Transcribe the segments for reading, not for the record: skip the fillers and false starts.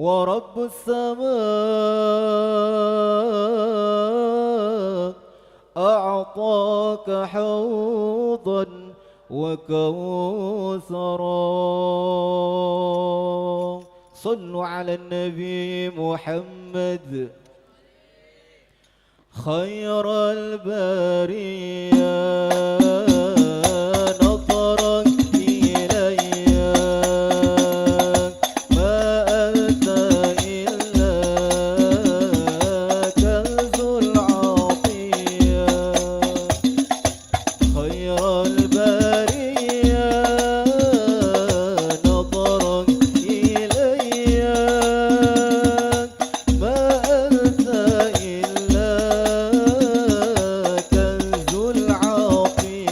ورب السماء أعطاك حوضا وكوثرا. صلوا على النبي محمد خير البرية. نظرا إلي ما أنت إلا كنز العطية. خير البرية نظرا إلي ما أنت إلا كنز العطية.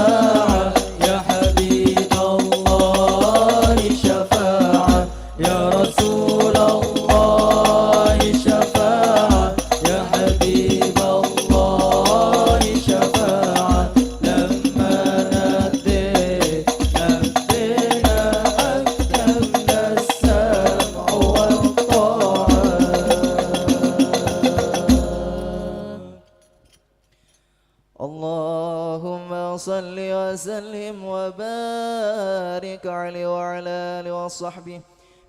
شفاعة يا حبيب الله شفاعة يا رسول الله شفاعة يا حبيب الله شفاعة لما ناديت لبينا قدمنا السمع والطاعة. اللهم صل وسلم وبارك عليه وعلى آله وصحبه.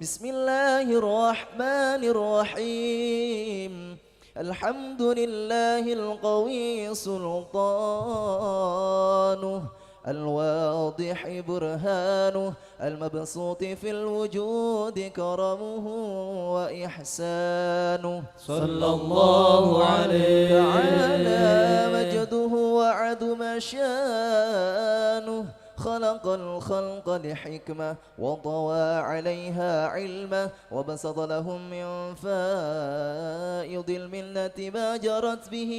بسم الله الرحمن الرحيم. الحمد لله القوي سلطانه الواضح برهانه المبسوط في الوجود كرمه وإحسانه. صلى الله عليه. تعالى مجده وعظم شانه. خلق الخلق لحكمة وطوى عليها علمه وبسط لهم من فائض المنة ما جرت به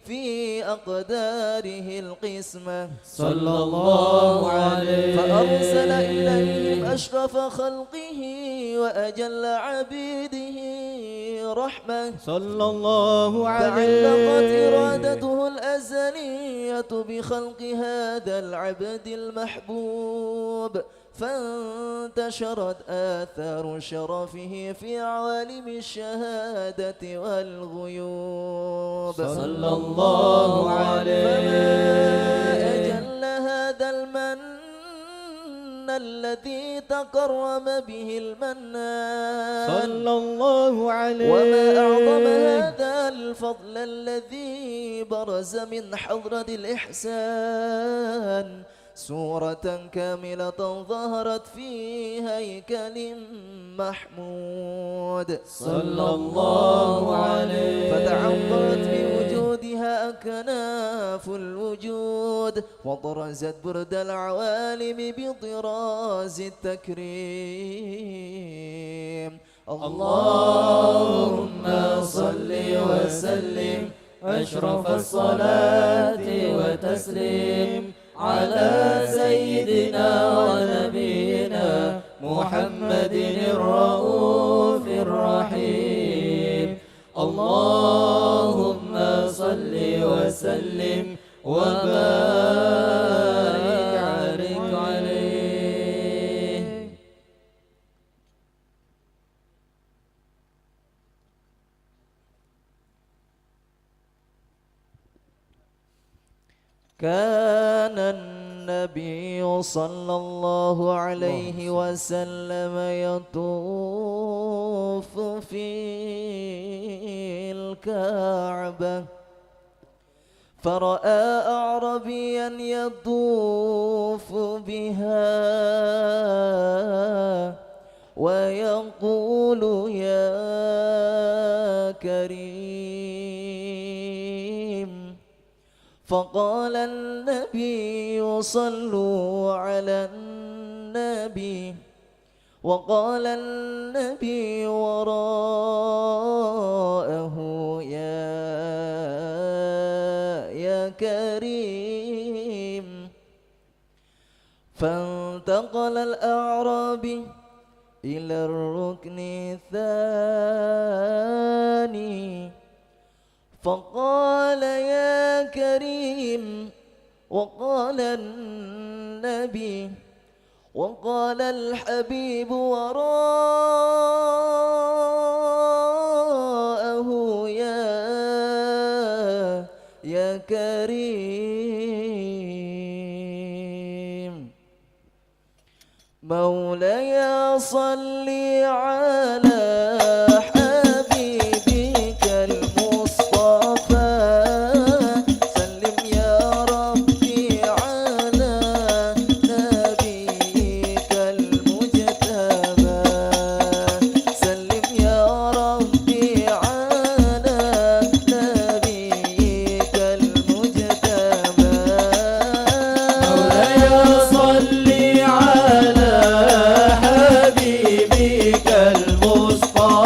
في أقداره القسمة. صلى الله عليه. فأرسل إليهم أشرف خلقه وأجل عبيده رحمة. صلى الله عليه. تعلقت إرادته الأزلية بخلق هذا العبد المحبوب، فانتشرت آثار شرفه في عوالم الشهادة والغيوب. صلى الله عليه. فما أجل هذا المن الذي تكرم به المنان. صلى الله عليه. وما أعظم هذا الفضل الذي برز من حضرة الإحسان سورة كاملة ظهرت في هيكل محمود. صلى الله عليه. فتعطرت بوجودها أكناف الوجود وطرزت برد العوالم بطراز التكريم. اللهم صل وسلم أشرف الصلاة وتسليم على سيدنا ونبينا محمد الرؤوف الرحيم. اللهم صل وسلم وبارك عليه. كان النبي صلى الله عليه وسلم يطوف في الكعبة، فرأى أعربيا يطوف بها ويقول يا كريم. فقال النبي صلوا على النبي، وقال النبي وراءه يا كريم. فانتقل الأعرابي إلى الركن الثاني فقال يا كريم، وقال النبي، وقال الحبيب وراءه يا كريم. مولاي صل على حبيبك المصطفى، سلم يا ربي على نبيك المجتبى، سلم يا ربي على نبيك المجتبى. مولاي صل على حبيبك المصطفى.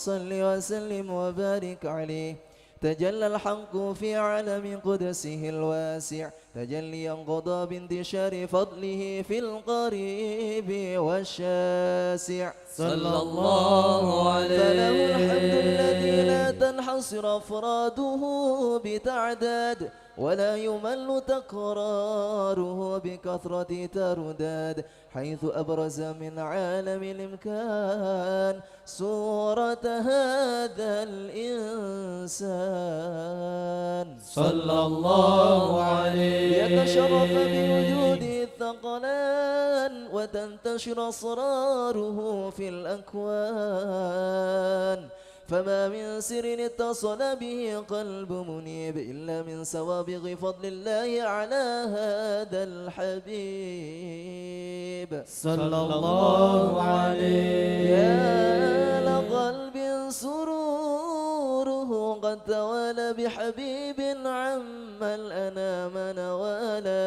صل وسلم وبارك عليه. تجلى الحق في عالم قدسه الواسع تجليا قضى بانتشار فضله في القريب والشاسع. صلى الله عليه. فله الحمد الذي لا تنحصر أفراده بتعداد ولا يمل تكراره بكثرة ترداد، حيث أبرز من عالم الإمكان صورة هذا الإنسان. صلى الله عليه. يتشرف بوجوده الثقلان وتنتشر أسراره في الأكوان، فما من سر اتصل به قلب منيب إلا من سوابغ فضل الله على هذا الحبيب. صلى الله عليه. يا لقلب سروره قد توالى بحبيب عم الأنام نوالا.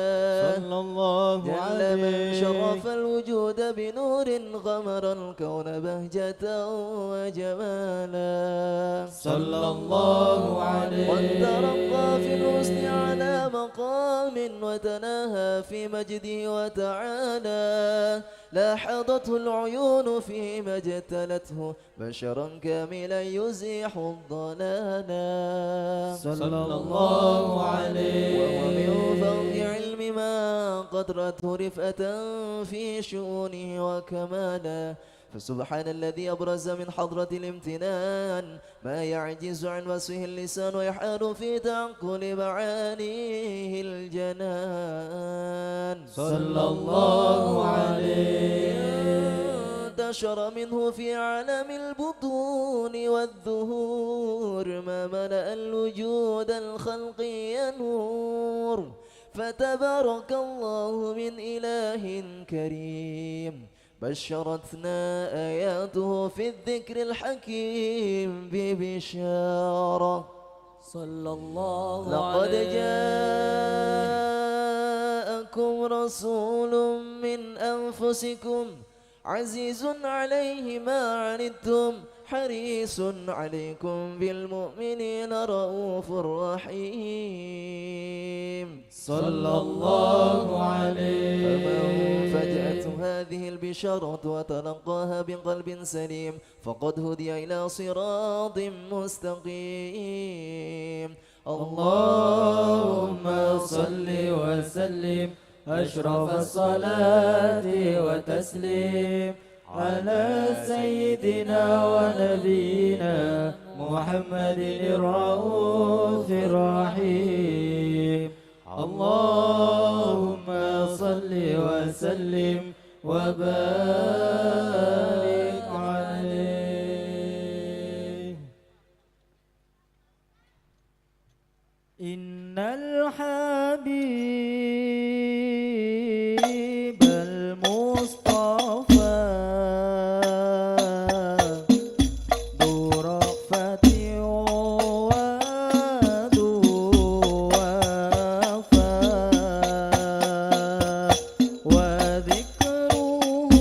صلى الله عليه. جل من شرف الوجود بنور غمر الكون بهجة وجمالا. صلى الله عليه. قد ترقى في الحسن على مقام وتناهى في مجده وتعالى، لاحظته العيون فيما اجتلته بشرا كاملا يزيح الضلالا. صلى الله عليه. وهو من فوق علم ما قدرته رفأة في شؤونه وكمالا، فسبحان الذي أبرز من حضرة الامتنان ما يعجز عن وصفه اللسان ويحال في تعقل معانيه الجنان. صلى الله عليه. انتشر منه في عالم البطون والظهور ما ملأ الوجود الخلقي نور، فتبارك الله من إله كريم بشرتنا آياته في الذكر الحكيم ببشارة. صلى الله لقد عليه. جاءكم رسول من أنفسكم عزيز عليه ما عنتم حريص عليكم بالمؤمنين رؤوف رحيم. صلى الله عليه. فمن فجأته هذه البشارة وتلقاها بقلب سليم فقد هدي إلى صراط مستقيم. اللهم صل وسلم أشرف الصلاة وتسليم على سيدنا ونبينا محمد الرؤوف الرحيم. اللهم صل وسلم وبارك عليه. إن الحبيب المصطفى ذو رأفة وذو وفاء، وذكره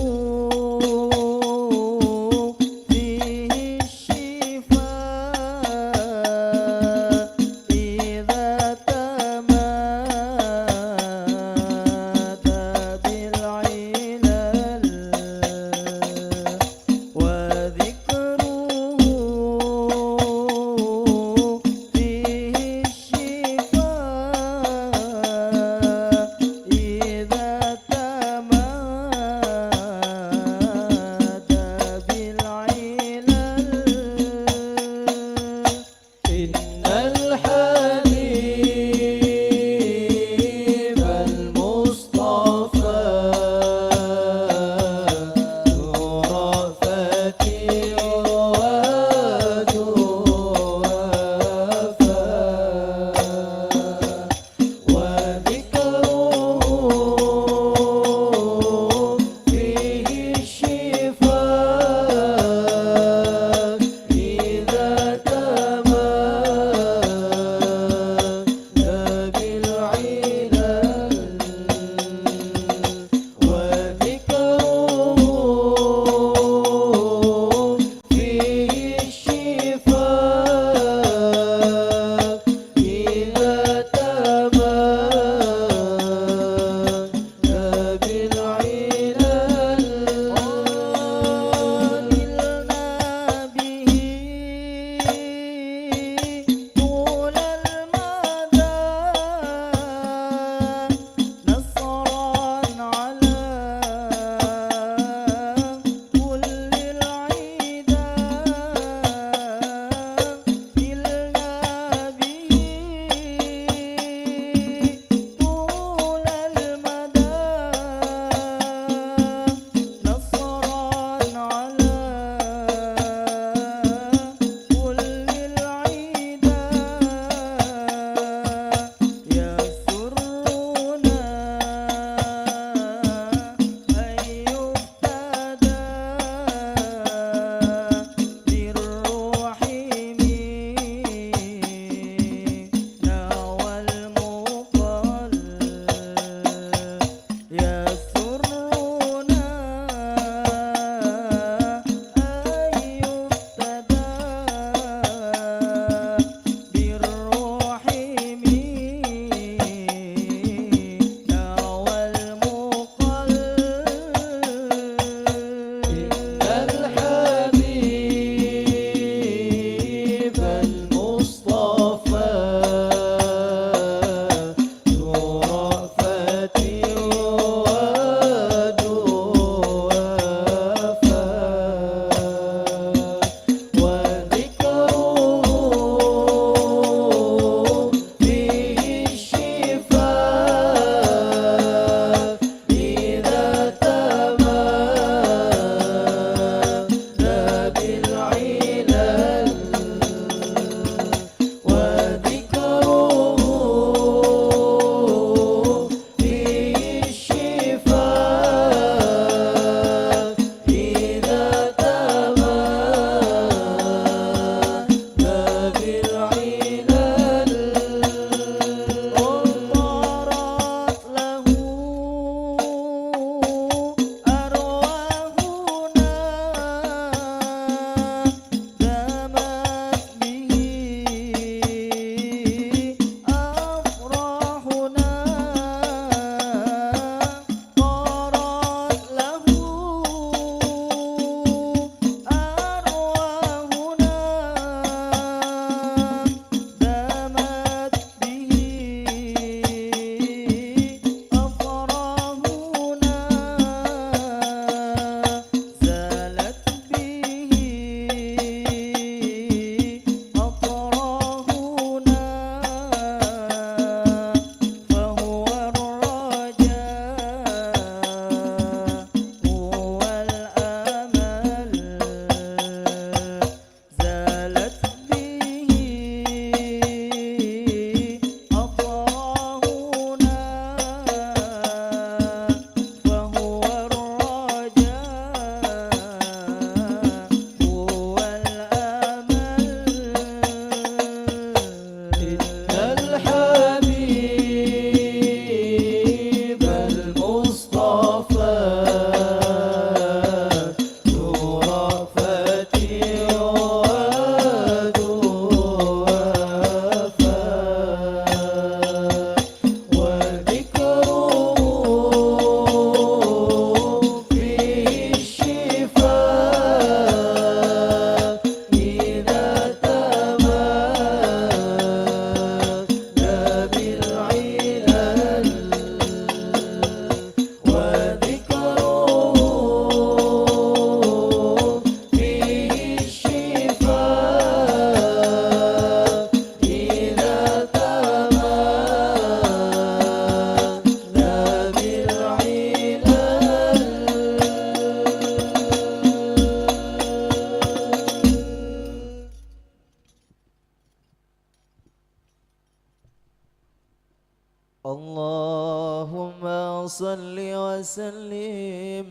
صل وسلم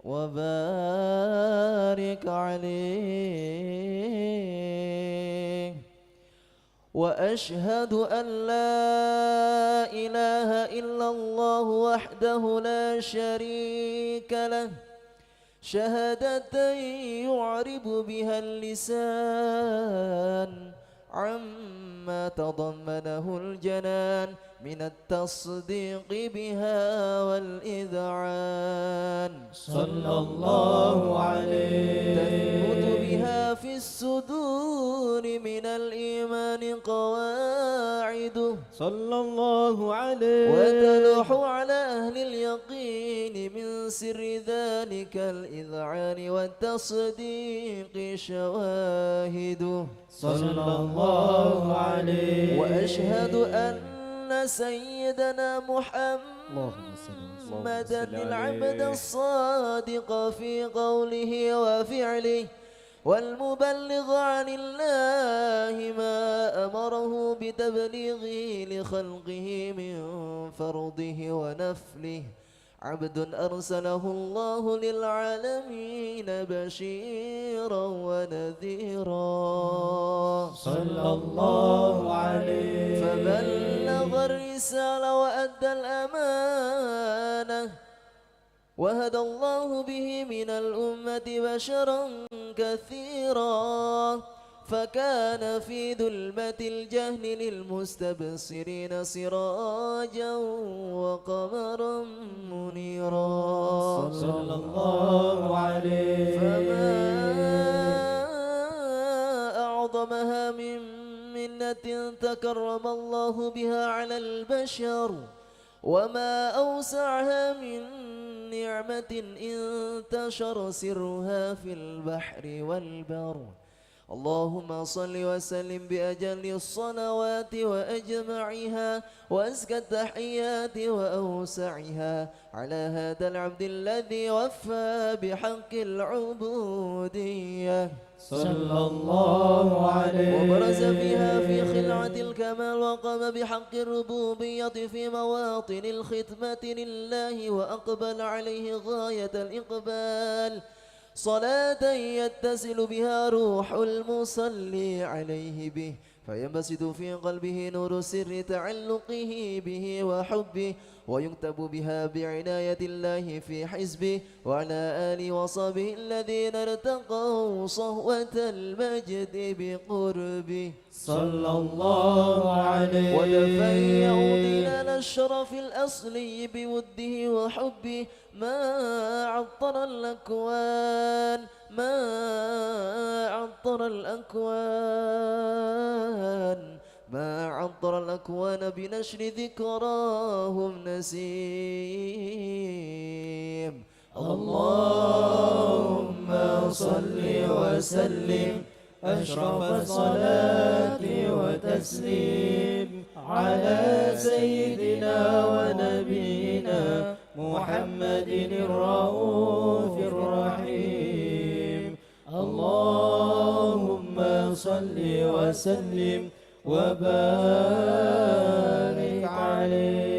وبارك عليه. وأشهد أن لا إله إلا الله وحده لا شريك له، شهادة يعرب بها اللسان عما تضمنه الجنان من التصديق بها والإذعان. صلى الله عليه. تثبت بها في الصدور من الإيمان قواعده، صلى الله عليه. وتلوح على أهل اليقين من سر ذلك الإذعان والتصديق شواهده، صلى الله عليه. وأشهد أن سيدنا محمدا العبد الصادق في قوله وفعله، والمبلغ عن الله ما أمره بتبليغه لخلقه من فرضه ونفله، عبد أرسله الله للعالمين بشيرا ونذيرا، صلى الله عليه. فبلغ الرسالة وأدى الأمانة، وهدى الله به من الأمة بشرا كثيرا، فكان في ظلمة الجهل للمستبصرين سراجا وقمرا منيرا، صلى الله عليه. فما أعظمها من منة تكرم الله بها على البشر، وما أوسعها من نعمة انتشر سرها في البحر والبر. اللهم صل وسلم بأجل الصلوات وأجمعها وأزكى التحيات وأوسعها على هذا العبد الذي وفى بحق العبودية، صلى الله عليه. وبرز فيها في خلعة الكمال، وقام بحق الربوبية في مواطن الخدمة لله، وأقبل عليه غاية الإقبال، صلاة يتصل بها روح المصلي عليه به، فينبسط في قلبه نور سر تعلقه به وحبه، ويكتب بها بعناية الله في حزبه، وعلى آله وصحبه الذين ارتقوا صهوة المجد بقربه، صلى الله عليه. وتفيأوا ظلال الشرف الأصلي بوده وحبه، ما عطر الأكوان، ما عطر الأكوان، ما عطر الأكوان بنشر ذكراهم نسيم. اللهم صل وسلم أشرف الصلاة وتسليم على سيدنا ونبينا محمد الرؤوف الرحيم. اللهم صل وسلم وبارك عليه.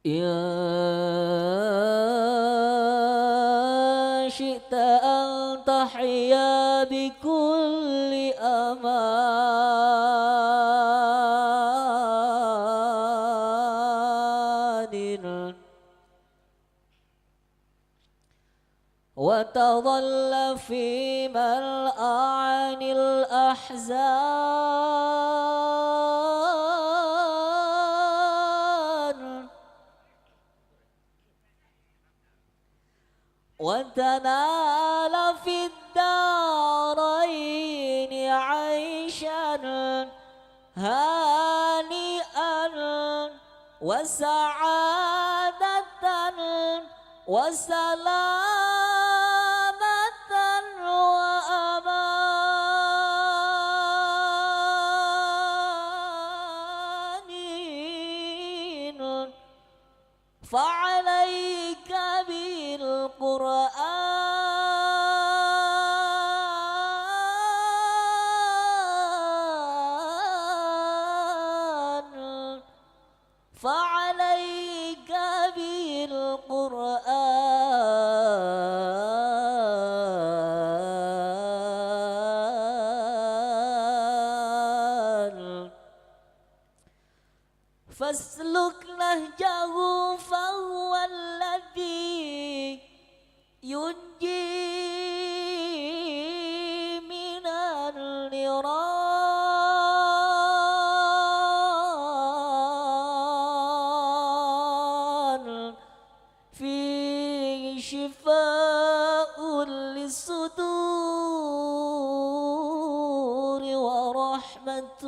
إن شئت أن تحيا بكل أمان، وتظل في ملأ عن الأحزان، وتنال في الدارين عيشا هانئا وسعادة وسلامة وأمان. فعليك بي فاسلك نهجه فهو الذي ينجي من النيران. فيه شفاء للصدور ورحمة،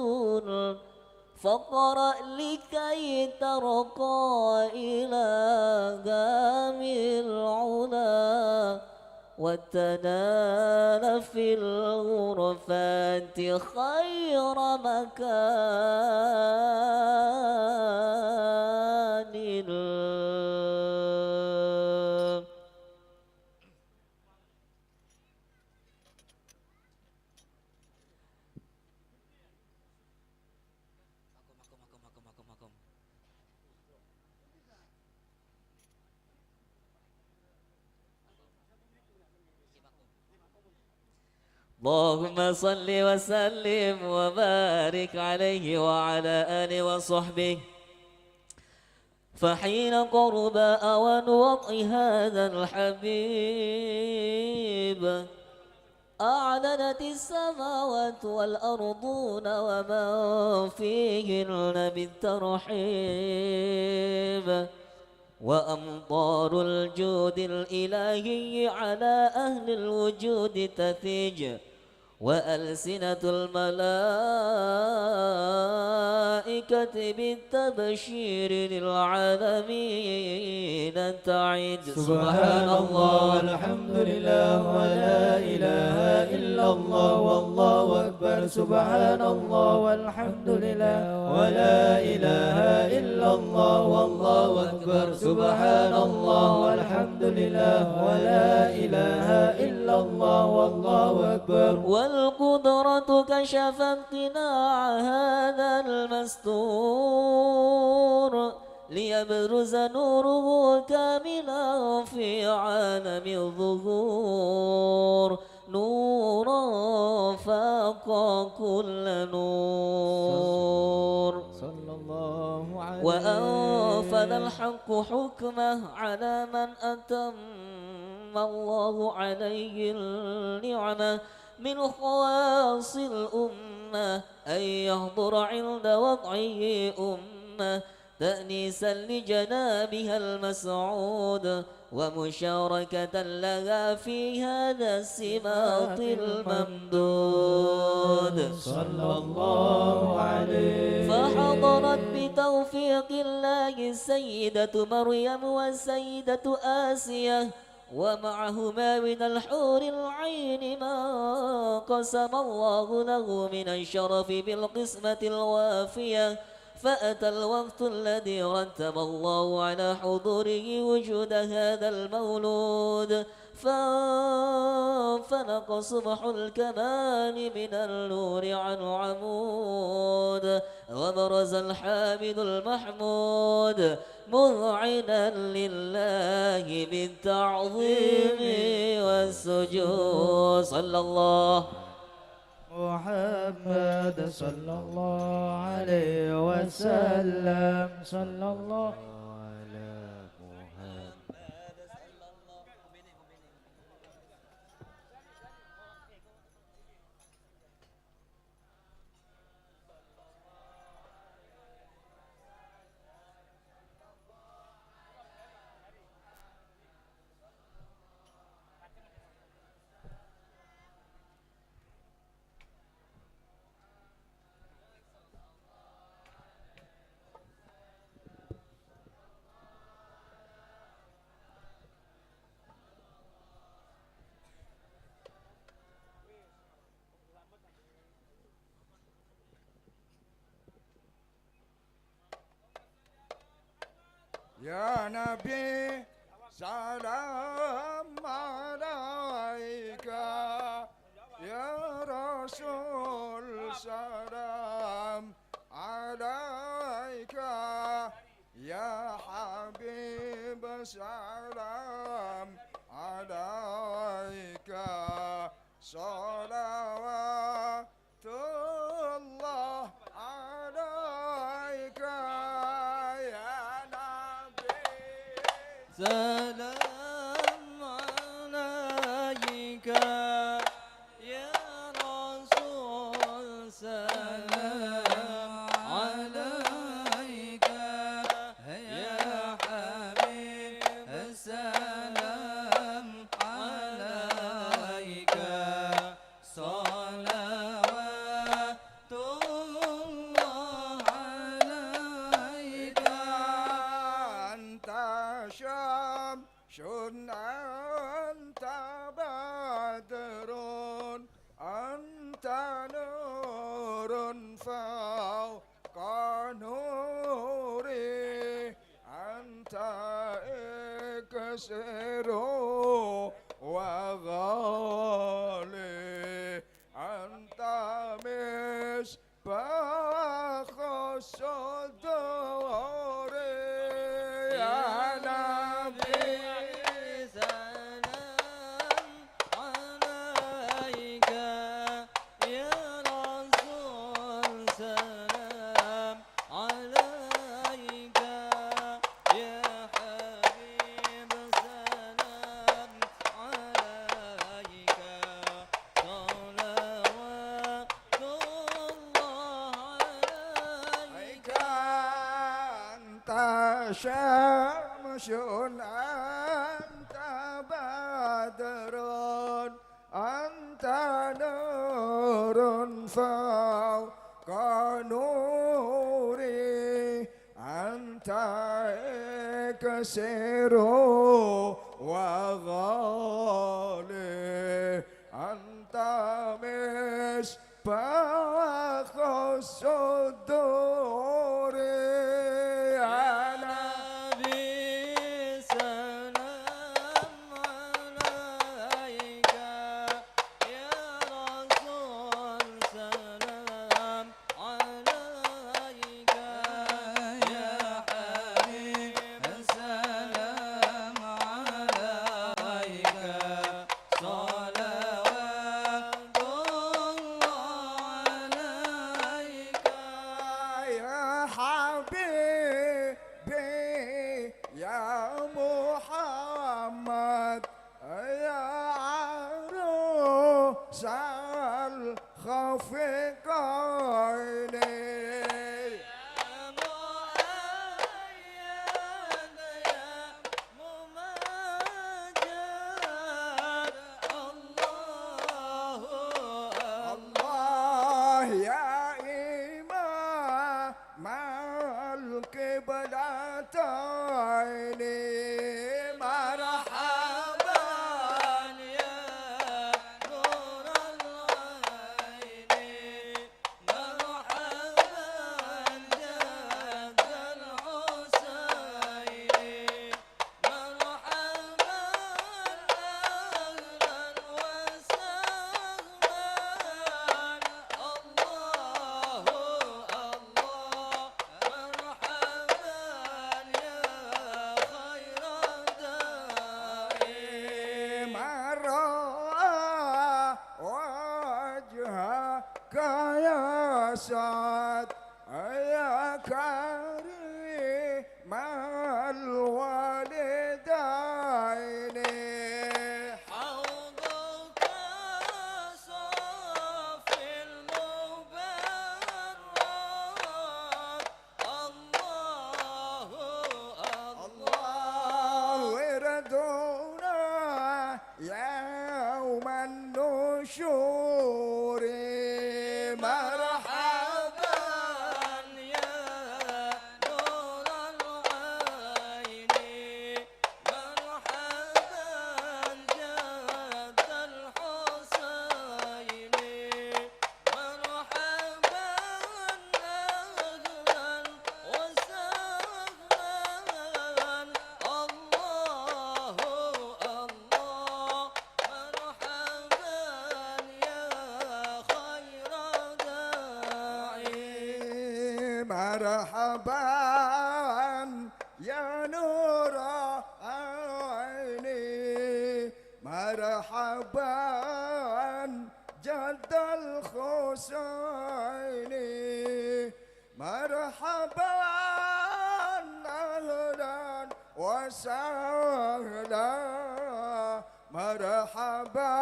فاقرأ لكي ترقى إلى قام العلا، وتنال في الغرفات خير مكان. اللهم صل وسلم وبارك عليه وعلى آله وصحبه. فحين قرب أوان وضع هذا الحبيب أعلنت السماوات والأرضون ومن فيهن بالترحيب، وأمطار الجود الإلهي على أهل الوجود تثيج، وألسنة الملائكة بالتبشير للعالمين تعد. سبحان الله والحمد لله ولا إله إلا الله والله أكبر. سبحان الله والحمد لله ولا إله إلا الله والله أكبر. سبحان الله والحمد لله ولا إله إلا الله والله أكبر. والقدرة كشفت قناع هذا المستور ليبرز نوره كاملا في عالم الظهور، نورا فاق كل نور. صلى الله عليه. وأنفذ الحق حكمه على من أتم الله عليه النعمة من خواص الأمة أن يحضر عند وضعه أمة تأنيسا لجنابها المسعود ومشاركة لها في هذا السماط الممدود. صلى الله عليه. فحضرت بتوفيق الله السيدة مريم والسيدة آسية، ومعهما من الحور العين ما قسم الله له من الشرف بالقسمة الوافية. فأتى الوقت الذي رتب الله على حضوره وجود هذا المولود، فانفلق صبح الكمال من النور عن عمود، وبرز الحامد المحمود مذعنا لله بالتعظيم والسجود. صلى الله محمد صلى الله عليه وسلم. صلى الله على محمد. Ya Nabi salam alaika, ya Rasul salam alaika, ya Habib salam alaika, salawatullah alaika. سلام عليك يا حبيب السلام عليك صلوات الله عليك. أنت شمس أنت بدر أنت نور فوق نوري أنت إكسر وغالي أنت مصباح الصدور يا نبي سلام عليك يا رسول سلام عليك يا حبيب سلام عليك صلوات الله عليك. أنت شمس أنت بدر أنت نور فوق نوري أنت إكسر وغالي أنت مصباح الصدور يا نبي سلام عليك يا رسول سلام عليك يا حبيب السلام عليك صلوات الله عليك. يا حبيبي يا محمد يا عروس الخفقين يا مؤيد يا ممجد الله الله يا إمام القبلتين مرحبا يا نور العين مرحبا جد الحسين مرحبا أهلا وسهلا الله الله مرحبا يا خير داعي. ما رأى وجهك يا سعد يا كريم الوالدين حوضك صافي المبرد الله الله الله وردنا يوم النشور مرحبا مرحبا يا نور العين مرحبا جد الحسين مرحبا أهلا وسهلا الله الله مرحبا يا خير داعي. مرحبا يا نور عيني مرحبا جد الحسين مرحبا أهلا وسهلا مرحبا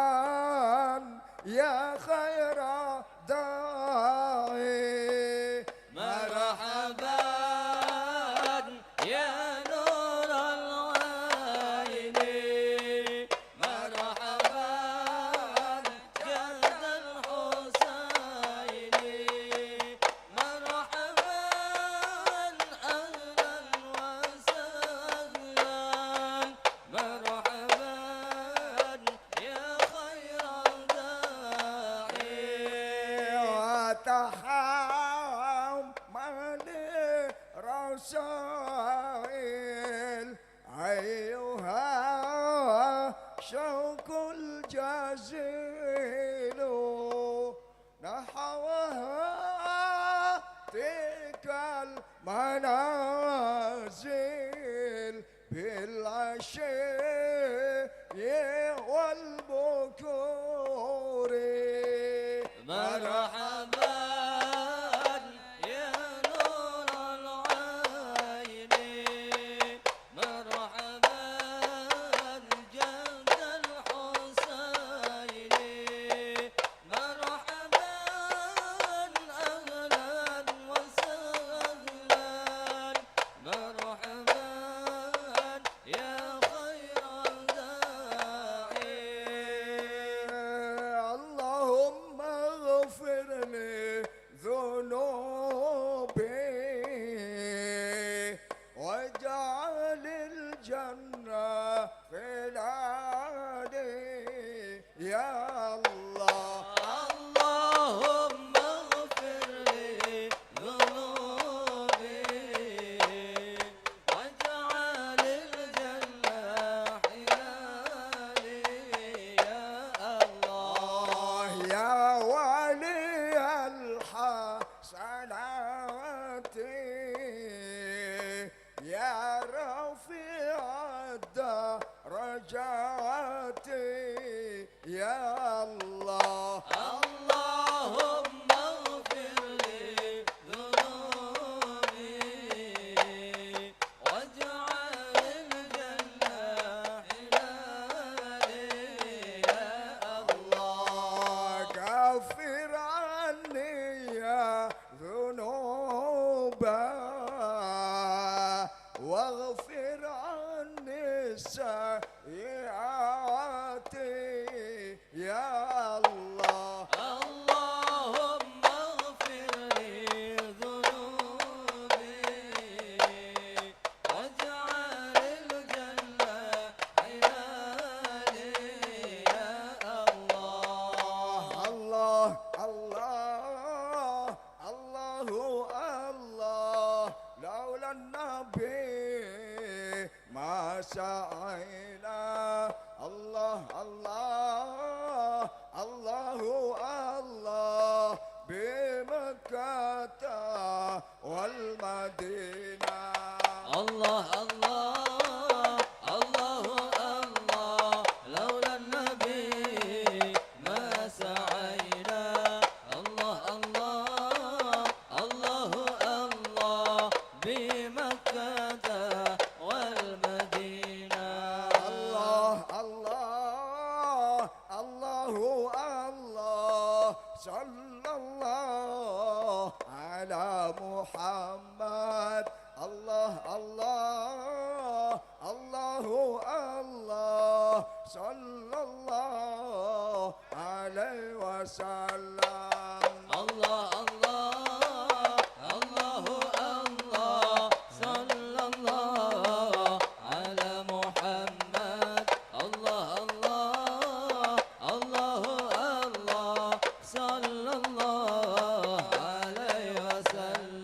يا خير داعي. منازل بالعشي والبكور. مرحبا يا نور العين، مرحبا جد الحسين، مرحبا أهلا وسهلا، مرحبا يا خير داعي. اللهم اغفر لي ذنوبي واجعل الجنة خلالي يا الله. اللهم اغفر لي ذنوبي واجعل الجنة حلالي يا الله. يا ولي الحسنات، يا رفيع الدرجات يا الله. اللهم اغفر لي ذنوبي واجعل الجنة حلالي يا الله. كفر عني يا ذنوبا واغفر عني السيئات يا الله. اللهم اغفر لي ذنوبي واجعل الجنة حلالي يا الله. الله الله الله الله، لولا النبي ما سعينا. الله الله الله الله بمكة والمدينة. الله الله الله الله، لولا النبي ما سعينا. الله الله الله الله بمكة والمدينة. الله الله الله الله، صلى الله على محمد. الله الله الله الله، صلى الله عليه وسلم. الله الله الله الله، صلى الله على محمد. الله الله الله الله، صلى الله عليه وسلم.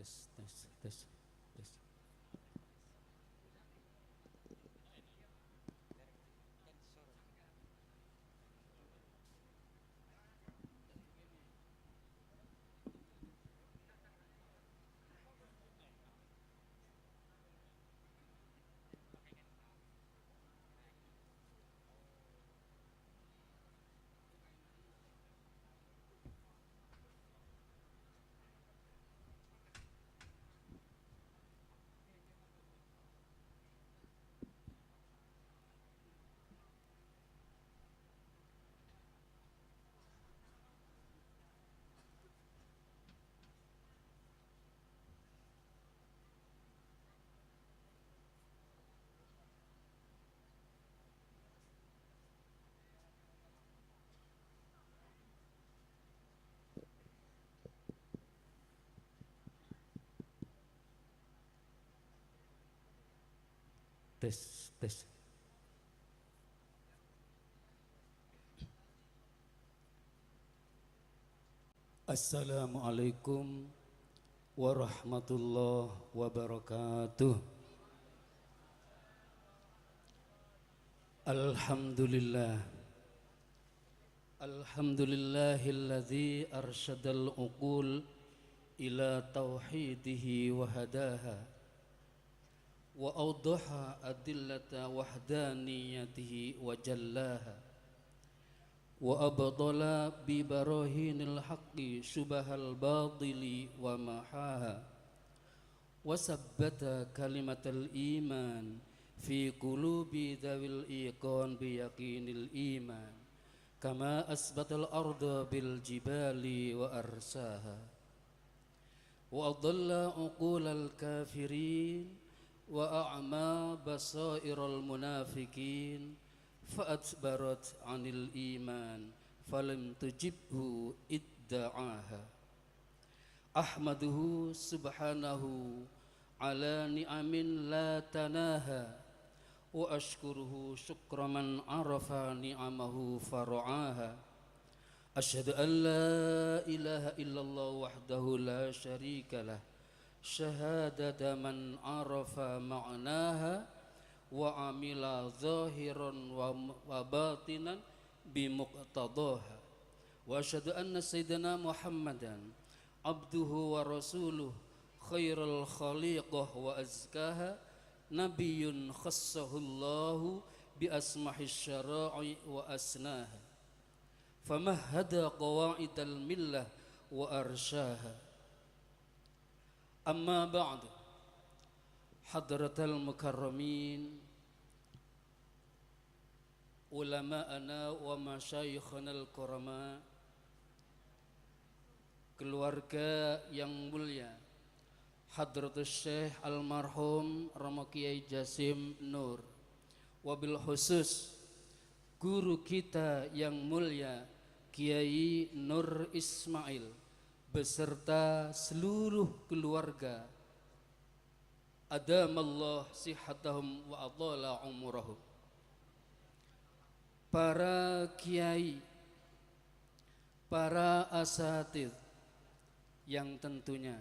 Tes tes tes tes. Tes tes. Assalamualaikum warahmatullahi wabarakatuh. Alhamdulillah. Alhamdulillahilladzi arsyadal uqul ila tauhidihi wa hadaha wa awdaha adillata wahdaniyatihi wa jallaha wa abdala bi barahinil haqqi syubahal batili wa mahaha wa sabbata kalimatal iman fi qulubi dzawil iqan bi yaqinil iman kama asbatal arda bil jibali wa arsaha wa adalla uqulal kafirin wa a'ma basairal munafikin fa'atbarat 'anil iman falam tujibhu idda'aha. Ahmaduhu subhanahu ala ni'amin la tanaha wa ashkuruhu syukra man arafa ni'amahu fara'aha. Asyhadu an la ilaha illallah wahdahu la syarika lah syahadata man arafa ma'naha wa amila zahiran wa batinan bimuqtadaha. Wa asyhadu anna sayyidina Muhammadan abduhu wa rasuluh khairul khaliqah wa azkaha nabiyyun khassahullahu bi asmahis syara'i wa asnaha famahhada qawa'idal millah wa arsyaha. Amma ba'du. Hadratal mukarramin, ulama'ana wa masyayikhana al-kurama, keluarga yang mulia Hadratus Syekh almarhum Romo Kiai Jasim Nur, wabil khusus guru kita yang mulia Kiai Nur Ismail beserta seluruh keluarga, adamallah sihatahum wa adala umurahum. Para kiai, para asatidz yang tentunya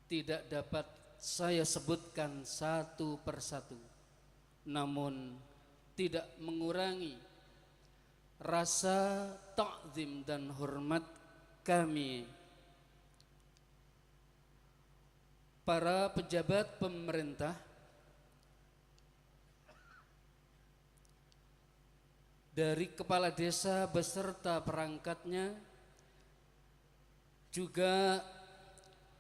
tidak dapat saya sebutkan satu persatu, namun tidak mengurangi rasa ta'zim dan hormat kami. Para pejabat pemerintah dari kepala desa beserta perangkatnya, juga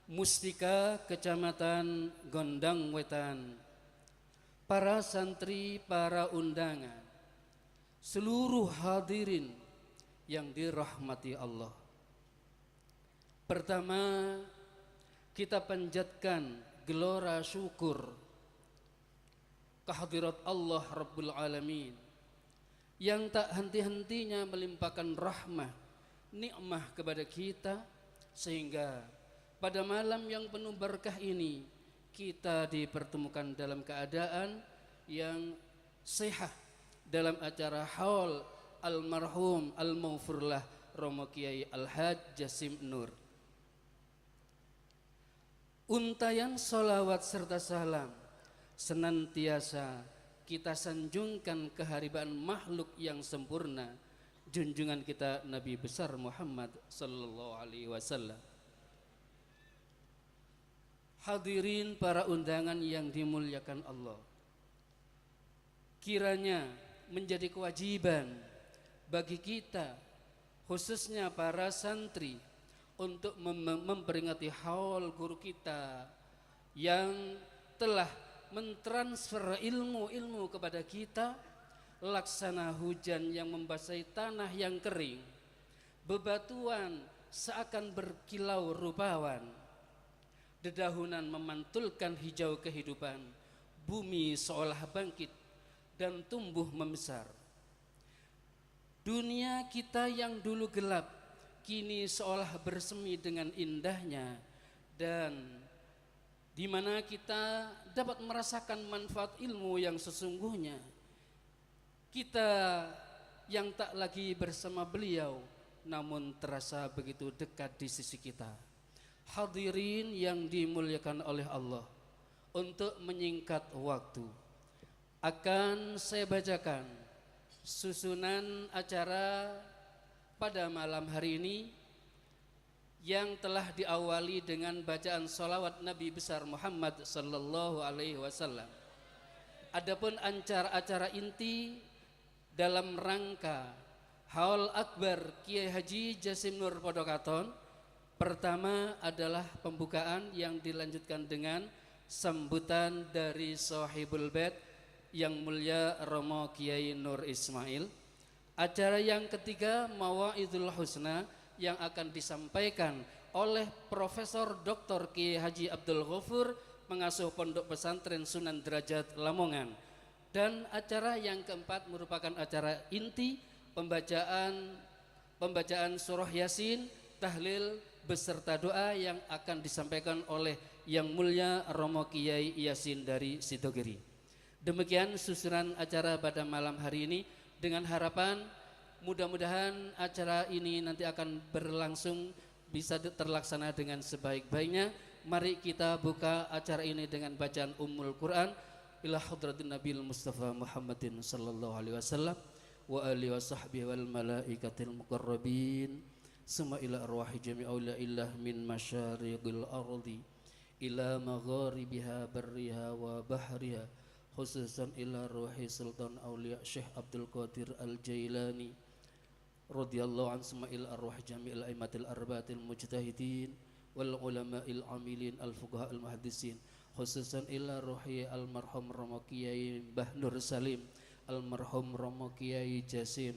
Mustika Kecamatan Gondang Wetan, para santri, para undangan, seluruh hadirin yang dirahmati Allah. Pertama, kita panjatkan gelora syukur kehadirat Allah Rabbul Alamin yang tak henti-hentinya melimpahkan rahmah, nikmah kepada kita, sehingga pada malam yang penuh berkah ini kita dipertemukan dalam keadaan yang sehat dalam acara haul almarhum al-maghfurlah Romo Kiai Al-Haj Jasim Nur. Untayan sholawat serta salam senantiasa kita sanjungkan keharibaan makhluk yang sempurna, junjungan kita Nabi besar Muhammad sallallahu alaihi wasallam. Hadirin para undangan yang dimuliakan Allah, kiranya menjadi kewajiban bagi kita, khususnya para santri, untuk memperingati haul guru kita yang telah mentransfer ilmu-ilmu kepada kita, laksana hujan yang membasahi tanah yang kering, bebatuan seakan berkilau rupawan, dedahunan memantulkan hijau kehidupan, bumi seolah bangkit dan tumbuh membesar. Dunia kita yang dulu gelap kini seolah bersemi dengan indahnya, dan di mana kita dapat merasakan manfaat ilmu yang sesungguhnya. Kita yang tak lagi bersama beliau, namun terasa begitu dekat di sisi kita. Hadirin yang dimuliakan oleh Allah, untuk menyingkat waktu, akan saya bacakan susunan acara pada malam hari ini yang telah diawali dengan bacaan sholawat Nabi besar Muhammad sallallahu alaihi wasallam. Adapun acara-acara inti dalam rangka Haul Akbar Kiai Haji Jasim Nur Podokaton, pertama adalah pembukaan yang dilanjutkan dengan sambutan dari Sohibul Bait yang mulia Romo Kiai Nur Ismail. Acara yang ketiga, Mawaidul Husna yang akan disampaikan oleh Profesor Dr. Kiai Haji Abdul Ghafur, pengasuh Pondok Pesantren Sunan Derajat Lamongan. Dan acara yang keempat merupakan acara inti pembacaan surah Yasin, tahlil beserta doa yang akan disampaikan oleh Yang Mulia Romo Kiai Yasin dari Sidogiri. Demikian susunan acara pada malam hari ini, dengan harapan mudah-mudahan acara ini nanti akan berlangsung bisa terlaksana dengan sebaik-baiknya. Mari kita buka acara ini dengan bacaan Ummul Quran ila hadratin Nabil Mustafa Muhammadin sallallahu alaihi wasallam wa alihi wasahbihi wal malaikatil muqarrabin summa ila arwahi jami'i awliyaillah min masyariqil ardi ila magharibiha barriha wa bahriha, khususan ila ruhi Sultan Aulia Syekh Abdul Qadir Al-Jailani radhiyallahu anhu, summa ila arwah jami'il aimatil arba'atil mujtahidin wal ulama'il amilin al fuqaha al muhaddisin, khususan ila ruhi almarhum Romo Kiai Mbah Nur Salim, almarhum Romo Kiai Jasim,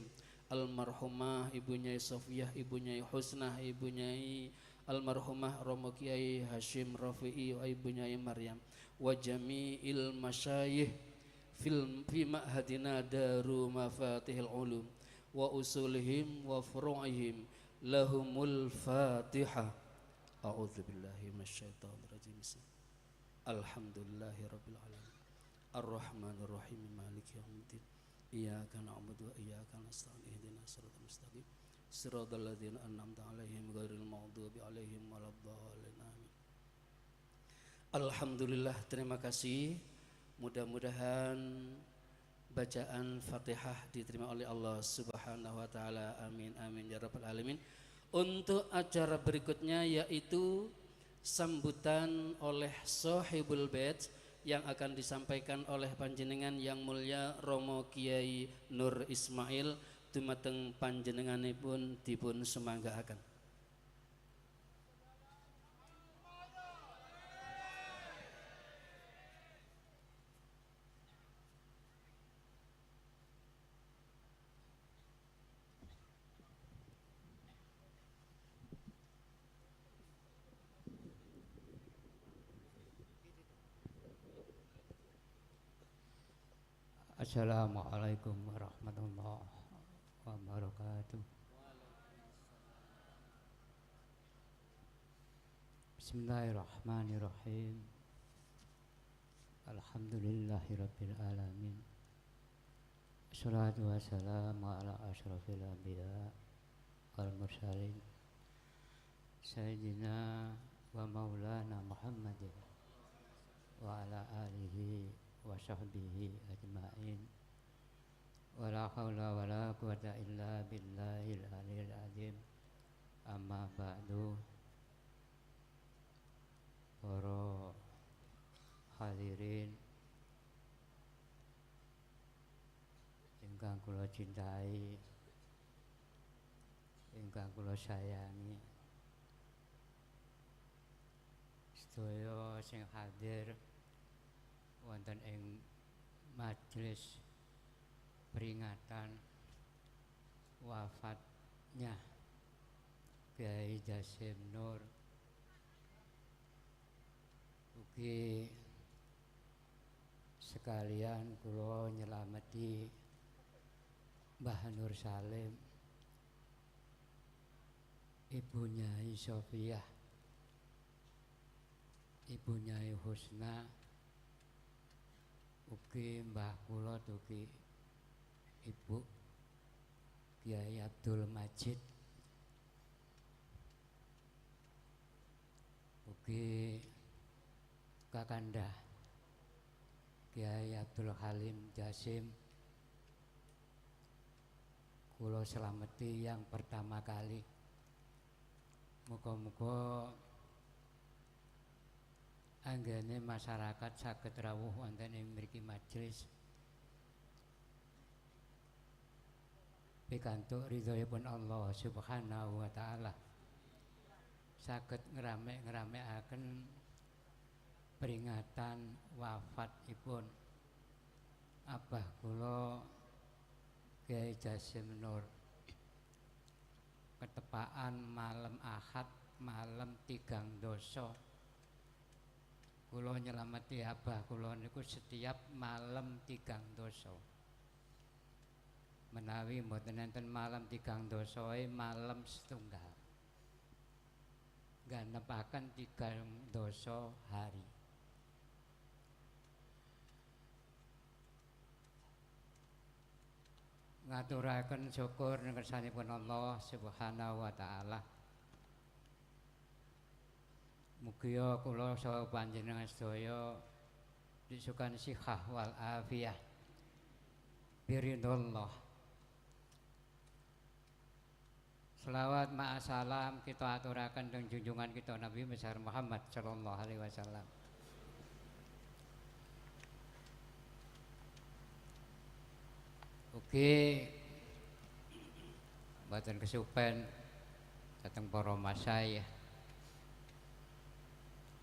almarhumah Ibu Nyai Sofiyah, Ibu Nyai Husnah, Ibu Nyai almarhumah Romo Kiai Hashim Rafi'i, Ibu Nyai Maryam, wa jami'il masyayikh fi ma'hadina daru mafatihil ulum wa usulihim wa furu'ihim lahumul fatihah. A'udzu billahi minasyaitonir rajim. Alhamdulillahi rabbil alamin arrahmanir rahim maliki yaumiddin iyyaka na'budu wa iyyaka nasta'in ihdinas siratal mustaqim siratal ladzina an'amta 'alaihim ghairil maghdubi 'alaihim waladdallin. Amin. Alhamdulillah, terima kasih. Mudah-mudahan bacaan Fatihah diterima oleh Allah Subhanahu wa taala. Amin amin ya rabbal alamin. Untuk acara berikutnya yaitu sambutan oleh Sohibul Bait yang akan disampaikan oleh panjenengan yang mulia Romo Kiai Nur Ismail, dumateng panjenenganipun dipun sumanggaaken. Assalamualaikum warahmatullahi wabarakatuh. Bismillahirrahmanirrahim. Alhamdulillahirabbil alamin. Wassalatu wassalamu ala asyrafil anbiya wal mursalin sayyidina wa maulana maulana Muhammadin wa ala alihi wa sahbihi ajmain. Wa la hawla wa la quwata illa billahil aliyil azim. Amma ba'du. Para hadirin ingkang kula cintai, ingkang kula sayangi, sedaya sing hadir wonten ing majelis peringatan wafatnya Kiai Jasim Nur, ugi sekalian kula nyelameti Mbah Nur Salim, Ibu Nyai Sofiah, Ibu Nyai Husna, ugi mbah kula ugi Ibu Kiai Abdul Majid, ugi Kakanda Kiai Abdul Halim Jasim. Kula selameti yang pertama kali. Muga-muga anggene masyarakat saged rawuh wonten ing mriki majelis pikantuk ridhoipun Allah Subhanahu wa taala, saged ngrame-ngramekaken peringatan wafatipun abah kula Kiai Jasim Nur. Ketepaan malam Ahad, malam tigang doso. Kula nyelameti abah kula niku setiap malam tigang doso. Menawi mboten enten malam tigang dosoe, malam setunggal. Ganepaken tigang doso hari. Ngaturaken syukur ngersanipun Allah Subhanahu wa taala. Mugia kula saha panjenengan sedaya disukan sihah wal afiyah biridhollah. Selawat ma'asalam kita aturaken teng junjungan kita Nabi besar Muhammad sallallahu alaihi wasallam. Ugi mboten kesupen dhateng para masyayikh,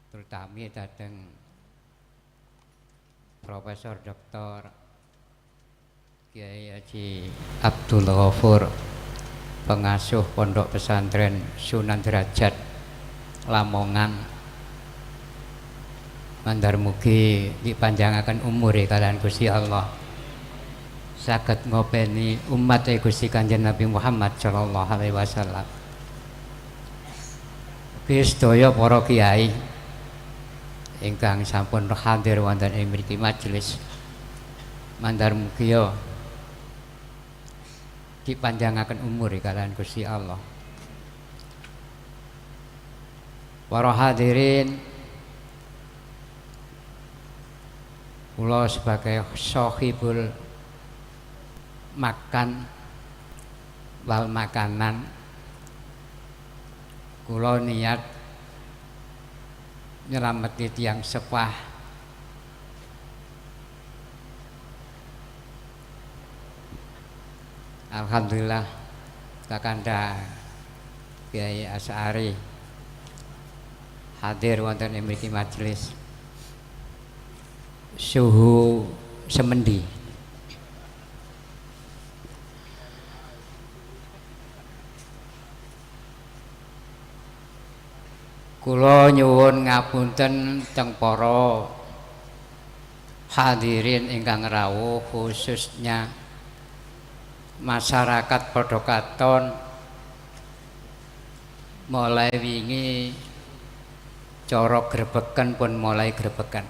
terutami dhateng Profesor Dr. Kiai Haji Abdul Ghafur, pengasuh Pondok Pesantren Sunan Derajat Lamongan. Mandar mugi dipanjangaken umure kalian Gusti Allah, saged ngopeni umat Gusti Kanjeng Nabi Muhammad sallallahu alaihi wasallam. Ugi sedaya para kiai ingkang sampun hadir wonten ing mriki majelis, mandar mugia dipanjangaken umur kalian Gusti Allah. Para hadirin, kula sebagai sahibul makan wal makanan, kula niat nyelameti tiyang sepah. Alhamdulillah Kakanda Kiai Asy'ari hadir wonten ing mriki majelis. Suhu semendi. Kula nyuwun ngapunten teng para hadirin ingkang rawuh, khususnya masyarakat Podokaton. Mulai wingi cara grebeken pun mulai grebeken.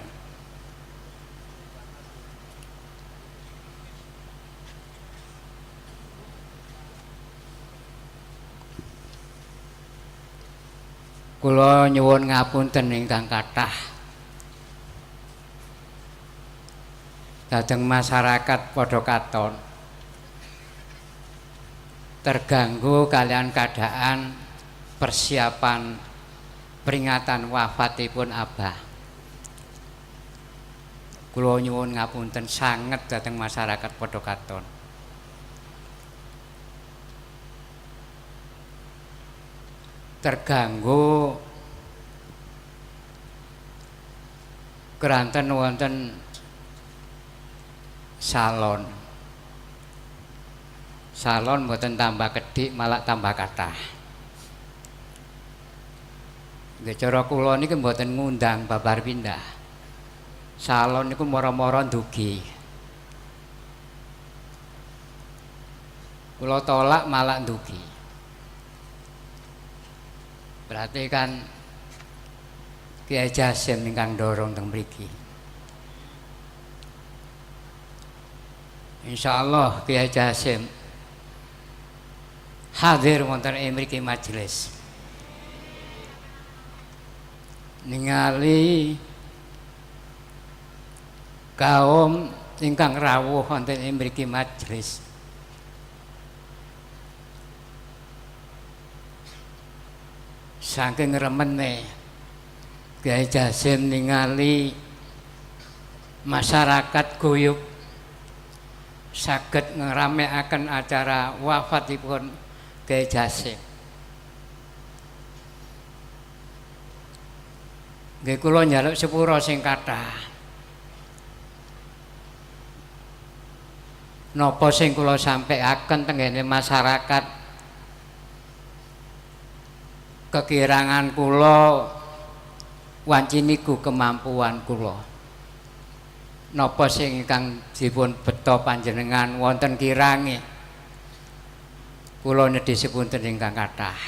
Kula nyuwun ngapunten ingkang kathah dhateng masyarakat Podhokaton terganggu kalian keadaan persiapan peringatan wafatipun Abah. Kula nyuwun ngapunten sanget dhateng masyarakat Podhokaton. Terganggu keranten wonten salon. Salon mboten tambah kedhik malah tambah kathah. Nggih cara kula niki mboten ngundang babar pindah. Salon niku moro-moro ndugi. Kula tolak malah ndugi. Berarti kan Kiai Jasim ingkang ndorong teng mriki. Insyaallah Kiai Jasim hadir wonten ing mriki majelis. Ningali kaum ingkang rawuh wonten ing mriki majelis. Saking remene Kiai Jasim ningali masyarakat guyub saged ngramekaken acara wafatipun Kiai Jasim. Nggih kula njaluk sepura sing kathah. Napa sing kula sampaiaken tenggene masyarakat, kekirangan kula wanci niku kemampuan kula. Napa sing ingkang dipun beto panjenengan wonten kirange kula nedhi sepunten ingkang kathah.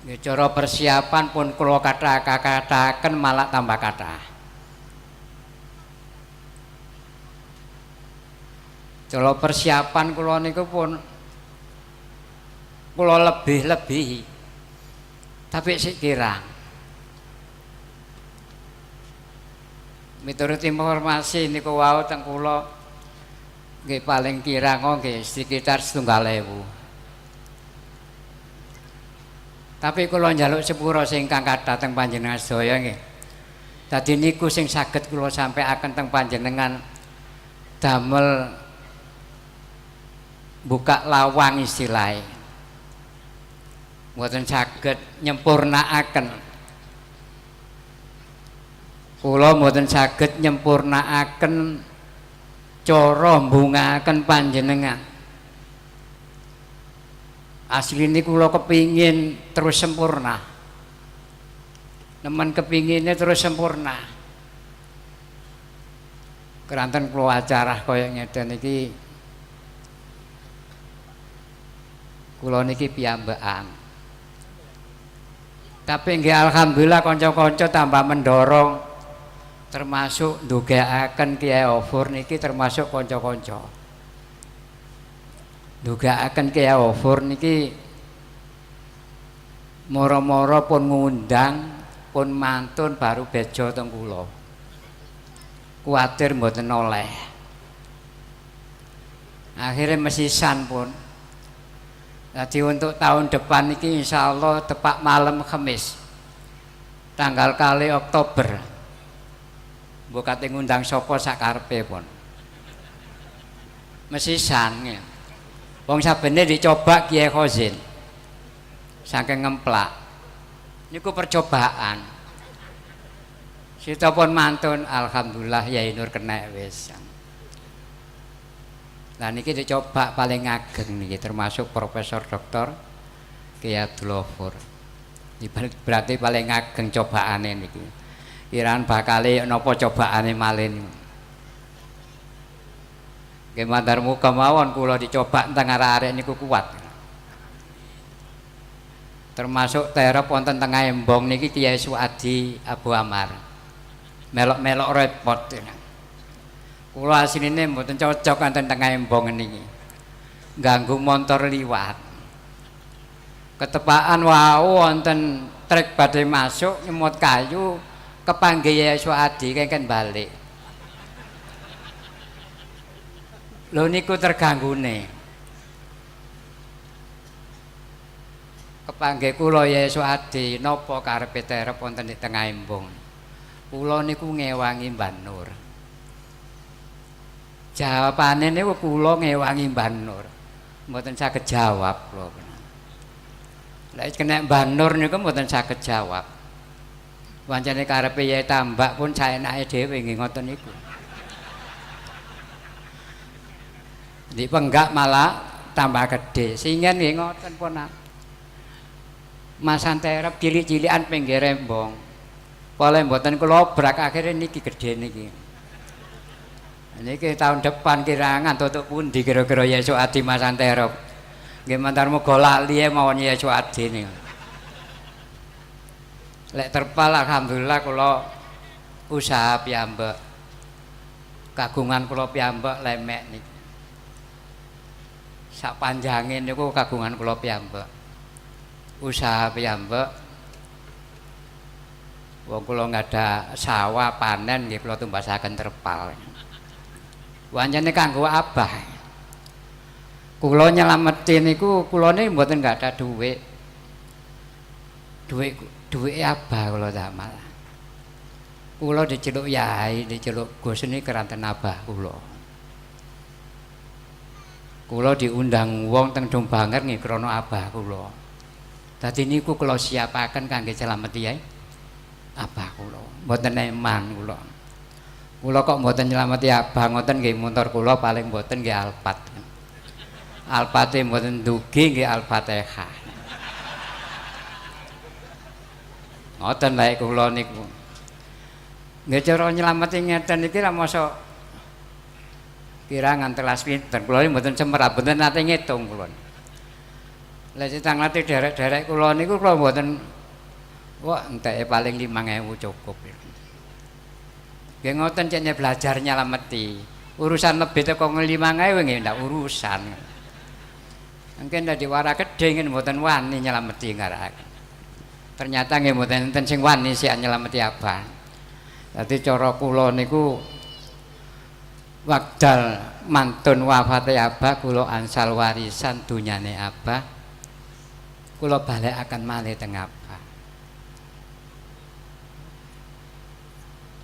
Nggih cara persiapan pun kula kathah-kathahaken malah tambah kathah. Cara persiapan kula niku pun kula lebih-lebihi, tapi sik kirang. Miturut informasi niku wau teng kula nggih paling kirang nggih sekitar 1.000. Tapi kula njaluk sepura sing ingkang kathah teng panjenengan sedaya nggih. Dadi niku sing saged kula sampaiaken teng panjenengan damel buka lawang istilahé. Mboten saged nyempurnaaken. Kula mboten saged nyempurnaaken cara mbungaken panjenengan. Asline kula kepingin terus sempurna. Nemen kepinginnya terus sempurna. Keranten kula acara kaya ngeten iki kula niki piyambakan. Tapi nggih alhamdulillah kanca-kanca tambah mendorong, termasuk ndugekaken Kiai Ghofur niki termasuk kanca-kanca. Ndugekaken Kiai Ghofur niki moro-moro pun ngundang, pun mantun baru bejo teng kula. Kuwatir mboten oleh. Akhirnya mesisan pun. Jadi untuk tahun depan ini insya Allah tepat malam Kamis tanggal kali Oktober. Mbok kate ngundang sapa sakarepe pun. Mesisan ya. Wong sabene dicoba Kiai Khozin. Saking ngemplak. Niku percobaan. Sita pun mantun alhamdulillah Yai Nur kenek wis. Lah niki dicoba paling ageng niki termasuk Profesor Doktor Kiai Abdul Ghofur. Berarti paling ageng cobaane niki. Kiraan bakale napa cobaane malih niku. Nggih mandar muga mawon kula dicoba teng arek-arek niku kuat. Termasuk terop wonten tengah embong niki Kiai Suadi Abu Amar. Melok-melok repot. Kula asline mboten cocok wonten tengah embong niki. Ganggu montor liwat. Ketepaan wau wonten trek badhe masuk nyemot kayu kepanggih Yai Suadi kengken balik. Lho niku terganggune. Kepanggih kula Yai Suadi napa karepe terep wonten di tengah embung. Kula niku ngewangi Mbah Nur. Jawabane niku kula ngewangi Mbah Nur. Mboten saged jawab kula. Lek kena Mbah Nur niku mboten saged jawab. Wancane karepe Yai Tambak pun saenake dhewe nggih ngoten niku. Dipenggak malah tambah gede. Singen nggih ngoten pun. Masan terep cilik-cilikan pinggir embong. Pole mboten kula obrak akhire niki gedhe niki. Niki tahun depan kirangan tutuk pundi kira-kira Yai Suadi masan terep. Nggih mantar muga lali mawon Yai Suadi niku. Lek terpal alhamdulillah kula usaha piyambak. Kagungan kula piyambak lemek niki. Sak panjange niku kagungan kula piyambak. Usaha piyambak. Wong kula nggadah sawah panen nggih kula tumbasaken terpal. Wancane kanggo abah. Kula nyelameti niku kulane mboten nggadah dhuwit. Dhuwit abah kula damel. Kula diceluk yai, diceluk Gus niki keranten abah kula. Kula diundang wong teng Dong Banger nggih krana abah kula. Dadi niku kula siapaken kangge nyelameti yai abah kula. Mboten eman kula. Kula kok mboten nyelameti abah ngoten nggih montor kula paling mboten nggih Alphard. Alphate mboten dugi nggih Al-Fatihah. Ngoten lek kula niku. Nggih cara nyelameti ngeten iki ra mosok kirangan telas pinten. Kula mboten semerap, mboten nate ngitung kula. Lek citang lati derek-derek kula niku kula mboten wah enteke paling 5.000 cukup. Nggih ngoten cekne belajar nyelameti. Urusan lebih teko 5.000 nggih ndak urusan. Mungkin dadi wara gedhe nggih mboten wani nyelameti ngarake. Ternyata nggih mboten enten sing wani sik nyelameti abah. Dadi cara kula niku wekdal mantun wafate abah kula ansal warisan dunyane abah. Kula balekaken malih teng abah.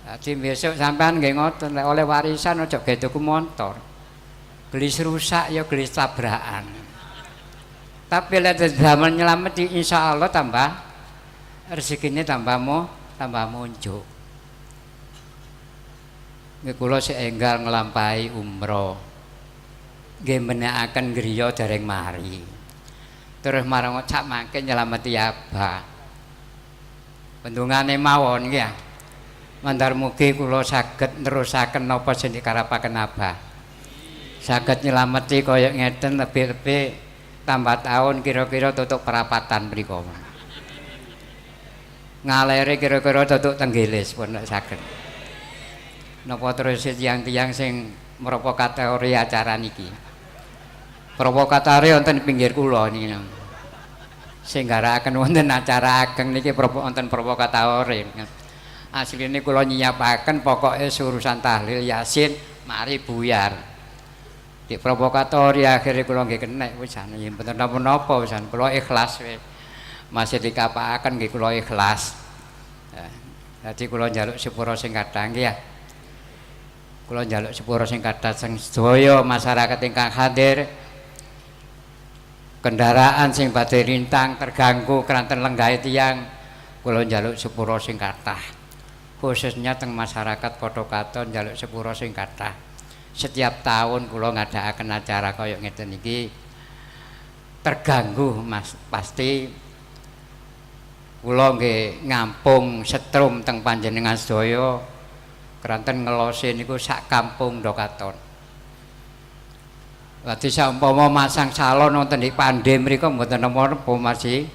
Dadi besok sampean nggih ngoten lek oleh warisan aja gawe tuku montor. Gelis rusak ya gelis tabrakan. Tapi lek zaman nyelameti insyaallah tambah rezekine tambah tambah munjuk. Nggih kula sik enggal nglampahi umroh. Nggih menekaken griya dereng mari. Terus marang sak mangke nyelameti abah. Bendungane mawon nggih. Mandar mugi kula saged nerusaken napa sing dikarepaken abah. Saged nyelameti kaya ngeten lebih-lebih tambah tahun kira-kira tutuk perapatan mriku. Ngalere kira-kira tutuk tenggelis pun nek saged. Napa terus tiyang-tiyang sing mrovokatori acara niki. Provokatore wonten pinggir kula niki. Sing garakaken wonten acara ageng niki wonten provokatore. Asline kula nyiapaken pokoke urusan tahlil Yasin mari buyar. Di provokatori akhire kula nggih kenek wisan nggih mboten napa-napa wisan kula ikhlas wis. Masih dikapakaken nggih kula ikhlas. Dadi kula njaluk sepura sing kathah nggih ya. Kula njaluk sepura sing kathah sing sedaya masyarakat ingkang hadir. Kendaraan sing badhe rintang terganggu keranten lenggahe tiyang kula njaluk sepura sing kathah. Khususnya teng masyarakat Padha Katon njaluk sepura sing kathah. Setiap tahun kula ngadakaken acara kaya ngeten iki terganggu Mas pasti kula nggih ngampung setrum teng panjenengan sedaya keranten ngelose niku sak kampung Dokaton. Dadi saumpama masang salon wonten di Pande mriku mboten napa-napa masih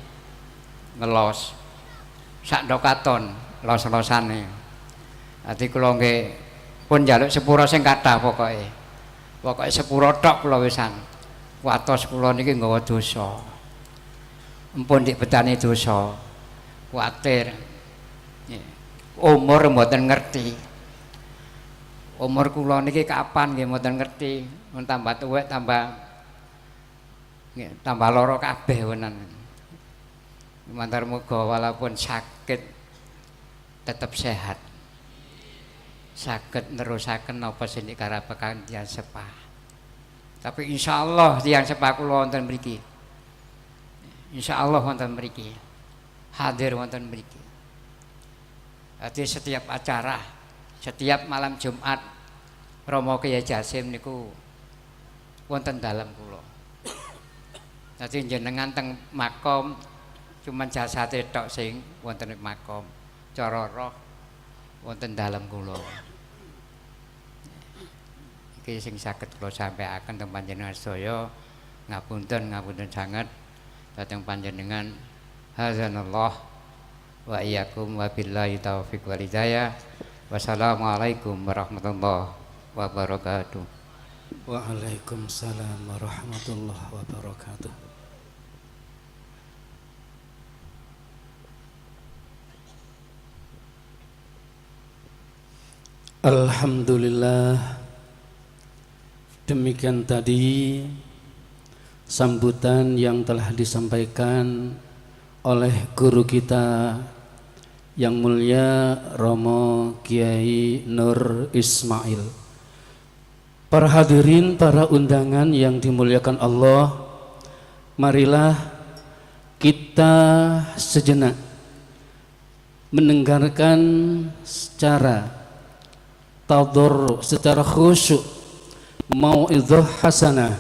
ngelos. Sak Dokaton los-losane. Dadi kula nggih pun njaluk sepura sing kathah pokoke. Pokoke sepura tok kula wisan. Watos kula niki nggawa dosa. Empun dipetani dosa. Kuwatir. Umur mboten ngerti. Umur kula niki kapan nggih mboten ngerti. Mun tambah tuwek tambah nggih tambah lara kabeh wonan. Mantar muga walaupun sakit tetep sehat. Saged nerusaken napa sing dikarepaken tiyang sepah. Tapi insyaallah tiyang sepah kula wonten mriki. Insyaallah wonten mriki. Hadir wonten mriki. Jadi setiap acara, setiap malam Jumat Romo Kiai Jasim niku wonten dalem kula. Dadi jenengan teng makom cuman jasate tok sing wonten ing makom. Cara roh wonten dalem kula. Iki sing saged kula sampaikan teng panjenengan sedaya, ngapunten ngapunten sanget dhateng panjenengan. Hazanallah wa iyyakum wa billahi taufiq wal hidayah. Wassalamualaikum warahmatullahi wabarakatuh. Waalaikumsalam warahmatullahi wabarakatuh. Alhamdulillah, demikian tadi sambutan yang telah disampaikan oleh guru kita yang mulia Romo Kiai Nur Ismail. Para hadirin, para undangan yang dimuliakan Allah, marilah kita sejenak mendengarkan secara tadarru, secara khusyuk mauidhah hasanah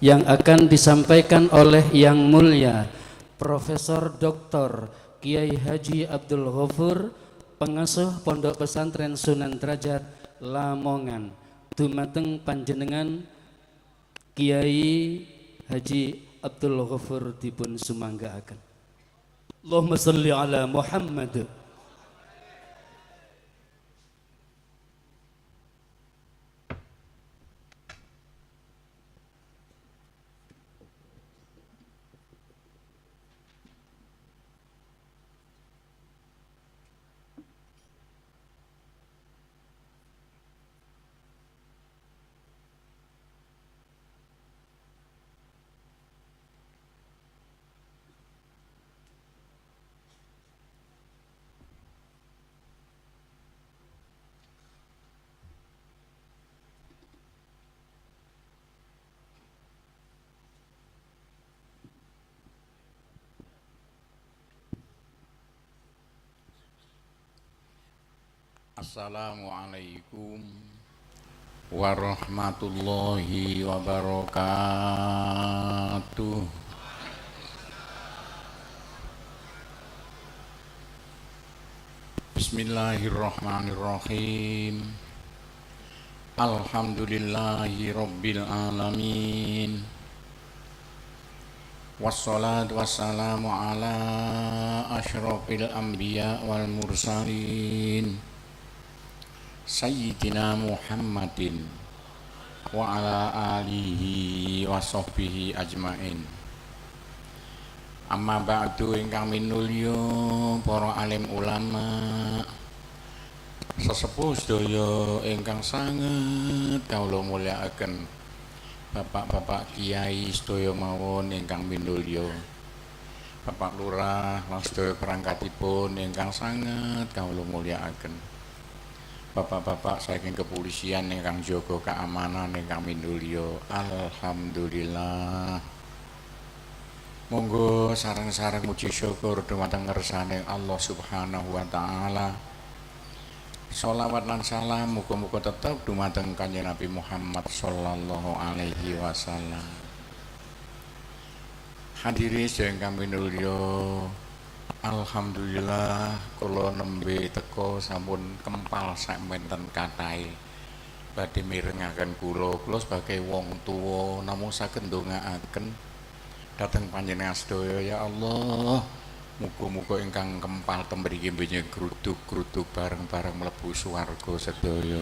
yang akan disampaikan oleh yang mulia Profesor Dr. Kiai Haji Abdul Ghafur, pengasuh Pondok Pesantren Sunan Drajat Lamongan. Dumateng panjenengan Kiai Haji Abdul Ghafur dipun sumanggaaken. Allahumma salli ala Muhammad. Assalamualaikum warahmatullahi wabarakatuh. Bismillahirrahmanirrahim. Alhamdulillahi rabbil alamin. Wassalatu wassalamu ala asyrafil anbiya wal mursalin Sayyidina Muhammadin wa ala alihi wa sahbihi ajmain. Amma ba'du, ingkang minulya para alim ulama, sesepuh sedaya ingkang sanget kawula mulyakaken, bapak-bapak kiai sedaya mawon ingkang minulya, Bapak Lurah lan sedaya perangkatipun ingkang sanget kawula mulyakaken, bapak-bapak saking kepolisian ingkang jaga keamanan ingkang minulya, alhamdulillah. Monggo sareng-sareng muji syukur dumateng ngersane Allah Subhanahu wa taala. Sholawat lan salam muga-muga tetep dumateng Kanjeng Nabi Muhammad sallallahu alaihi wasallam. Hadirin sedaya ingkang minulya, alhamdulillah kula nembe teka sampun kempal sakmenten kathahe. Badhe mirengaken kula, kula sebagai wong tuwa namung saged ndongaaken dhateng panjenengan sedaya, ya Allah, muga-muga ingkang kempal ten mriki benjing gruduk-gruduk bareng-bareng mlebu swarga sedaya.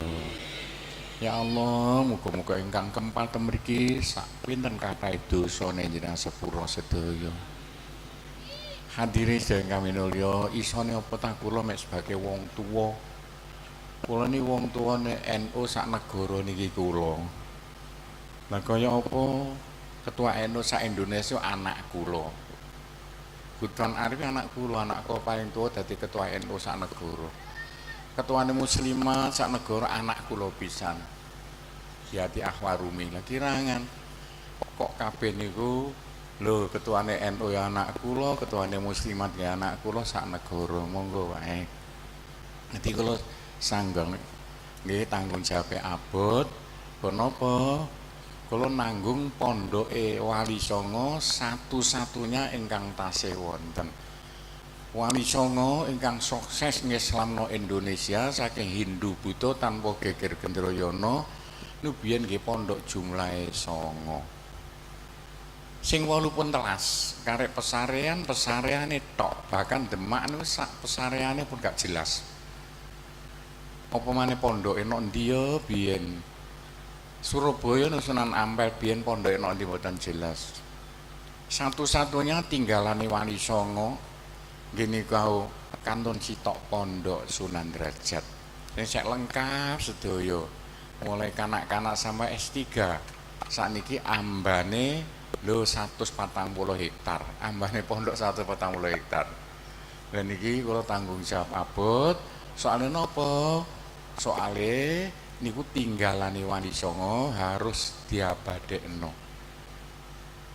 Ya Allah, muga-muga ingkang kempal ten mriki sak pinten kathahe dosane jenengan sepura sedaya. Hadirin sedaya kaminulya, isone apa ta kula mek sebagai wong tuwa. Kula ni wong tuwane NU sak negara niki kula. Lah kaya apa ketua NU sak Indonesia anak kula. Gudran Arif anak kula, anak kula paling tua dadi ketua NU sak negara. Ketuane muslimah sak negara anak kula pisan. Yati Ahwarumi. Lah kirangan kok kabeh niku lho, ketuane NU ya anak kula, ketuane muslimat ya anak kula sak negara. Monggo wae. Dadi kula sanggeng nggih tanggung jawab abot. Kenapa? Kula nanggung pondoke Wali Songo satu-satunya ingkang tasih wonten. Wali Songo ingkang sukses ngislamno Indonesia saking Hindu Buddha tanpa geger Gendrayana nu biyen nggih pondok jumlahe 9. Sing 8 pun telas, karek pesarean, pesareane tok, bahkan Demak niku sak pesareane pun gak jelas. Apa maneh pondoke nok ndi ya biyen. Surabaya Sunan Ampel biyen pondoke nok ndi mboten jelas. Satu-satunya tinggalane Wali Songo nggih niku kantun sitok pondok Sunan Drajat. Sing sek lengkap sedaya. Mulai kanak-kanak sampai S3. Sakniki ambane lho 140 hektar. Ambane pondok 140 hektar. Dan niki kula tanggung jawab abot. Soalnya napa? Soale niku tinggalane Wali Songo harus diabadekno.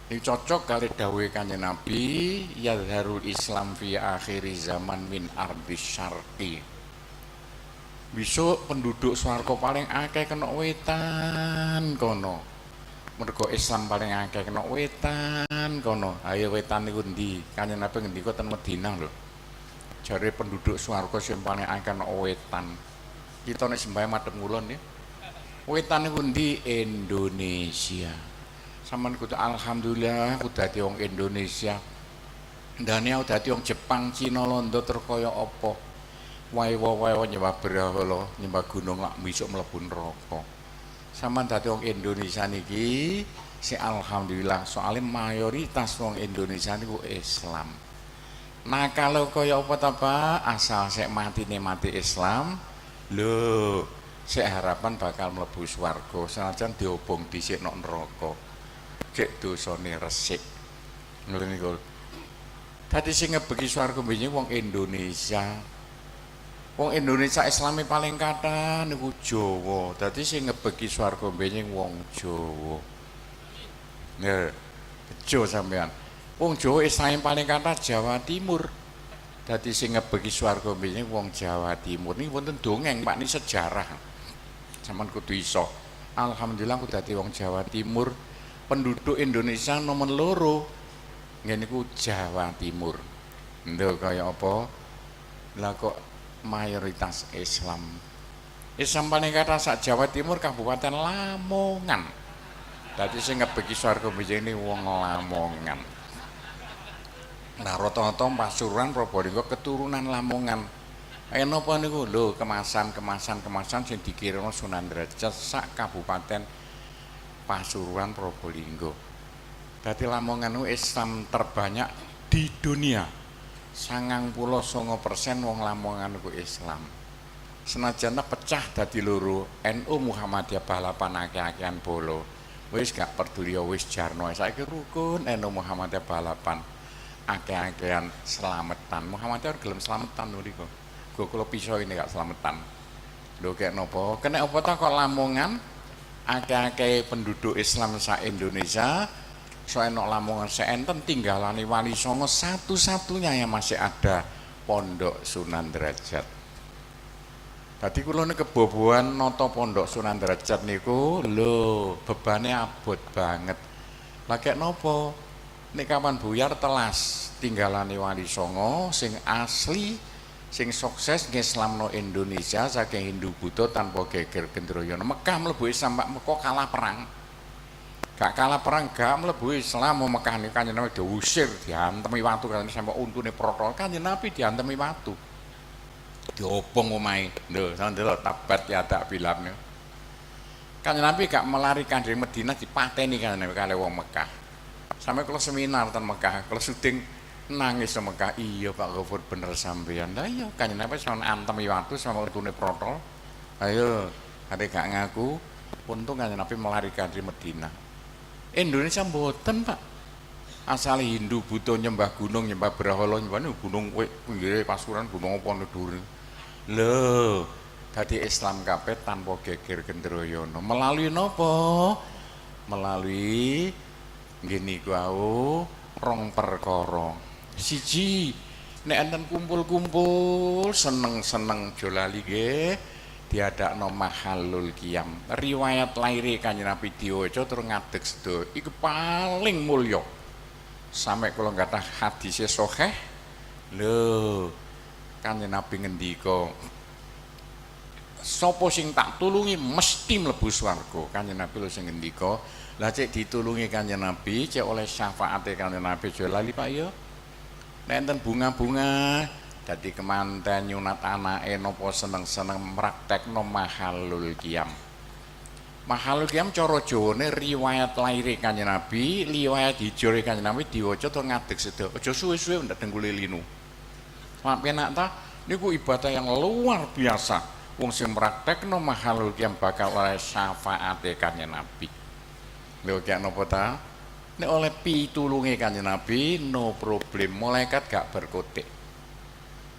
Ini cocok kali dawuhe Kanjeng Nabi, yadharul Islam fi akhiri zaman min ardis syarqi. Besok penduduk swarga paling akeh kena wetan kono. Mergo Islam paling akeh kena wetan kono. Ayo wetan niku ndi? Kanjeng Nabi ngendika ten Madinah lho. Jare penduduk swarga sing paling akeh kena wetan. Kita nek sembahyang madhep ngulon ya. Wetan niku ndi? Indonesia. Sampeyan kudu alhamdulillah aku dadi wong Indonesia. Ndane aku dadi wong Jepang, Cina, Londo terus kaya apa? Wae-wae nyembah berhala, nyembah gunung lak besok mlebu neraka. Sampeyan dadi wong Indonesia niki si alhamdulillah, soalnya mayoritas wong Indonesia niku Islam. Nah kalau kaya apa ta Pak, asal sek matine mati Islam, lho, sek harapan bakal mlebu swarga, senajan diobong dhisik nok neraka. Cek dosane resik. Ngoten niku. Dadi sing ngebeki swarga benjing wong Indonesia. Wong Indonesia Islami paling kathah niku Jawa. Dadi sing ngebeki swarga benjing wong Jawa. Ya, bejo sampean. Wong Jawa Islami paling kathah Jawa Timur. Dadi sing ngebeki swarga benjing wong Jawa Timur. Niki wonten dongeng, Pak, ini sejarah. Sampeyan kudu iso. Alhamdulillah aku dadi wong Jawa Timur. Penduduk Indonesia nomor 2 ngene niku Jawa Timur. Lho kaya apa? Lah kok mayoritas Islam. Islam paling kathah sak Jawa Timur Kabupaten Lamongan. Dadi sing ngebeki swarga ini wong Lamongan. Nah rata-rata Pasuruan Probolinggo keturunan Lamongan. Kaya napa niku? Lho kemasan-kemasan kemasan sing dikirimno Sunan Drajat sak Kabupaten Pasuruan Probolinggo. Dadi Lamongan itu Islam terbanyak di dunia. 99% wong Lamongan iku Islam. Senajan pecah dadi loro, NU Muhammadiyah balapan akeh-akehan bolo. Wis gak peduli ya wis jarno. Saiki rukun NU Muhammadiyah balapan akeh-akehan slametan. Muhammadiyah gelem slametan niku. Go kula piso ini gak slametan. Lho kek napa? Kena apa ta kok Lamongan akeh-akeh penduduk Islam sak Indonesia, soal nok Lamongan seenten tinggalane Wali Songo satu-satunya yang masih ada Pondok Sunan Drajat. Dadi kula niku kebobohan nata Pondok Sunan Drajat niku lho bebane abot banget. Lah kek napa? Nek kapan buyar telas tinggalane Wali Songo sing asli sing sukses ngislamno Indonesia saking Hindu Buddha tanpa geger Gendrayana. Mekah mlebu Islam Pak, Mekah kalah perang. Gak kalah perang gak mlebu Islam mau Mekah niku Kanjeng Nabi diusir, diantemi watu kan sampe untune protol. Kanjeng Nabi diantemi watu. Diobong omahe. Lho, sampeyan delok tabat ya tak bilap niku. Kanjeng Nabi gak melarikan dari Madinah dipateni Kanjeng Nabi kalih wong Mekah. Sampai kalau seminar ten Mekah, kalau syuting Nangis Mekah, iya Pak Gofur bener sampean. Lah iya, Kanjeng Nabi sampean antem watu sama untune protol. Ayo, ate gak ngaku, untung Kanjeng Nabi melarikan dari Medina. Indonesia mboten, Pak. Asal Hindu Buddha nyembah gunung, nyembah berhala, nyembah gunung kowe pinggire Pasuruan gunung apa dhuwur. Lho, dadi Islam kabeh tanpa geger gendroyono. Melalui napa? Melalui nggih niku wau rong perkara. Siji, nek enten kumpul-kumpul seneng-seneng aja lali nggih diadakno mahalul qiyam. Riwayat laire Kanjeng Nabi diwaca terus ngadeg sedaya. Iku paling mulya. Sampai kula gadah hadise sahih. Lho, Kanjeng Nabi ngendika, sapa sing tak tulungi mesti mlebu swarga. Kanjeng Nabi lho sing ngendika. Lah cek ditulungi Kanjeng Nabi, cek oleh syafaate Kanjeng Nabi aja lali Pak ya. Nek enten bunga-bunga dadi kemanten nyunat anake napa seneng-seneng praktekno mahalul qiyam. Mahalul qiyam cara Jawane riwayat laire Kanjeng Nabi, riwayat hijrahe Kanjeng Nabi diwaca to ngadeg sedaya. Aja suwe-suwe ndak dengkule linu. Mak penak ta niku ibadah yang luar biasa. Wong sing praktekno mahalul qiyam bakal oleh syafaate Kanjeng Nabi. Lho kaya napa ta? Nek oleh pitulunge Kanjeng Nabi no problem, malaikat gak berkutik.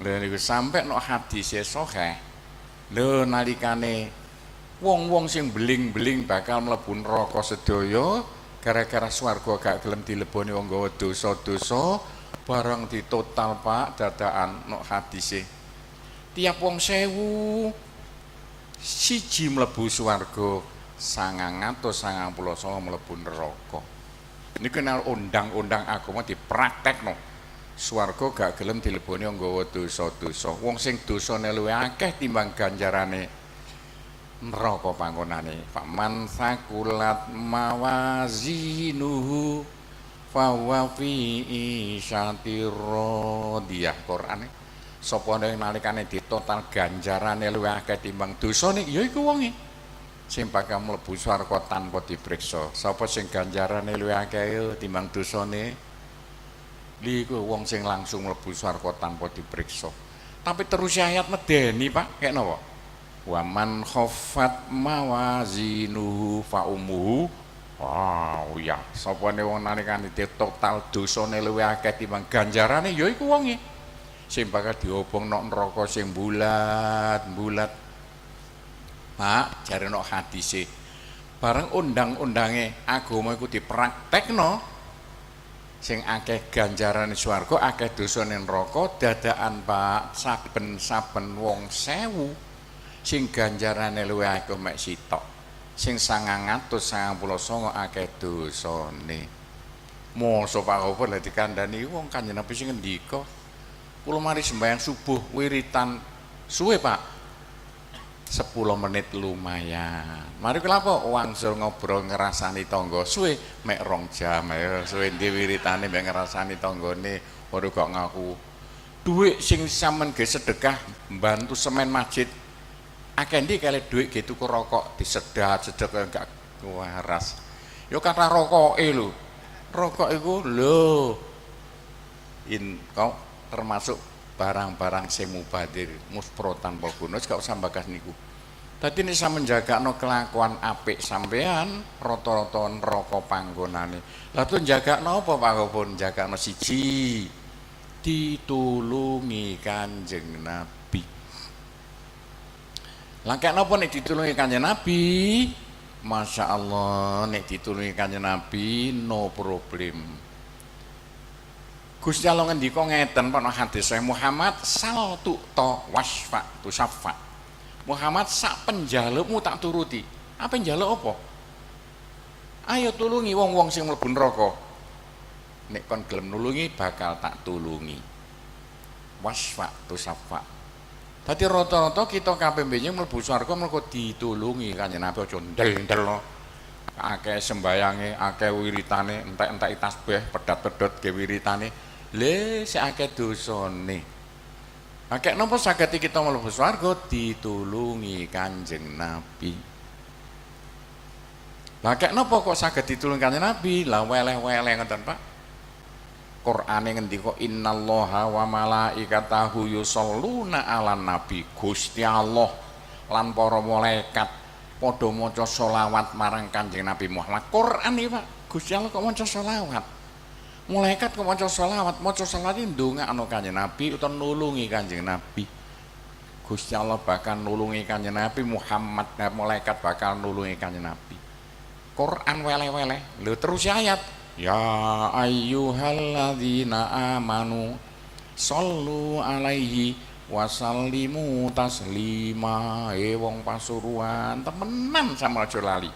Lho niku sampe nok hadise sahih. Lho nalikane wong-wong sing beling-beling bakal mlebu neraka sedaya gara-gara swarga gak gelem dileboni wong gawa dosa-dosa, barang ditotal Pak dadakan nok hadise. Tiap wong 1000 siji mlebu swarga, 999 mlebu neraka. Niku nek undang-undang agama dipraktekno. Swarga gak gelem dileboni wong gawa dosa-dosa. Wong sing dosane luwih akeh timbang ganjarane neraka panggonane. Faman sakulat mawazinuhu fahuwa fi isyatir radiyah. Qur'ane sapa nalikane ditotal ganjarane luwih akeh timbang dosane ya iku wonge sing bakal mlebu swarga tanpa diperiksa. Sapa sing ganjarane luwih akeh timbang dosane? Iku wong sing langsung mlebu swarga tanpa diperiksa. Tapi terus ayat medeni, Pak, kek napa? Wa man khaffat mawazinuhu fa ummuhu. Wow, ya, sapane wong nalikane total dosane luwih akeh timbang ganjarane ya iku wonge sing bakal diobong nok neraka sing bulat-bulat. Pak, jare nok hadise. Bareng undang-undange agama iku dipraktekno sing akeh ganjarane swarga, akeh dosane neraka, dadakan Pak saben-saben wong 1000 sing ganjarane luwih akeh mek sitok. Sing 999 akeh dosane. Mosok Pak Gofur lha dikandani wong Kanjeng Nabi sing ngendika. Kula mari sembahyang subuh wiritan suwe Pak. 10 menit lumayan. Mari kula apa wangsul ngobrol ngerasani tangga suwe mek 2 jam ayo suwe ndi wiritane mek ngerasani tanggane ora kok ngaku. Dhuwit sing sampean ge sedekah mbantu semen masjid akeh ndi kali dhuwit ge tuku rokok disedat-sedet kaya gak waras. Ya kathah rokoke lho. Rokok iku lho in kau termasuk barang-barang sing mubadir muspro tanpa guna gak usah bagas niku. Dadi nek sampeyan jagakno kelakuan apik sampean rata-rata neraka panggonane. Lah tuh jagakno apa Pak Gopun? Jagakno siji ditulungi Kanjeng Nabi. Lah kek napa nek ditulungi Kanjeng Nabi? Masya Allah nek ditulungi Kanjeng Nabi no problem. Gusti Allah ngendika ngeten ana hadis Sahih Muhammad sal tu'ta wasfa tusaffa. Muhammad sak penjalukmu tak turuti. Apa njaluk apa? Ayo tulungi wong-wong sing mlebu neraka. Nek kon gelem nulungi bakal tak tulungi. Wasfa tusaffa. Dadi rata-rata kita kabeh benjing mlebu swarga mergo ditulungi Kanjeng Nabi aja ndel-ndel. Akeh sembayange, akeh wiritane, entek-entek tasbih, pedat-pedot ge wiritane. Le sik akeh dosane. Akeh napa saged kita mlebu swarga ditulungi Kanjeng Nabi. Lah kek napa kok saged ditulungi Kanjeng Nabi? Lah weleh-weleh ngoten Pak. Qur'ane ngendika innallaha wa malaikatahu yusholluna 'alan nabi. Gusti Allah lan para malaikat padha maca sholawat marang Kanjeng Nabi Muhammad. Qur'an iki, Pak. Gusti Allah kok maca sholawat. Malaikat kok maca sholawat, maca sholawat iki ndongakno Kanjeng Nabi utawa nulungi Kanjeng Nabi. Gusti Allah bakal nulungi Kanjeng Nabi Muhammad, malaikat bakal nulungi Kanjeng Nabi. Quran wele-wele. Lho terus ayat, ya ayyuhalladzina amanu shollu alaihi wasallimu taslima. Wong Pasuruan temenan sama aja lali.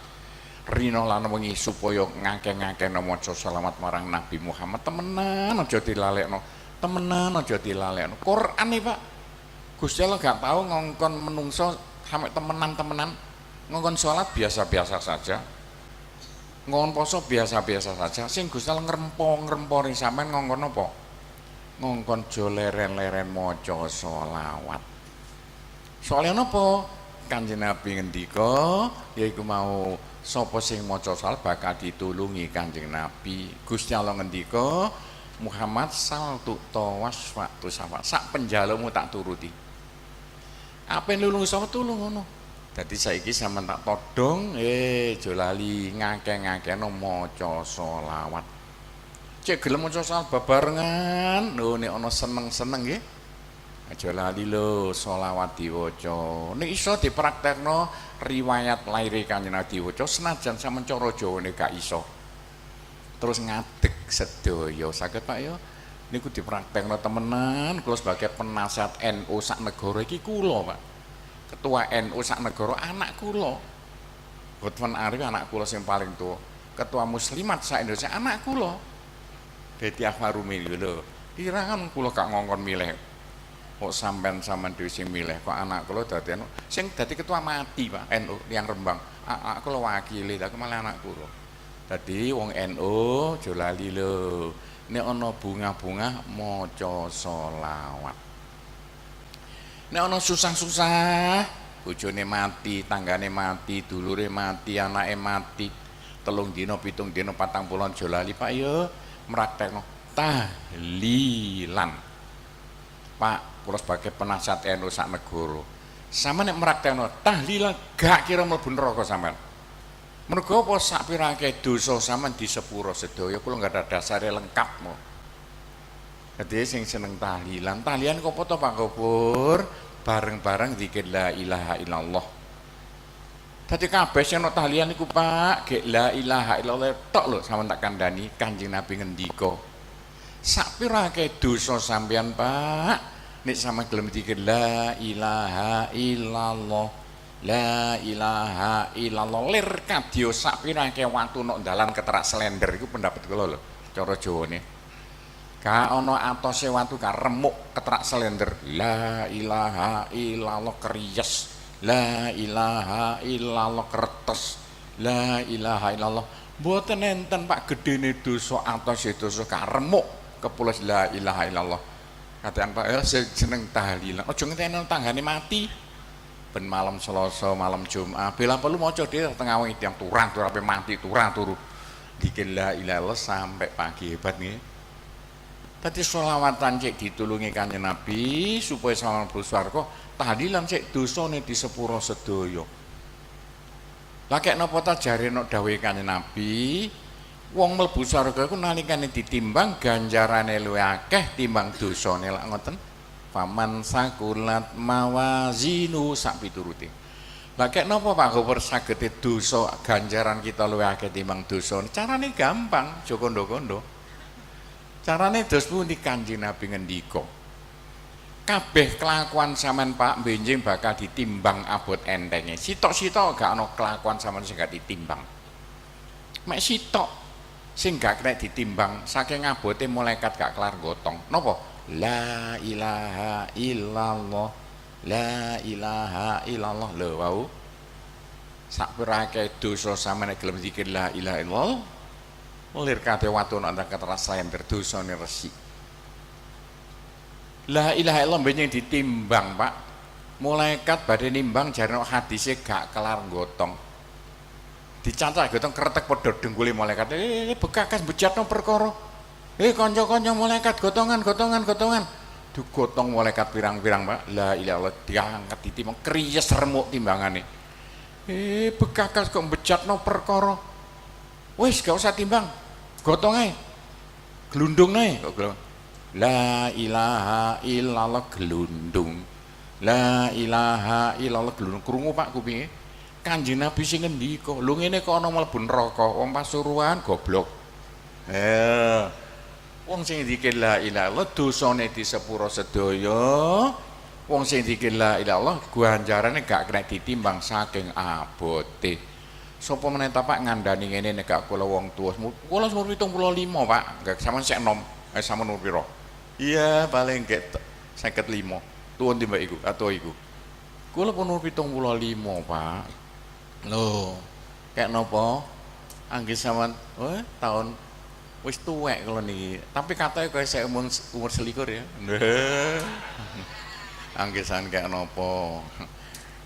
Rino lan wengi supaya ngakeh-ngakehno maca selawat marang Nabi Muhammad, temenan aja dilalekno. Temenan aja dilalekno. Quran iki, Pak. Gusti Allah gak tahu ngongkon menungso sampai temenan-temenan, ngongkon sholat biasa-biasa saja, ngongkon poso biasa-biasa saja. Sing Gusti Allah ngrempo-ngrempori sampean ngongkon apa? Ngongkon aja leren-leren maca sholawat. Soalnya napa? Kanjeng Nabi ngendika yaiku mau sapa sing maca sholawat bakal ditulungi Kanjeng Nabi. Gusti Allah ngendika Muhammad sal tu'ta wasfa' tusafa, sak penjalukmu tak turuti. Apa nulung sapa tulung ngono. Dadi saiki sampean tak todong, aja lali ngakeh-ngakehno maca sholawat. Cek gelem maca sholawat bebarengan, lho nek ana seneng-seneng nggih. Aja lali lho sholawat diwaca. Nek iso dipraktekno riwayat laire Kanjeng Nabi diwaca senajan sampean cara Jawane gak iso. Terus ngadeg sedaya saged, Pak ya. Niku dipraktekno temenan kula sebagai penasihat NU sak negara iki kula, Pak. Ketua NU sak negara anak kula. Hotman Arif anak kula sing paling tua. Ketua Muslimat sak Indonesia anak kula. Dadi Akwarumi lho. Kirangan kula gak ngongkon milih. Kok sampean-sampean dhewe sing milih kok anak kula dadi NU. Sing dadi ketua mati, Pak, NU tiyang Rembang. Anak kula wakile, tapi malah anak kula. Dadi wong NU aja lali lho. Nek ana bunga-bunga maca sholawat. Nek ana susah-susah, bojone mati, tanggane mati, dulure mati, anake mati, 3 dina, 7 dina, 40 aja lali, Pak ya, mraktekno tahlilan. Pak, kula sebagai penasihat NU sak negara, sampeyan nek mraktekno tahlilan gak kira mlebu neraka sampean. Mergo apa sak pirake dosa sampean disepuro sedaya, kula nggak ada dasare lengkap mo. Dadi sing seneng tahlilan, tahlilan kok apa to Pak Gopur? Bareng-bareng zikir la ilaha illallah. Dadi kabeh sing ana tahlilan iku Pak, gek la ilaha illallah tok lho sampean tak kandhani Kanjeng Nabi ngendika. Sak pirake dosa sampean Pak, nek sampean gelem zikir la ilaha illallah. La ilaha illallah lir kadya sak pirake watu nok dalan keterak slender iku pendapat kula lho cara Jawane. Gak ana atose watu gak remuk keterak slender. La ilaha illallah kriyes. La ilaha illallah kretes. La ilaha illallah. Mboten enten Pak gedene dosa atose dosa gak remuk kepules la ilaha illallah. Katean Pak ya sing seneng tahlilan. Aja ngenteni tanggane mati. Ben malam Selasa, malam Jumat, bila perlu maca dhewe tengah wengi tiyang turang turu ape mati turang turu. Dikir la ilaha illallah sampai pagi hebat nggih. Dadi sholawatan cek ditulungi Kanjeng Nabi supaya selamat mlebu swarga, tahlilan cek dosane disepuro sedaya. Lah kek napa ta jare nok dawuhe Kanjeng Nabi, wong mlebu swarga iku nalikane ditimbang ganjarane luwih akeh timbang dosane lak ngoten. Faman sakulat mawazinu sak piturute. Lah kek napa Pak Gopur sagete dosa ganjaran kita luwih akeh timbang dosa? Carane gampang, aja kondo-kondo. Carane dos pundi Kanjeng Nabi ngendika? Kabeh kelakuan sampean Pak benjing bakal ditimbang abot entenge. Sitok-sitok gak ana kelakuan sampean sing gak ditimbang. Mek sitok sing gak kena ditimbang saking abote malaikat gak kelar gotong. Napa? La ilaha illallah. La ilaha illallah. Lho wau. Sak pirake dosa sampeyan gelem zikir la ilaha illallah. Lir kabeh watu nek keteras slender dosane resik. La ilaha illallah benjing ditimbang, Pak. Malaikat badhe nimbang jarene hadise gak kelar gotong. Dicancak gotong kretek padha dengkule malaikat. Bekakas bejatno perkara. Kanca-kanca malaikat gotongan gotongan gotongan. Digotong malaikat pirang-pirang, Pak. La ilaha illallah, diangkat ditimbang kriyes remuk timbangane. Bekakas kok mbejatno perkara. Wis gak usah timbang. Gotong ae. Glundung ae kok glundung. La ilaha illallah glundung. La ilaha illallah glundung. Krungu Pak kupinge. Kanjeng Nabi sing ngendika, lho ngene kok ana mlebu neraka, wong Pasuruan goblok. Wong sing dikir la ilaha illallah dosane disepuro sedaya. Wong sing dikir la ilaha illallah ganjarane gak kena ditimbang saking abote. Sapa meneh ta Pak ngandani ngene nek gak kula wong tuwa. Kula umur 75, Pak. Gak sampean sik enom. Sampean umur pira? Iya, paling gek 55. Tuwa ndi mbak iku atau iku? Kula pun umur 75, Pak. Lho, kek napa? Angge sampean tahun wis tuwek kula niki. Tapi katoke kaya sik umur umur 21 ya. Angge sampean kek napa?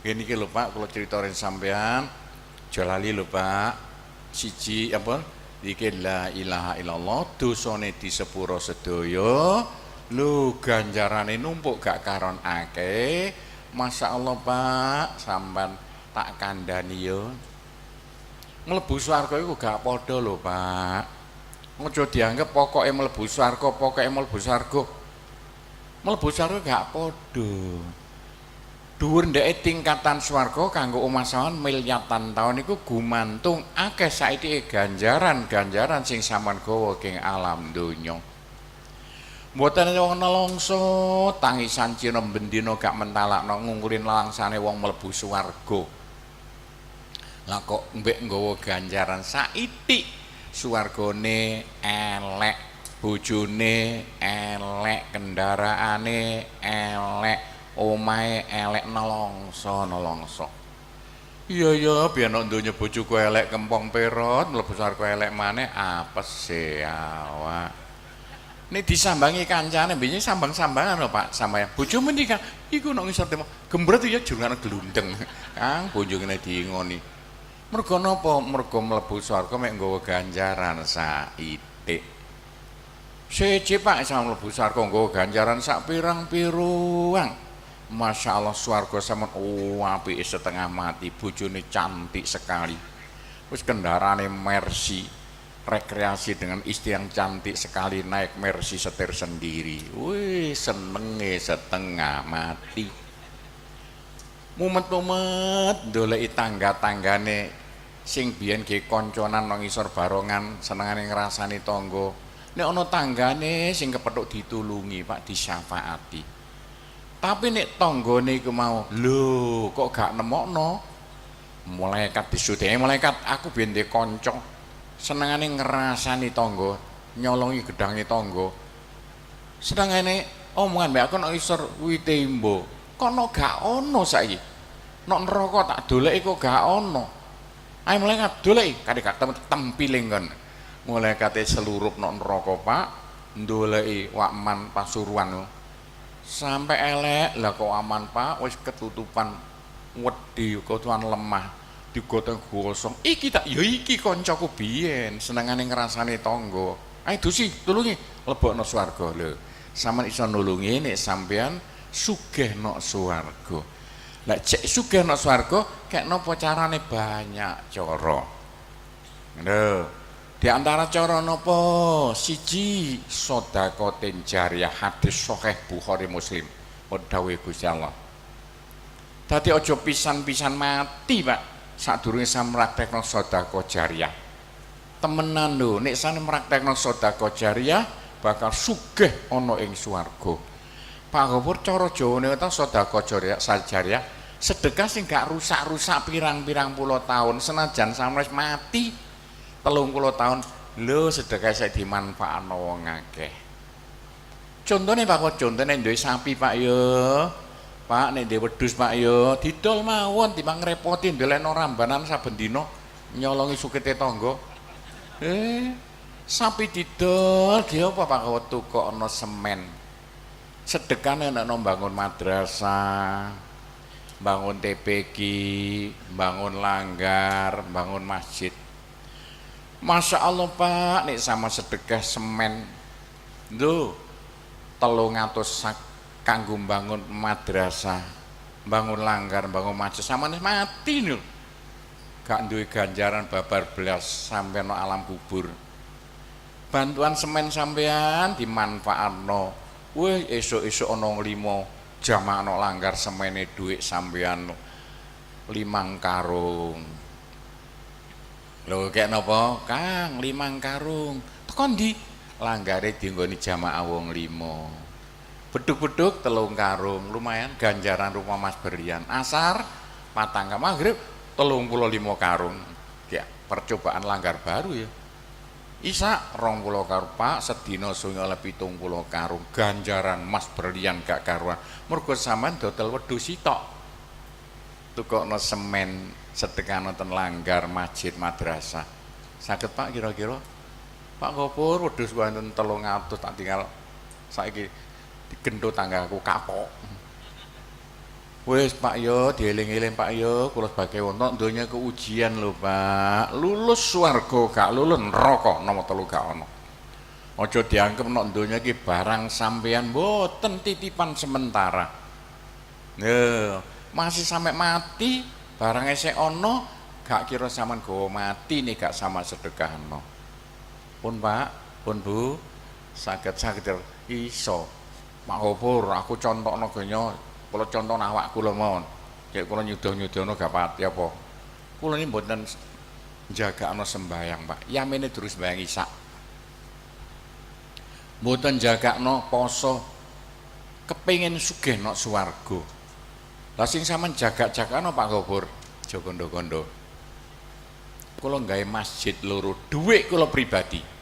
Ngene iki lho Pak, kula critane sampean. Aja lali lho Pak. Siji apa? Iki la ilaha illallah dosane disepuro sedaya. Lho ganjarane numpuk gak karon akeh. Masya Allah Pak, sampean tak kandhani yo. Mlebu swarga iku gak padha lho Pak. Aja dianggep pokoke mlebu swarga, pokoke mlebu swarga. Mlebu swarga gak padha. Dhuwur ndeke tingkatan swarga kanggo omah sampean miliaran taun iku gumantung akeh saithike ganjaran-ganjaran sing sampean gawa ing alam donya. Mboten wong nelongso tangisan Cina bendina gak mentalakno ngungkuri nelangsane wong mlebu swarga. Lah kok mbek nggawa ganjaran saithik, swargane elek, bojone elek, kendaraane elek, omahe elek, nelongso nelongso. Iya ya, biyen nek donya bojoku elek kempong perot, mlebu swarga elek maneh apes awak. Nek disambangi kancane, biyen sambang-sambangan lho Pak, sampeyan. Bojomu ndi Kang? Iku nek ngisor tembok. Gembrot ya jurungane glundeng. Kang bojone diingoni. Mergo napa? Mergo mlebu swarga mek nggawa ganjaran saithik. Siji Pak, sama mlebu swarga nggawa ganjaran sak pirang-pirang. Masya Allah swarga sampean oh apike setengah mati, bojone cantik sekali. Wis kendaraane Mercy, rekreasi dengan istri yang cantik sekali naik Mercy setir sendiri. Wih, senenge setengah mati. Mumet-mumet ndoleki tangga-tanggane sing biyen ge konconan nang ngisor barongan senengane ngrasani tangga. Nek ana tanggane sing kepethuk ditulungi, Pak, disyafaati. Tapi nek tanggane iku mau, lho kok gak nemokno? Malaikat disudene, malaikat aku biyen ndek kanca senengane ngrasani tangga, nyolongi gedange tangga. Senengane omongan mbek aku nek isor wite imbo. Kono gak ono saiki. Nek neraka tak doleki kok gak ono. Ayo malaikat doleki, kate gak tempiling kon. Malaikate selurup nek neraka, Pak, ndoleki Wakman Pasuruan. Sampai elek, lah kok aman Pak, wis ketutupan wedi, ketutupan lemah, digotong gosong. Iki tak ya iki kancaku biyen, senengane ngrasani tangga. Ayo dusi, tulungi, lebokno swarga lho. Sampeyan iso nulungi nek sampeyan sugih nok swarga. Lah cek sugih nok swarga, kek napa carane? Banyak cara. Lho, di antara cara napa? Siji, sedekah jariyah, hadis sahih Bukhari Muslim. Dawuhe Gusti Allah. Dadi aja pisan-pisan mati, Pak, sadurunge sampeyan mraktekno sedekah jariyah. Temenan lho, nek sampeyan mraktekno sedekah jariyah bakal sugih ana ing swarga. Pak Gofur, cara Jawane ta sedekah jariyah, sajariyah, sedekah sing gak rusak-rusak pirang-pirang puluh tahun, senajan sampeyan mati 30 tahun, lho sedekah saya dimanfaatno wong akeh. Contone Pak, contone duwe sapi Pak yo. Pak nek duwe wedhus Pak yo, didol mawon timbang ngrepoti ndelekno rambanan saben dina nyolongi sukete tangga. Sapi didol, dia apa Pak tukokno semen. Sedekahne nek bangun madrasah, bangun TPQ, bangun langgar, bangun masjid. Masya Allah Pak, nek sama sedekah semen Lho, 300 sak kanggo bangun madrasah, bangun langgar, bangun masjid, sampeyan mati lho. Gak duwe ganjaran babar blas sampe no alam kubur. Bantuan semen sampean dimanfaatno. Wih, esuk-esuk ana 5 jamaah no langgar semene dhuwit sampean 5 karung. Lho, kek napa? Kang, 5 karung. Teko ndi? Langgare dienggoni jamaah wong 5. Beduk-beduk 3 karung, lumayan ganjaran rumah Mas Berlian. Asar patang maghrib 35 karung. Ya, percobaan langgar baru ya. Isa 20 karung, Pak, sedina sungi oleh 70 karung. Ganjaran Mas Berlian gak karuan. Mergo sampean dodol wedhus sitok. Tukokno semen sedekah nonton langgar masjid madrasah. Saged Pak kira-kira? Pak Gopur wedhus wonten 300 tak tinggal saiki digendho tanggaku kapok. Wis Pak yo dieling-eling Pak yo, kula sebagai wong donya keujian lho Pak. Lulus swarga gak lulus neraka nomor 3 gak ono. Aja dianggep nek donya iki barang sampean, mboten, titipan sementara. Lho, masih sampai mati barang esek ono, gak kira sampean gawa mati nih gak sama sedekahno. Pun Pak, pun Bu, saged-saged iso. Pak Gopur, aku contokno genya, kula contoh awak kula mawon. Kayak kula nyuduh-nyuduhno gak pati apa. Kula ini mboten jagakno sembayang, Pak. Yamene durung sembayang isak. Mboten jagakno poso. Kepengin sugih nok swarga. Lah sing sampean jagak-jagakno Pak Gopur, aja kondo-kondo. Kula gawe masjid loro, dhuwit kula pribadi.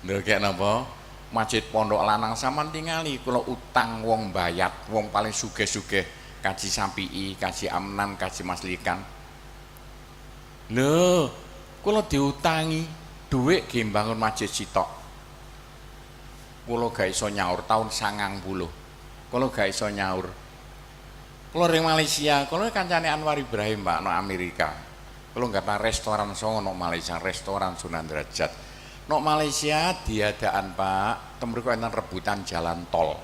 Lho kek napa? Masjid Pondok Lanang sampean tingali kula utang wong bayat, wong paling sugih-sugih, kaji Sampii, kaji Amnan, kaji Maslikan. Lho, kula diutangi dhuwit ge mbangun masjid sitok. Kula gak iso nyaur tahun 90. Kula gak iso nyaur. Kula ring Malaysia, kula kancane Anwar Ibrahim Pak no Amerika. Kula nggak restoran songo no Malaysia, restoran Sunan Derajat. No Malaysia diadaan Pak, teng mriku enten rebutan jalan tol.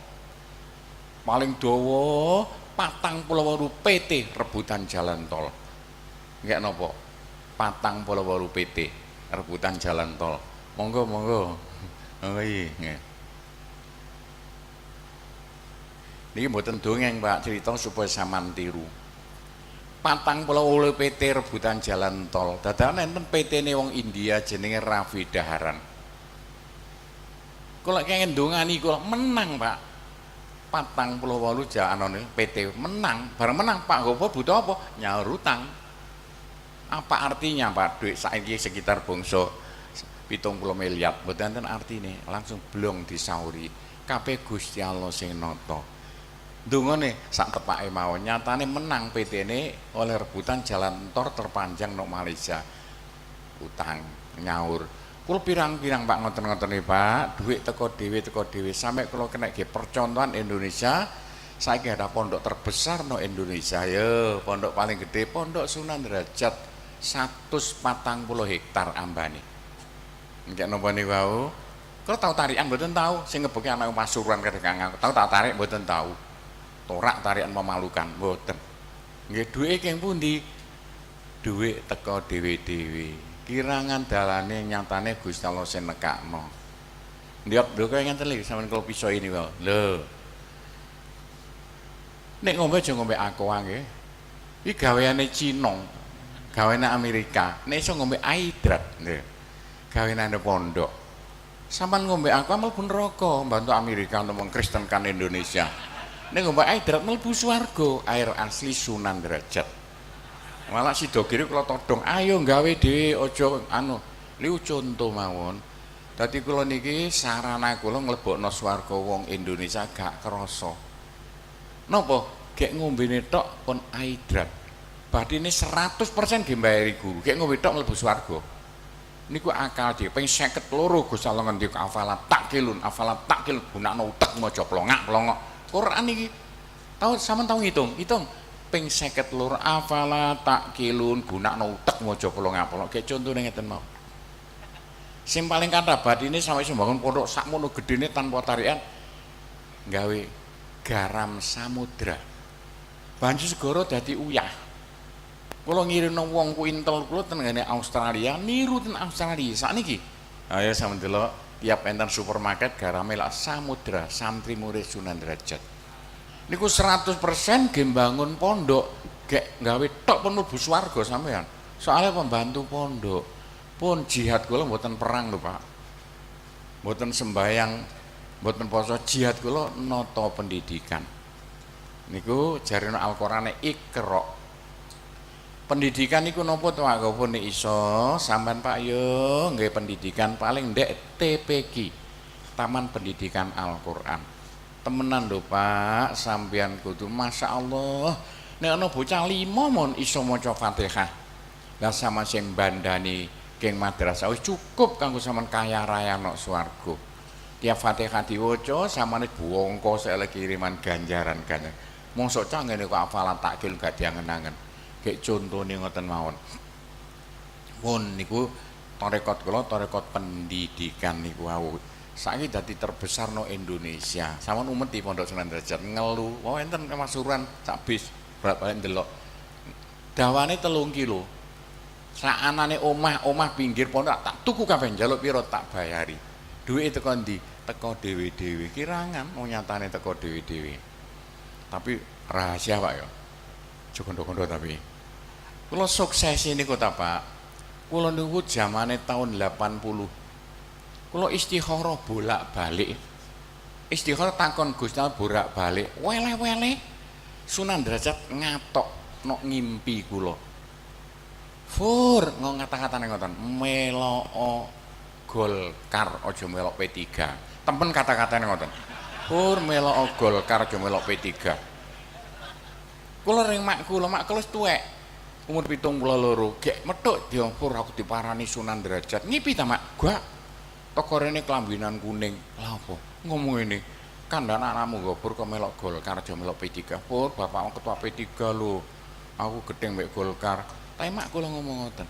Paling dawa 48 PT rebutan jalan tol. Nggak nopo? 48 PT rebutan jalan tol. Monggo monggo. Oh iya. Niki mboten dongeng Pak, cerita supaya sampean tiru. 48 PT rebutan jalan tol. Dadakan enten PT-ne wong India jenenge Raffi Daharan. Kula kenging ndongani kula menang Pak. 48 jalanane PT menang. Bareng menang Pak Gopo butuh apa? Nyaur utang. Apa artinya Pak? Duit saiki sekitar bangsa 70 miliar. Mboten enten artine, langsung blong disauri. Kabeh Gusti Allah sing nata. Ndongane sak tepake mawon, nyatane menang PT-ne oleh rebutan jalan tol terpanjang nok Malaysia. Utang nyaur. Kula pirang-pirang Pak ngoten-ngoten iki Pak, dhuwit teko dhewe sampe kula kena ge percontohan Indonesia. Saiki ada pondok terbesar no Indonesia ya, pondok paling gede Pondok Sunan Derajat 140 hektar ambane. Engke napa niku wau? Kula tau tarikan mboten tau, sing ngeboke anak Pasuruan kadang aku tau tak tarik mboten tau. Torak tarian memalukan mboten. Nggih dhuwite keng pundi? Dhuwit teko dhewe-dhewe. Kirangan dalane nyatane Gusti Allah sing nekakno. Ndiyap lho kaya ngenten lho sampean kula piso ini wae. Lho. Nek ngombe aja ngombe aqua nggih. Iki gaweane Cina, gaweane Amerika. Nek iso ngombe Aidrat nggih. Gaweane pondok. Sampean ngombe aqua mlebu neraka, mbantu Amerika untuk mengkristenkan Indonesia. Nek ngombe Aidrat mlebu swarga, air asli Sunan Derajat. Malah Sidogiri kula todong, ayo gawe dhewe aja anu. Niku contoh mawon. Dadi kula niki sarana kula nglebokno swarga wong Indonesia gak krasa. Napa? Gek ngombene tok pun Aidrat. Bathine 100% ge mbayari guru. Gek ngombe tok mlebu swarga. Niku akal dhewe ping 52 Gusti Allah ngendika afala takilun, afala takil gunakno utek maca plongak-plongok. Quran iki tau sampean tau ngitung, hitung ping 52 afala takilun gunakno utek maca plongak-plongok. Gek contone ngeten mau. Sing paling kathah bathine sampe iso mbangun pondok sakmono gedene tanpa tarikan gawe garam samudra. Banyu segara dadi uyah. Kula ngirimno wong ku intel kula ten ngene Australia, niru ten Australia sakniki. Ayo sampeyan delok tiap enten supermarket garame lak samudra, santri murid Sunan Drajat. Niku 100% ge mbangun pondok, gek gawe tok pun mlebu swarga sampean. Soalnya pembantu pondok. Pun jihad kula mboten perang lho, Pak. Mboten sembayang, mboten poso, jihad kula nata pendidikan. Niku jarene Al-Qur'ane Iqra. Pendidikan niku napa to, Pak? Pun iso sampean, Pak, yo nggih pendidikan paling ndek TPQ, Taman Pendidikan Al-Qur'an. Temenan lho, Pak, sampean kudu masyaallah nek ana bocah 5 mon iso maca Fatihah. Lah sama sing bandani geng madrasah wis cukup kanggo sampean kaya raya nok swarga. Tiap Fatihah diwaca samane buangka sele kiriman ganjaran-ganjaran. Mosok cah ngene kok hafalan takjil gak diangen-angen. Gek contone ngoten mawon. Pun niku tarekat kula, tarekat pendidikan niku wau. Saiki dadi terbesar no Indonesia. Sampeyan umeti Pondok Sunan Drajat ngelu. Wah enten Pasuruan sak bis bolak-balik ndelok. Dawane 3 kilo. Saanane omah-omah pinggir pondok tak tuku kabeh, njaluk pira tak bayari. Duwite teko ndi? Teko dhewe-dhewe. Kirangan wong nyatane teko dhewe-dhewe. Tapi rahasia, Pak, ya. Aja kondo-kondo tapi. Kula sukses niku ta, Pak. Kula niku jamane tahun 80. Kula istikharah bolak-balik. Istikharah takon Gusti Allah bolak-balik, wele-wele Sunan Drajat ngatok nok ngimpi kula. Fur ngomong kata-katane ngoten, melok Golkar aja melok P3. Temen kata-katane ngoten. Fur melok Golkar aja melok P3. Kula ring mak kula, mak kula wis tuwek. Umur 72, gek methuk diopur aku diparani Sunan Drajat. Ngipi ta, Mak? Gak. Teko rene kelambinan kuning. Lah apa? Ngomong ngene. Kandhane anakmu nggo kok melok Golkar aja melok P3. Pur, bapakmu ketua P3 lho. Aku gedeng mek Golkar. Tapi mak kula ngomong ngoten.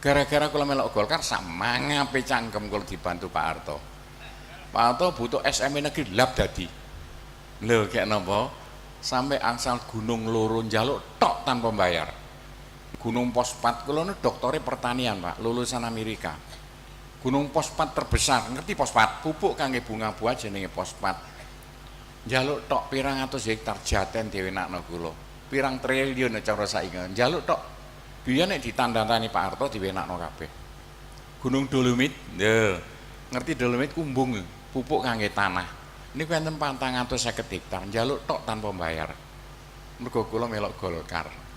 Gara-gara kula melok Golkar sak mangape cangkem kula dibantu Pak Harto. Pak Harto butuh SME negeri lap dadi. Lho kayak napa? Sampai angsal gunung loro njaluk tok tanpa bayar. Gunung Fosfat kula nu doktore pertanian, Pak, lulusan Amerika. Gunung Fosfat terbesar, ngerti fosfat? Pupuk kangge bunga buah jenenge fosfat. Njaluk tok pirang atus hektar jaten diwenakno kula. Pirang triliun cara saiki. Njaluk tok. Biyen nek ditandhatani Pak Harto diwenakno kabeh. Gunung Dolomit, lho. Ngerti Dolomit kumbung, pupuk kangge tanah. Niku enten 450 hektar, njaluk tok tanpa bayar. Mergo kula melok Golkar.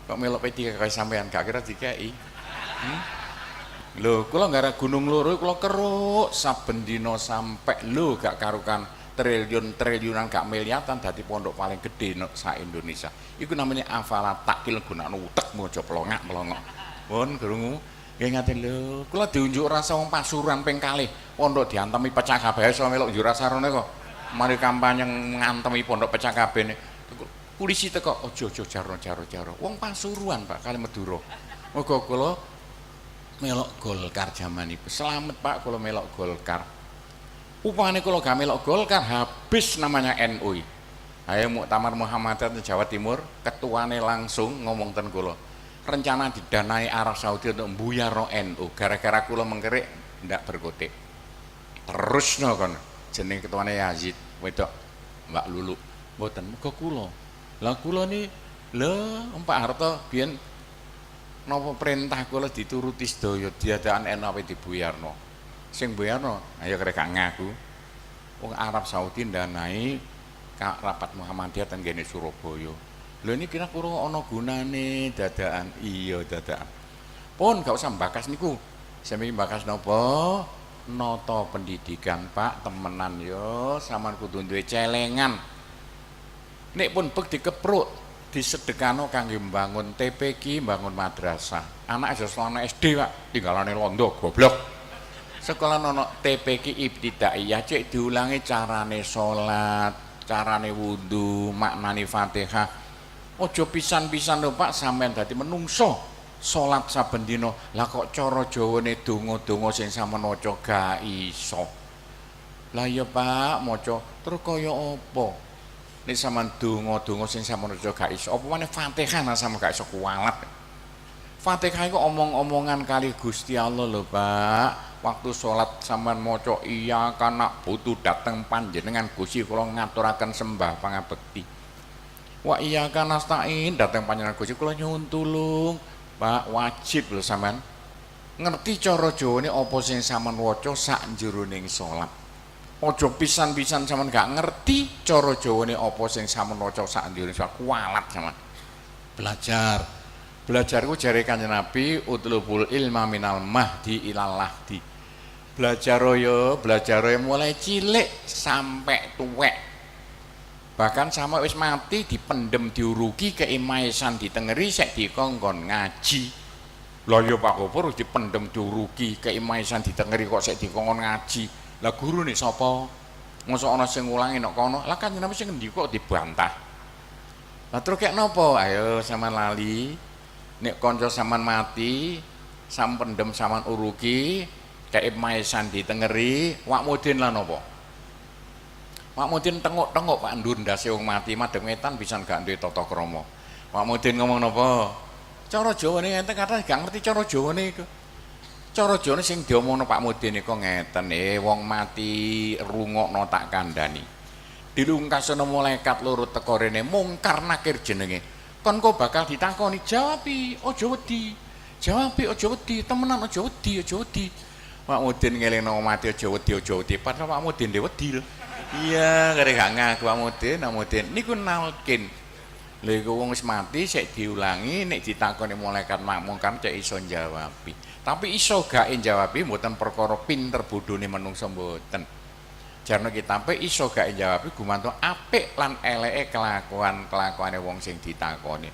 Kok melok P3 kaya sampean gak kira dikei. Lho, kula nggara gunung loro kula keruk saben dina sampe lho gak karukan triliun-triliunan gak miliaran dadi pondok paling gede no, sa Indonesia. Iku namanya afala takil, gunakno utekmu aja plongak-plongok. Pun krungu nggih ngaten lho, kula diunjuk rasa wong Pasuruan ping kalih, pondok diantemi pecah kabeh iso melok unjuk rasa rene kok. Mari kampanye ngantemi pondok pecah kabeh. Polisi teko aja aja jarno jarno jarno. Wong Pasuruan, Pak, kali Madura. Muga kula melok Golkar jaman iku. Selamat, Pak, kula melok Golkar. Upamane kula gak melok Golkar habis namanya NU. Ayo Muktamar Muhammadiyah Jawa Timur, ketuane langsung ngomong ten kula. Rencana didanai Arab Saudi untuk mbuyarno NU gara-gara kula mengkerik ndak berkutik. Terusno kon jeneng ketuane Yazid wedok Mbak Lulu. Mboten muga kula. Lah kula ni lho Pak Harto biyen napa perintah kula dituruti sedaya diadakan NU ape dibuyarno. Sing buyarno ayo krek gak ngaku. Wong Arab Saudi ndanai rapat Muhammadiyah ten kene Surabaya. Lho ini kira kira ana gunane dadakan. Iya dadakan. Pun gak usah mbakas niku. Sami mbakas napa? Nata pendidikan, Pak, temenan yo sampean kudu duwe celengan. Nek pun bek dikepruk disedekano kangge mbangun TPQ, mbangun madrasah. Anak aja sekolah SD, Pak, tinggalane londo goblok. Sekolah nono TPQ ibtidaiyah cek diulangi carane salat, carane wudu, maknane Fatihah. Aja pisan-pisan lho, Pak, sampean dadi menungso. Salat saben dina. Lah kok cara Jawane donga-donga sing sampean waca gak iso. Lah iya Pak, maca terus kaya apa? Nek sampean donga-donga sing sampean waca gak iso, apa maneh Fatihah nek sampean gak iso kualat. Fatihah iku omong-omongan kali Gusti Allah lho, Pak. Waktu salat sampean maca iya kana butuh dateng panjenengan Gusti kula ngaturaken sembah pangabekti. Wa iya kana nasta'in dateng panjenengan Gusti kula nyuwun tulung. Pak, wajib lho sampean ngerti cara Jawane apa sing sampean waca sak jroning salat. Aja pisan-pisan sampean gak ngerti cara Jawane apa sing sampean waca sak jroning salat, kualat sampean. Belajar. Belajar ku jare Kanjeng Nabi utlubul ilma minal mahdi ilal lahdi. Belajar yo, belajar yo mulai cilik sampai tuwek. Bahkan sama wis mati dipendem diurugi keimaisan ditengeri sek dikongkon ngaji. Lah ya Pak Gopur dipendem diurugi keimaisan ditengeri kok sek dikongkon ngaji. Lah gurune sapa? Mosok ana sing ngulangi nek kono. Lah Kanjeng Nabi sing ngendi kok dibantah. Lah terus kek napa? Ayo sampean lali. Nek kanca sampean mati, sampendem sampean urugi, kek maisan ditengeri, Wak Mudin lah napa? Wak Mudin tengok-tengok Pak ndur ndase wong mati madhep ngetan pisan gak duwe tata krama. Wak Mudin ngomong napa? Cara Jawane ngeten kata gak ngerti cara Jawane iku. Cara Jawane sing diomongno Pak Mudin iku ngeten, wong mati rungokno tak kandhani. Dilungkasana malaikat loro teka rene mungkar nakir jenenge. Kon kok bakal ditakoni, jawabi, aja wedi. Jawabi aja wedi, temenan aja wedi, aja wedi. Pak Mudin ngelingno mati aja wedi, aja wedi. Padahal Pak Mudin dhewe wedi lho. Iya, kare gak ngaku Pak Mudin, Pak Mudin niku nalkin. Lha iku wong wis mati sik diulangi nek ditakoni malaikat mungkar cek iso njawabi. Tapi iso gak njawabi mboten perkara pinter bodhone manungsa mboten. Jarno kitabe iso gak njawabi gumantung apik lan eleke kelakuan-kelakuane wong sing ditakoni.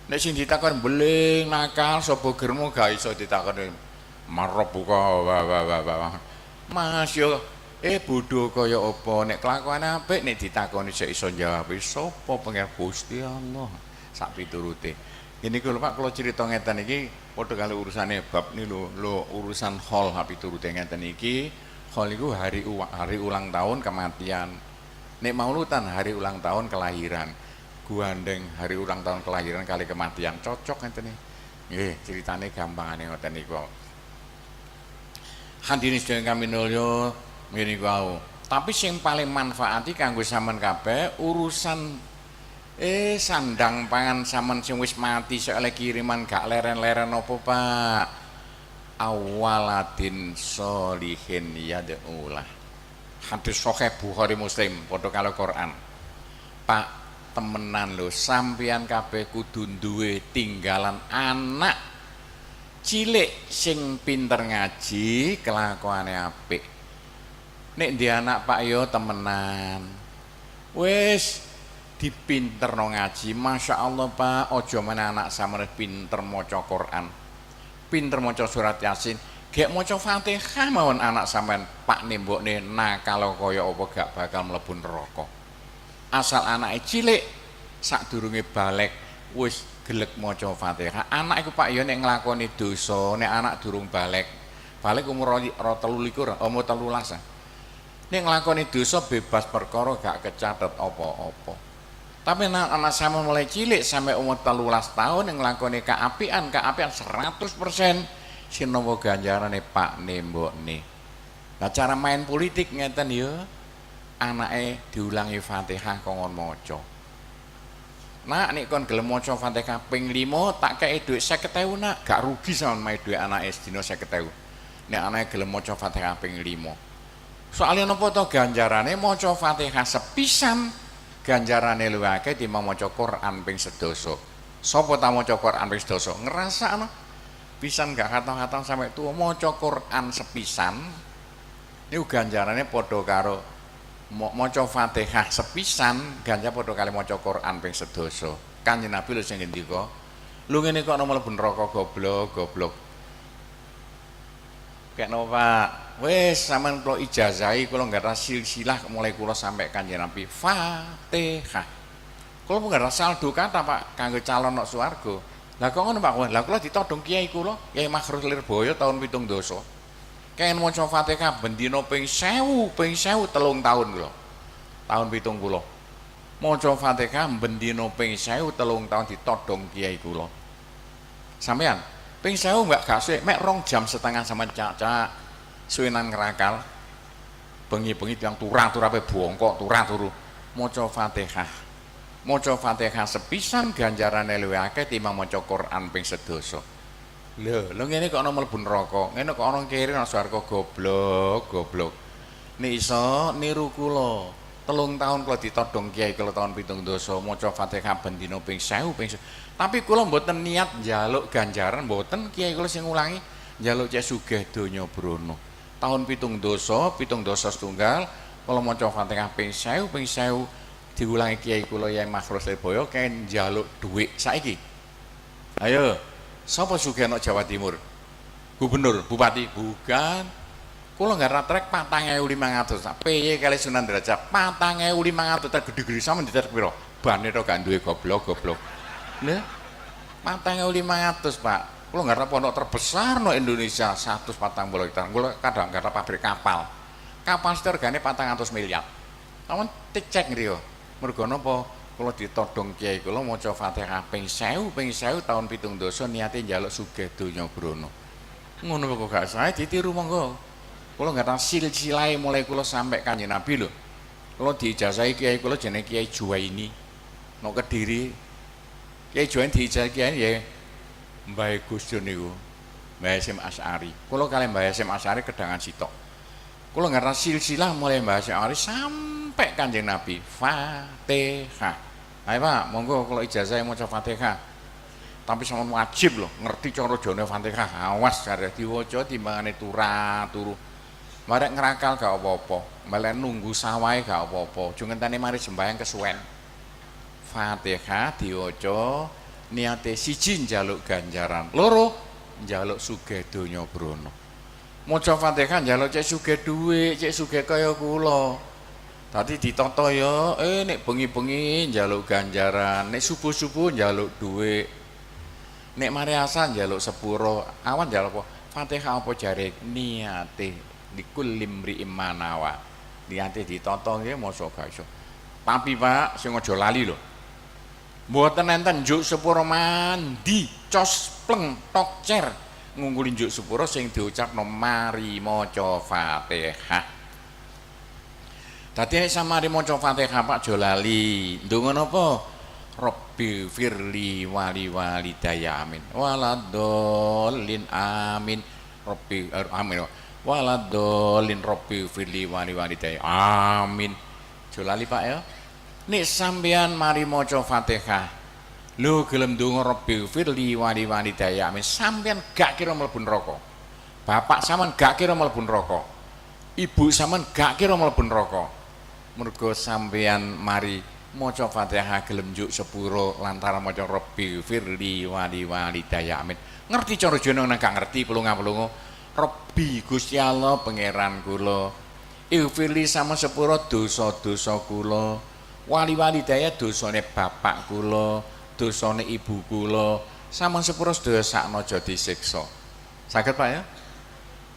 Nek sing ditakoni beling nakal sapa germo gak iso ditakoni marabbuka wa wa wa wa. Mas yo bodho kaya apa nek kelakuan apik nek ditakoni sik iso njawab sapa pengen Gusti Allah sak piturute. Ini kula Pak kula cerita ngeten iki padha kali urusane bab ni lho, lho urusan hol sak piturute ngeten iki. Hol iku hari ulang tahun kematian. Nek mauludan hari ulang tahun kelahiran. Guandeng hari ulang tahun kelahiran kali kematian cocok ngeten iki. Nggih, ceritane gampangane ngoten niku. Hadirin sedaya kami nulya ngene iku wau. Tapi sing paling manfaati kanggo sampean kabeh urusan sandang pangan sampean sing wis mati soalnya kiriman gak leren-leren apa Pak. Awaladin solihin yad'ulah. Hadis sahih Bukhari Muslim padha karo Quran. Pak temenan lho sampeyan kabeh kudu duwe tinggalan anak cilik sing pinter ngaji kelakuane apik. Nek ndi anak Pak yo temenan. Wis dipinterno ngaji, Masya Allah Pak, aja meneh anak sampeyan pinter maca Quran. Pinter maca surat Yasin, gek maca Fatihah mawon anak sampean Pak nembokne nakal kaya apa gak bakal mlebu neraka. Asal anake cilik sadurunge balik wis gelek maca Fatihah. Anak iku Pak ya nek nglakoni dosa, nek anak durung balik, balik umur 23, umur 13. Nek nglakoni dosa bebas perkara gak kecatet apa-apa. Tapi nek anak sampean mulai cilik sampai umur 13 tahun yang nglakoni keapian, keapian 100% sing nampa ganjarane Pak nembokne. Lah cara main politik ngeten ya, anake diulangi Fatihah kongkon maca. Nak nek kon gelem maca Fatihah ping 5 tak kei dhuwit 50.000 nak, gak rugi sampean mae dhuwit anake sedina 50.000. Nek anake gelem maca Fatihah ping 5. Soalnya napa to ganjarane maca Fatihah sepisan ganjarane luwih akeh timbang maca Quran ping sedasa. Sapa ta maca Quran ping sedasa? Ngrasakno. Pisan gak khatam-khatam sampai tuwa maca Quran sepisan niku ganjarane padha karo maca Fatihah sepisan ganjar padha kali maca Quran ping sedasa. Kanjeng Nabi lho sing ngendika, "Lho ngene kok ana mlebu neraka goblok, goblok." Kek napa Pak? Wis sampean kula ijazahi kula nggadah silsilah mulai kula sampai Kanjeng Nabi Fatihah. Kula nggadah saldo kata Pak kanggo calon nok swarga. Lah kok ngono Pak? Lah kula ditodong kiai kula, Kiai Makhrus Lirboyo tahun 70. Kengen maca Fatihah bendina ping 1000, ping 1000 3 tahun kula. Tahun 70. Maca Fatihah bendina ping 1000 3 tahun ditodong kiai kula. Sampean ping 1000 mbak gak suwe, mek 2,5 jam sama cak-cak suwenan ngerakal. Bengi-bengi tiang turah-turape bongkok, turah-turu maca Fatihah. Maca Fatihah sepisan ganjarane luwih akeh timbang maca Quran ping sedasa. Lho, lho ngene kok ana mlebu neraka, ngene kok ana kere nang swarga, goblok, goblok. Nek iso niru kula. 3 tahun kula ditodong kiai kula tahun 70 maca Fatihah bendina ping 1000 ping 1000. Tapi kula mboten niat njaluk ganjaran, mboten, kiai kula sing ngulangi njaluk cek sugih donya brono. Tahun 70, 73 kula maca Fatihah ping 1000 ping 1000 diulangi kiai kula Yai Makhrus Lirboyo ken njaluk dhuwit saiki. Ayo, sapa sugih nok Jawa Timur? Gubernur, bupati? Bukan. Kula nggarap trek 4.500. PY kali Sunan Derajat 4.500 trek gede-gede sama di trek piro? Bane tok gak duwe, goblok, goblok. Lha 4.500, Pak. Kula nggarap pondok terbesar no Indonesia 140 hektar. Kula kadang nggarap pabrik kapal. Kapal itu regane 400 miliar. Amun dicek ngriyo. Mergo napa? Kula ditodong kiai kula maca Fatihah ping 1000 ping 1000 tahun 70 niate njaluk sugih donya brono. Ngono kok gak sae ditiru monggo. Kula nggak silsilahe mulai kula sampai Kanjeng Nabi lho. Kula diijazahi kiai kula jenenge Kiai Juwaini. Nok Kediri. Kiai Juwaini diijazahi kiai ya Mbah Gus Dur niku. Mbah Hasyim Asy'ari. Kula kalih Mbah Hasyim Asy'ari kedangan sitok. Kula ngerti silsilah mulai Mbah Hasyim Asy'ari sampai Kanjeng Nabi. Fatihah. Ayo Pak, monggo kalau ijazah maca Fatihah. Tapi sama wajib loh, ngerti cara jane Fatihah. Awas kare diwaca timbangane turu. Marek ngerakal gak apa-apa, malah nunggu sawahe gak apa-apa. Aja ngenteni mari sembahyang kesuwen. Fatihah diwaca niate siji njaluk ganjaran, loro njaluk sugih donya brono. Maca Fatihah njaluk cek sugih dhuwit, cek sugih kaya kula. Tadi ditata ya, nek bengi-bengi njaluk ganjaran, nek subuh-subuh njaluk dhuwit. Nek mari asar njaluk sepuro, awan njaluk apa? Fatihah apa jare niate likulli imri'in ma nawa. Niate ditata nggih mosok gak iso. Tapi Pak, sing aja lali lho. Mboten enten njuk sepuro mandi, cos pleng tok cer ngungkuli njuk sepuro sing diucapno mari maca Fatihah. Dadi nek samari maca Fatihah Pak aja lali. Ndonga napa? Rabbi firli wali walidayya amin. Waladdollin amin. Rabbi amin. Waladdollin rabbi firli wali walidayya amin. Aja lali Pak ya. Nek sampean mari maca Fatihah, lho gelem ndonga rabbi firli wali walidayya amin, sampean gak kira mlebu neraka. Bapak sampean gak kira mlebu neraka. Ibu sampean gak kira mlebu neraka. Mergo sampean mari maca Fatihah gelem njuk sepuro lantaran maca rabbi firli wali walidayya amin. Ngerti cara jeneng nang gak ngerti pelunga-pelunga. Rabbi Gusti Allah pangeran kula. Ighfirli sama sepuro dosa-dosa kula. Wali walidaya dosane bapak kula, dosane ibu kula, sama sepuro sedaya sakno aja disiksa. Saged Pak ya?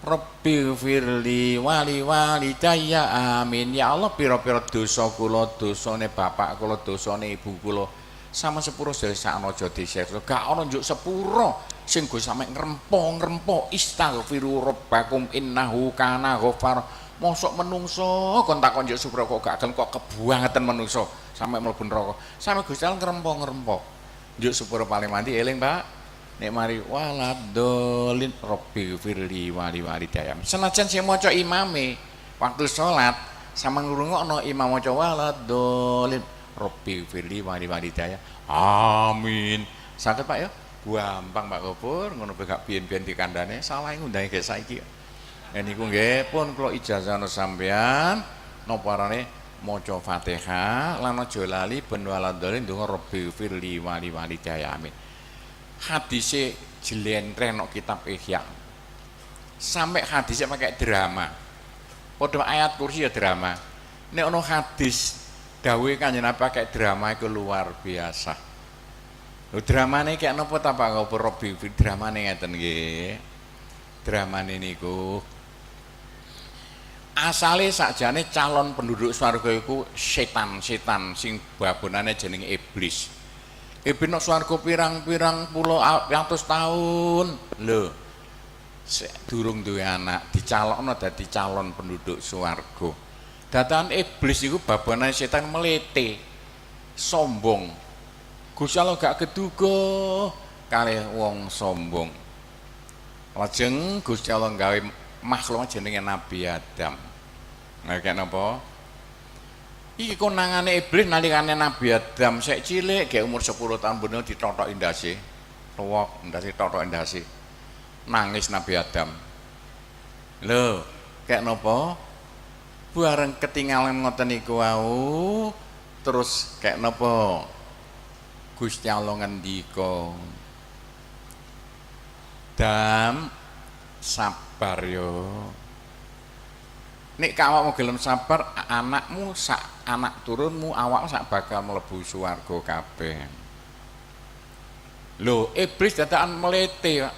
Rabbi firli wali walidayya amin. Ya Allah, pira-pira dosa kula, dosane bapak kula, dosane ibu kula, sama sepuro sedaya sakno aja disiksa. Gak ana njuk sepuro sing go sampe ngrempo-ngrempo istaghfiru rabbakum innahu kana ghaffar. Mosok menungso kon takon njuk sepuro kok gak gelem, kok kebuangeten menungso sampe mlebu neraka. Sampe Gusti Allah ngrempo-ngrempo. Njuk sepuro paling mandi eling Pak. Nek mari waladdollin rabbi firli wali walidayya. Senajan sing maca imame waktu salat sama ngrungokno imam maca waladdollin rabbi firli wali walidayya amin. Saged Pak ya? Gampang Pak Gopur, ngono gak biyen-biyen dikandane salah ngundangi gek saiki. Niku nggih pun kula ijazahno sampean napa arane maca Fatihah lan aja lali ben waladdollin ndonga rabbi firli wali walidayya amin. Hadise jlentreh nok kitab Ihya. Sampai hadisnya pakai drama. Padha ayat kursi ya drama. Nek ana hadis dawuhe Kanjeng Nabi pakai drama itu luar biasa. Lho dramane kek napa ta Pak Gopur Robbi dramane ngeten nggih. Dramane niku asale sakjane calon penduduk swarga iku setan-setan sing babonane jenenge iblis. Iblis nok swarga pirang-pirang puluh atus tahun. Lho durung duwe anak dicalokno dadi calon penduduk swarga. Datan iblis iku babonane setan melete, sombong. Gusti Allah gak keduga kalih wong sombong. Lajeng Gusti Allah gawe makhluk jenenge Nabi Adam. Nah, kaya napa? Iki konangane iblis nalikane Nabi Adam sek cilik, gek umur 10 tahun bener ditotok ndase. Tuwok ndase totok ndase. Nangis Nabi Adam. Lho, kaya napa? Bareng ketinggalan ngoten niku wau, terus kaya napa? Gusti Allah ngendika, "Dam, sabar yo. Nek awakmu gelem sabar, anakmu sak anak turunmu awakmu sak bakal mlebu swarga kabeh." Lho, iblis dadakan melete, Pak.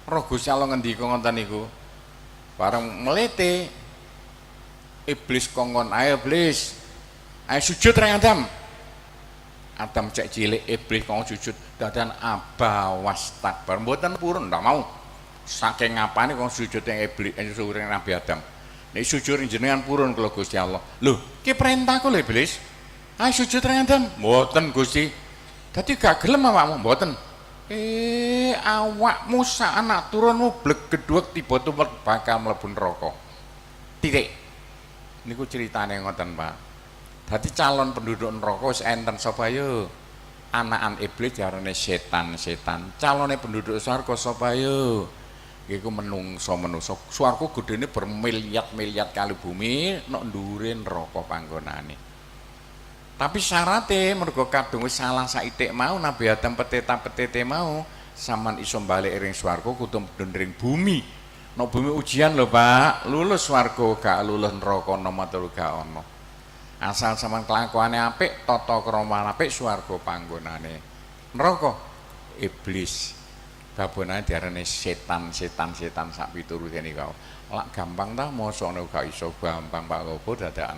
Roh Gusti Allah ngendika ngoten niku. Bareng melete, iblis kongkon, "Ayo iblis, ayo sujud reng Adam." Adam cek cilik, iblis kongkon sujud, dadakan abawas takbar, mboten purun, ndak mau. Saking ngapane kong sujud yang iblis, sujud ring Nabi Adam. Nek sujud ring jenengan purun kula Gusti Allah. Lho, ki perintahku lho iblis. Ayo sujud ring Adam. Mboten Gusti. Dadi gak gelem awakmu, mboten. Awakmu sak anak turunmu blegedhuwek tiba tumut bakal mlebu neraka. Titik. Niku ceritane ngoten, Pak. Dadi calon penduduk neraka wis enten sapa yo? Anakan iblis diarani setan-setan. Calone penduduk swarga sapa yo? Iku menungso-menungso. Swarga gedene bermiliat-miliat kali bumi, nok ndure neraka panggonane. Tapi syarate mergo kadung wis salah saitik mau Nabi Adam peteta-petete mau, sampean iso balik ring swarga kudu mudhun ring bumi. Nok bumi ujian lho, Pak. Lulus swarga gak lulus neraka nomor 3 gak ono. Asal sampean kelakuane apik, tata krama apik, swarga panggonane. Neraka iblis. Babonane diarani setan-setan setan sak piturute niku. Lak gampang ta mosokne gak iso gampang Pak Gopur dadakan.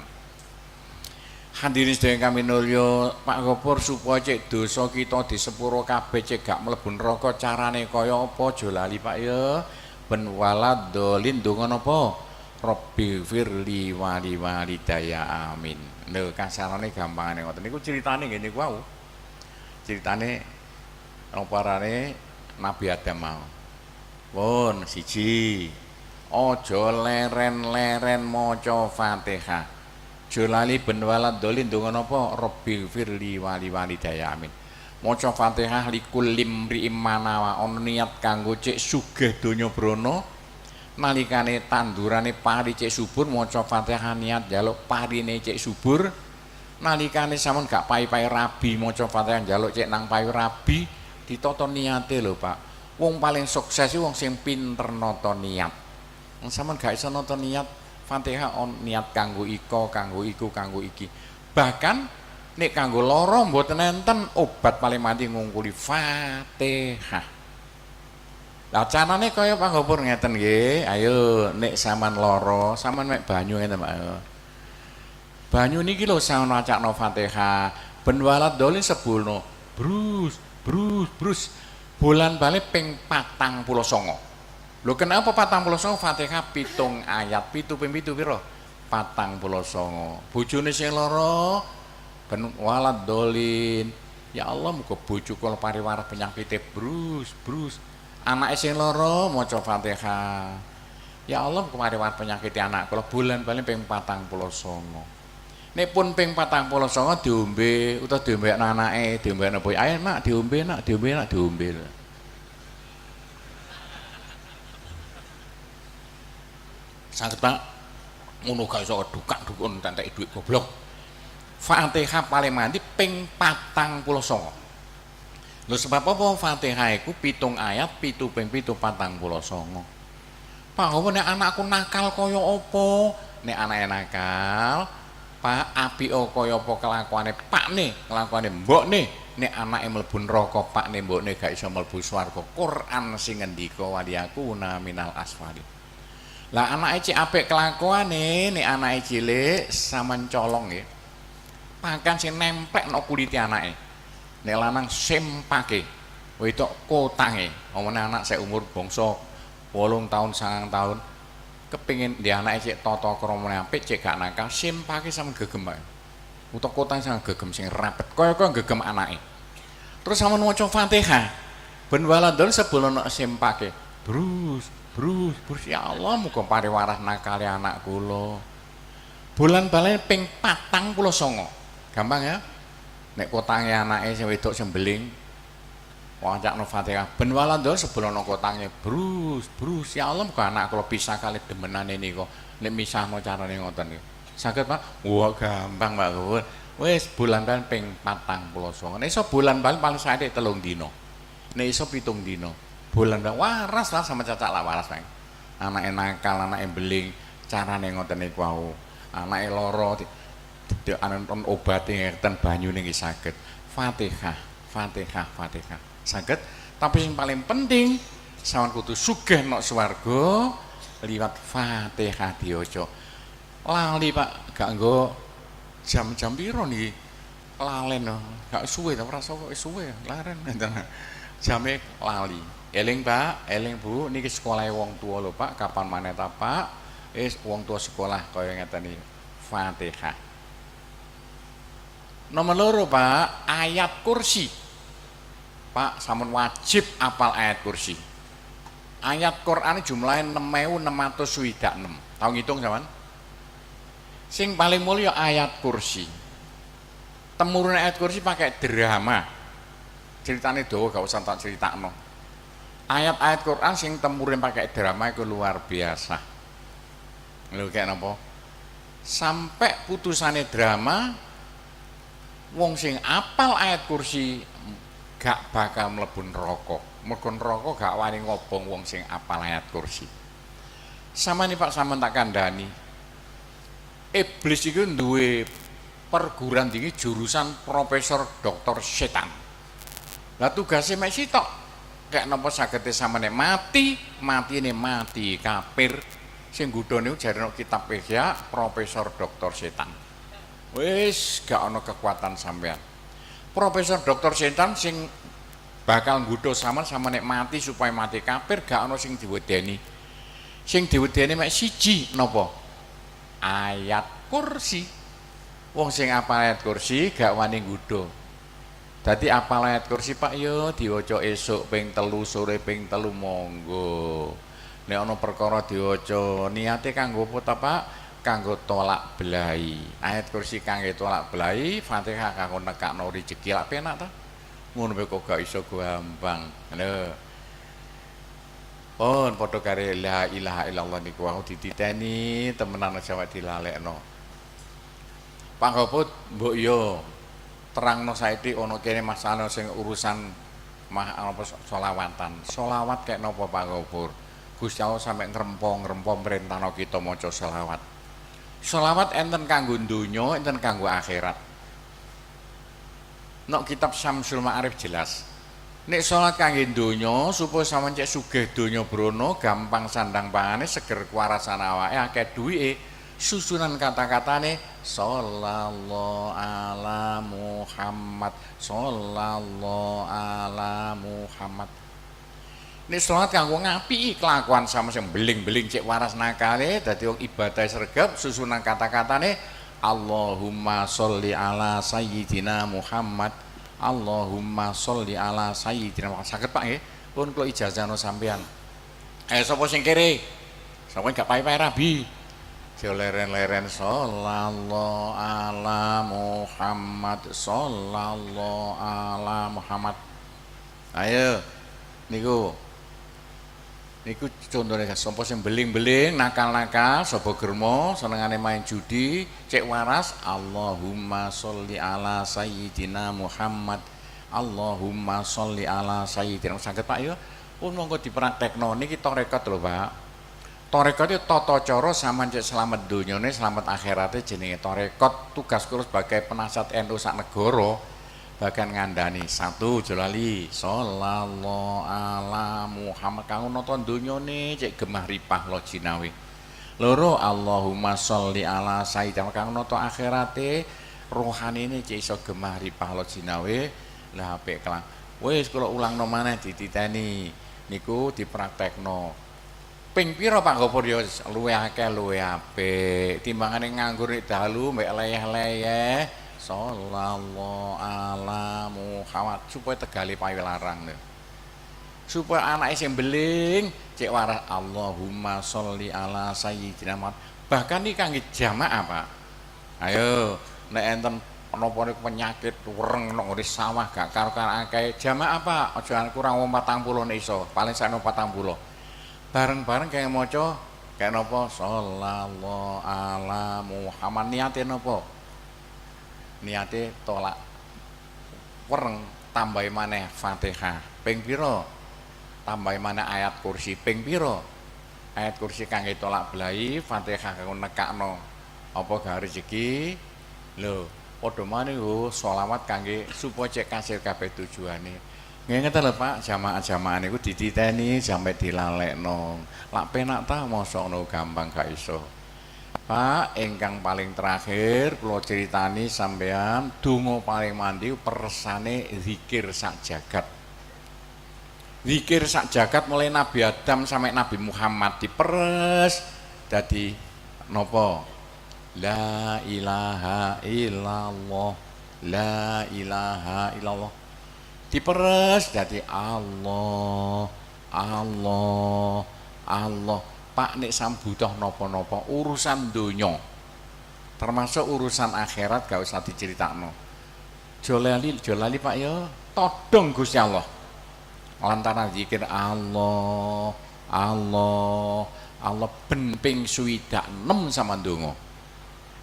Hadirin sedaya kami nulya, Pak Gopur supaya cek dosa kita disepuro kabeh cek gak mlebu neraka carane kaya apa aja lali Pak ya. Ben walad dolin donga napa? Rabbi firli wali walidaya amin. Lho kasarane gampangane ngoten niku critane nggih niku wau. Critane napa arane Nabi Adam mau. Pun siji. Aja leren-leren maca Fatihah. Aja lali ben walad dolin donga napa? Rabbi firli wali walidaya amin. Maca Fatihah likul limri manawa ana niat kanggo cek sugih donya brana. Nalikane tandurane pari cek subur maca Fatihah niat njaluk parine cek subur. Nalikane sampean gak pai-pai rabi maca Fatihah njaluk cek nang payu rabi, ditata niate lho Pak. Wong paling sukses iku wong sing pinter nata niat. Wong sampean gak iso nata niat Fatihah on niat kanggo iko, kanggo iku, kanggo iki. Bahkan nek kanggo lara mboten enten obat paling mati ngungkuli Fatihah. Lah carane kaya Pak Gopur ngeten nggih. Ayo nek sampean lara, sampean mek banyu ngeten Pak. Banyu niki lho sampean wacakno Fatihah. Ben walad dolin sebulno. Brus, brus, brus. Bulan bali ping 49. Lho kenapa 49? Fatihah 7 ayat, 7 ping 7 pira? 49. Bojone sing lara ben walad dolin. Ya Allah muga bojo kula pariwarah penyakite brus, brus. Anake sing lara maca Fatihah. Ya Allah muga pariwarah penyakite anak kula bulan bali ping 49. Nek pun ping 49 diombe utawa diombe anake, diombe napa? Ayo nak diombe, nak diombe, nak diombe. Saged Pak, ngono gak iso dukak dukun entek dhuwit goblok. Fatihah paling mandi ping 49. Lho sebab apa Fatihah iku 7 ayat, 7 ping 7 49. Pak, apa nek anakku nakal kaya apa? Nek anake nakal, Pak apike kaya apa kelakuane pakne, kelakuane mbokne. Nek anake mlebu neraka, Pak, nek mbokne gak iso mlebu swarga. Quran sing ngendika waliyakuna minal asfali. Lah anake cek apik kelakuane, nek anake cilik sampean colong nggih. Pakan sing nemplek nok kulite anake. Nek lanang sempake, wedok kotange. Omone anak sek umur bangsa 8 tahun, 9 tahun kepingin di anake cek tata kramane apik, cek gak nakal, sempake sampean gegem, Pak. Utawa kotang sampean gegem sing rapet, kaya-kaya gegem anake. Terus sampean maca Fatihah. Ben waladol sebelum ana sempake. Brus, brus, brus, ya Allah muga pare waras nakale anak kula. Bulan balen ping 49. Gampang ya? Nek kotange anake sing wedok sing beling wacakno Fatihah ben waladol sebelum ana kotange brus, brus, ya Allah muga anak kula pisah kali demenane nika. Nek misahno carane ngoten niku. Saged, Pak? Wah, gampang, Pak. Wis bulan balen ping 49. Nek iso bulan balen paling sae 3 dina. Nek iso 7 dina. Bulan balen waras lah sama cacak lah waras, Pak. Anake nakal, anake beling, carane ngoten niku wau. Anake lara di obate ngeten banyune nggih saged. Fatihah, Fatihah, Fatihah. Saged, tapi sing paling penting sampean kudu sugih nok swarga liwat Fatihah diwaca. Lali, Pak, gak nggo jam-jam piro niki? Lalen, gak suwe ta ora kok suwe, laren. Jame lali. Eling, Pak, eling, Bu, niki sekolahe wong tua lho, Pak, kapan maneh ta, Pak? Wis wong tua sekolah kaya ngeten iki. Fatihah. Nomor loro, Pak, ayat kursi. Pak, sampun wajib apal ayat kursi. Ayat Quran jumlahnya 6666. Tau ngitung sampean? Sing paling mulia ayat kursi. Temurun ayat kursi pakai drama. Ceritane dawa gak usah tak critakno. Ayat-ayat Quran sing temurun pakai drama itu luar biasa. Lho kayak napa? Sampai putusane drama wong sing apal ayat kursi gak bakal mlebu neraka. Mergo neraka gak wani ngobong wong sing apal ayat kursi. Sama nih Pak, sampean tak kandhani. Iblis itu duwe perguruan tinggi jurusan profesor doktor setan. Lah tugasnya mek sitok. Kayak napa sagete samane mati, matine mati kafir. Sing nggodha niku jare nek kitab Ihya profesor doktor setan. Wis gak ana kekuatan sampean. Profesor doktor setan sing bakal nggodha sampean sama nek mati supaya mati kafir gak ana sing diwedeni. Sing diwedeni mek siji napa? Ayat kursi. Wong sing apal ayat kursi gak wani nggodha. Dadi apal ayat kursi, Pak, yo diwaca esuk ping 3, sore ping 3 monggo. Nek ana perkara diwaca niate kanggo apa ta, Pak? Kanggo tolak belai. Ayat kursi kangge tolak belai, Fatihah kanggo nekakno rejeki lak penak ta? Ngono kok gak iso gampang. Lho. Pun padha kare la ilaha illallah niku wau dititeni temenan aja wae dilalekno. Pak Goput mbok yo terangno saiki ana kene masalah sing urusan mah apa selawatan. Selawat kek napa Pak Gopur? Gusti Allah sampe ngrempo-ngrempo mrentahno kita maca selawat. Selawat enten kanggo donya, enten kanggo akhirat. Nok kitab Syamsul Ma'arif jelas. Nek salat kangge donya supaya sampeyan cek sugih donya brono, gampang sandang pangane, seger kewarasan awake, akeh duwike, susunan kata-katane sallallahu ala Muhammad, sallallahu ala Muhammad. Nek salat kanggo ngapiki kelakuan sama sing beling-beling cek waras nakale dadi wong ibadah sregep, susunan kata-katane Allahumma sholli ala sayyidina Muhammad, Allahumma sholli ala sayyidina Muhammad. Saged Pak nggih? Pun kula ijazahno sampean. Sapa sing kere? Sapa gak pai-pai rabi? Aja leren-leren sallallahu ala Muhammad, sallallahu ala Muhammad. Ayo niku. Niku contone sapa sing beling-beling, nakal-nakal, sapa germo, senengane main judi, cek waras, Allahumma sholli ala sayyidina Muhammad, Allahumma sholli ala sayyidina. Saged Pak ya? Pun monggo dipraktekno niki tarekat lho Pak. Tarekat itu tata cara sampean cek selamat donyane, selamat akhirate jenenge tarekat. Tugas kula sebagai penasihat NU sak negara Bahkan ngandani satu jolali sallallahu ala Muhammad kanggo nata donyane cek gemah ripah lo jinawi. Loro Allahumma sholli ala sayyidina kanggo nata akhirate rohanine cek iso gemah ripah lo jinawe. Lah apik kelang. Wis kula ulangno maneh dititeni niku dipraktekno. Ping pira Pak Gopur ya luwih akeh luwih apik. Timbangane nganggur nek dalu mek leyeh-leyeh. Sallallahu ala Muhammad supaya tegale payu larang lho. Supaya anake sing beling cek waras Allahumma sholli ala sayyidina Muhammad. Bahkan iki kangge jamaah Pak. Ayo nek enten napa niku penyakit wereng nang ngene sawah gak karo-karo akeh jamaah Pak, aja kurang wong 40 nek iso, paling sakno 40. Bareng-bareng kaya maca kaya napa sallallahu ala Muhammad niate napa? Niate tolak wereng tambahi maneh Fatihah ping pira? Tambahi maneh ayat kursi ping pira? Ayat kursi kangge tolak belai, Fatihah kanggo nekakno apa gawe rezeki. Lho, padha maneh yo selawat kangge supaya cek kasil kabeh tujuane. Ngene lho Pak, jamaah-jamaah niku dititeni sampe dilalekno. Lak penak ta mosok ngono gampang gak iso. Pak, ingkang paling terakhir kula critani sampean donga paling mandi peresane zikir sak jagat. Zikir sak jagat mulai Nabi Adam sampai Nabi Muhammad diperes dadi napa? La ilaha illallah, la ilaha illallah. Diperes dadi Allah, Allah, Allah. Pak nek sambutoh napa-napa urusan donya termasuk urusan akhirat gak usah diceritakno. Jolali, jolali Pak ya, todong Gusti Allah. Lantaran zikir Allah, Allah, Allah ben ping 66 sama ndonga.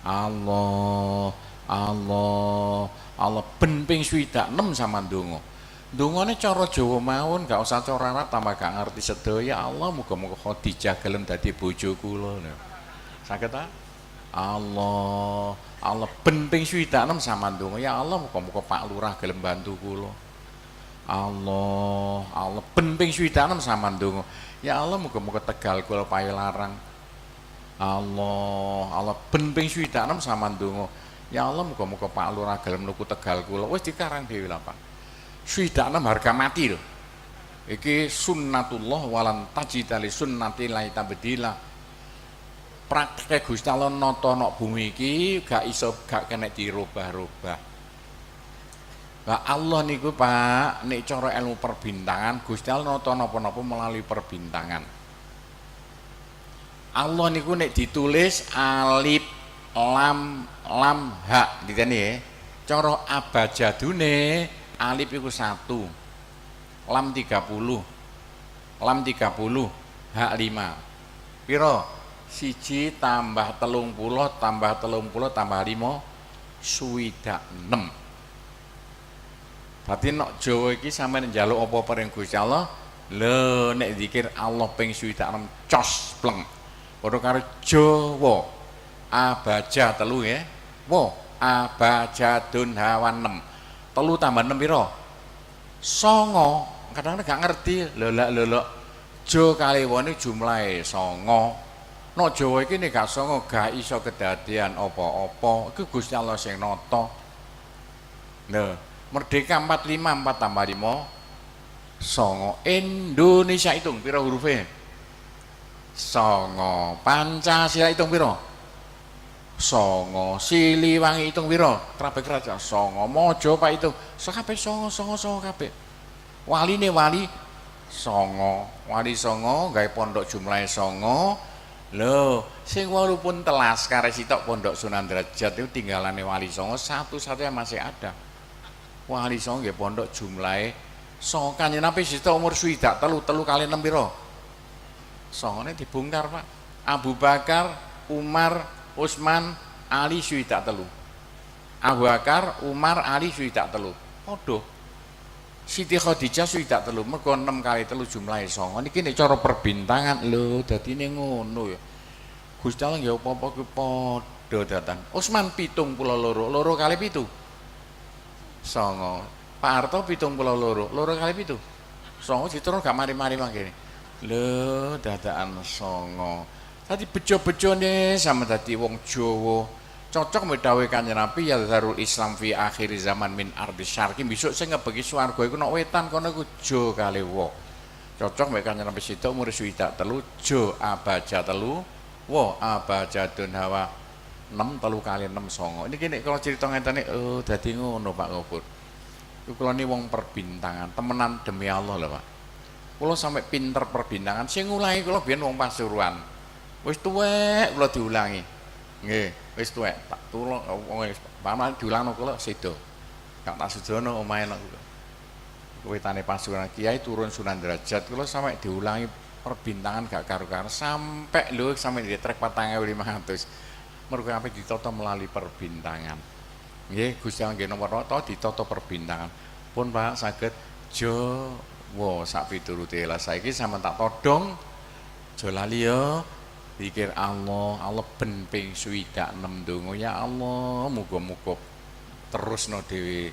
Allah, Allah, Allah ben ping 66 sama ndonga. Ndongane cara Jawa mawon, gak usah cara Arab tambah gak ngerti sedaya. Allah muga-muga Khadijah gelem dadi bojo kula. Saged ta? Allah, Allah ben ping 66 sama ndonga. Ya Allah muga-muga Pak Lurah gelem bantu kula. Allah, Allah ben ping 66 sama ndonga. Ya Allah muga-muga Tegal kula payu larang. Allah, Allah ben ping 66 sama ndonga. Ya Allah muga-muga Pak Lurah gelem nuku Tegal kula. Wis dikarang dhewe lah Pak. 66 harga mati lho. Iki sunnatullah walan tajida li sunnatillahi tabdila. Praktek Gusti Allah nata nok bumi iki gak iso gak kena dirubah-rubah. Lah Allah niku Pak, nek cara ilmu perbintangan Gusti Allah nata napa-napa melalui perbintangan. Allah niku nek ditulis alif lam lam ha diteni ya. Cara abajadune alif iku 1, lam 30, lam 30, ha 5. Piro? 1 tambah 30 tambah 30 tambah 5 66. Berarti nok Jawa iki sampeyan njaluk apa-apa ring Gusti Allah, lho nek zikir Allah ping 66 cos pleng. Padha karo Jawa. Abaja telu ya. Wo, abajadun hawan 6. Telu tambah 6 piro? Songo. Kadang-kadang gak ngerti, lelak-lelak. Jo kali wone jumlahe songo. Nok Jawa iki nek gak songo gak iso kedadian apa-apa. Iku Gusti Allah sing nata. Lho, merdeka 45 4 tambah 5 songo. Indonesia hitung piro hurufe? Songo. Pancasila hitung piro? Songo. Siliwangi hitung piro? Kabeh kerajaan songo. Majapahit hitung. Kabeh songo songo songo kabeh. Waline wali songo. Wali songo gawe pondok jumlahe songo. Lho, sing walaupun telas karek sitok pondok Sunan Drajat itu tinggalane wali songo satu-satunya masih ada. Wali songo nggih pondok jumlahe songo. Kanjeng Nabi sitok umur 63, telu kali 6 piro? Songone dibongkar, Pak. Abu Bakar, Umar, Utsman, Ali 63. Abu Bakar, Umar, Ali 63. Padha. Siti Khadijah 63, mergo 6 kali 3 jumlahe songo. Niki nek cara perbintangan lho dadine ngono ya. Gusti Allah nggih apa-apa ku padha datan. Utsman 72, loro kali 7. Songo. Pak Harto 72. Loro kali 7. Songo diterus gak mari-mari mangkene. Lho, dadakan songo. Tadi bejo-bejone sama dadi wong Jawa. Cocok mbek dawuhe Kanjeng Nabi ya darul Islam fi akhir zaman min ardi syarqi. Besok sing ngebeki swarga iku nok wetan kono iku jo kali wo. Cocok mbek Kanjeng Nabi sitok umur 63 jo abaja telu wo abajadun hawa 6 telu kali 6 songo. Ini kene kalau cerita ngentene oh dadi ngono Pak Gofur. Iku kula ni wong perbintangan, temenan demi Allah lho Pak. Kula sampai pinter perbintangan, sing ngulangi kula biyen wong Pasuruan. Wis tuwek kula diulangi. Nggih, wis tuwek tak tulung wong wis paman diulangno kula sedo. Gak tak sedono omahe nek wetane Pasuruan Kiai turun Sunan Derajat kula sampai diulangi perbintangan gak karu-karuan sampai lho sampai di trek 4500. Mergo sampai ditata melalui perbintangan. Nggih, Gusti Allah nggih nomor rata ditata perbintangan. Pun Pak saged Jawa sak piturute. Lah saiki sampean tak todong aja lali ya. Zikir Allah, Allah ben ping 66 donga ya Allah, muga-muga terusno dhewe.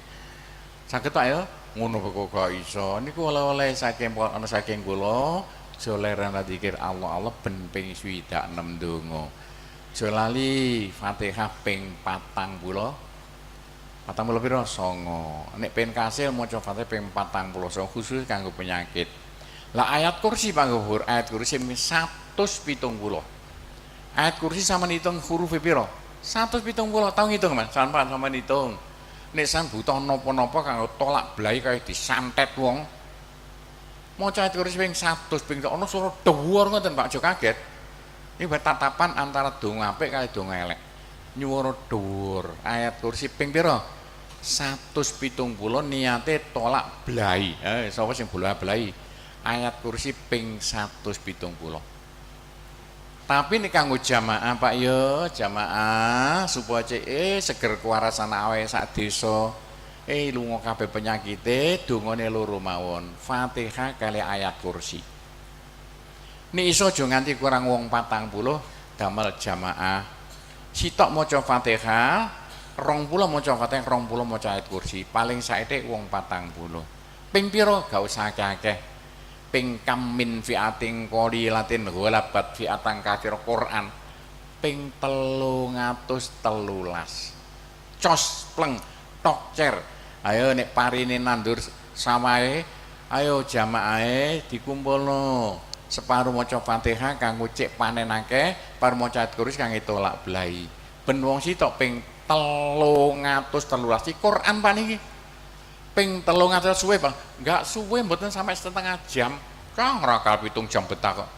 Saged Pak ya? Ngono kok gak iso. Niku oleh-oleh saking ana saking kula, aja leren zikir Allah, Allah ben ping 66 donga. Aja lali Fatihah ping 40. 40 pira? Songo. Nek pengen kasil maca Fatihah ping 49 khusus kanggo penyakit. Lah ayat kursi Pak Gofur, ayat kursi 170. Ayat kursi sama ngitung huruf pira? 170 tau ngitung Mas? Sampean sama ngitung. Nek sam butuh napa-napa kanggo tolak blai kaya disantet wong. Maca ayat kursi ping 100 ping ana suara dhuwur ngoten Pak, aja kaget. Ini tatapan antara donga apik kali donga elek. Nyuwara dhuwur. Ayat kursi ping pira? 170 niate tolak blai. Sapa sing bola blai? Ayat kursi ping 170. Tapi nek kanggo jamaah Pak ya, jamaah supaya cek seger kewarasan awake sak desa. Lunga kabeh penyakite, dongane loro mawon. Fatihah kali ayat kursi. Nek iso aja nganti kurang wong 40 damel jamaah. Sitok maca Fatihah, 20 maca Fatihah, 20 maca ayat kursi. Paling saithik wong 40. Ping pira gak usah akeh-akeh. Ping kam min fiatin qalilatin ghalabat fiatan katsira Quran. Ping 313. Cos pleng tok cer. Ayo nek parine nandur sawahe, ayo jamaahe dikumpulno. Separuh maca Fatihah kanggo cek panen akeh, paruh maca ayat kursi kanggo tolak blai. Ben wong sitok ping 313 Quran Pak niki. Ping 300 suwe Pak. Enggak suwe mboten sampai setengah jam. Kang rakal 7 jam betah kok.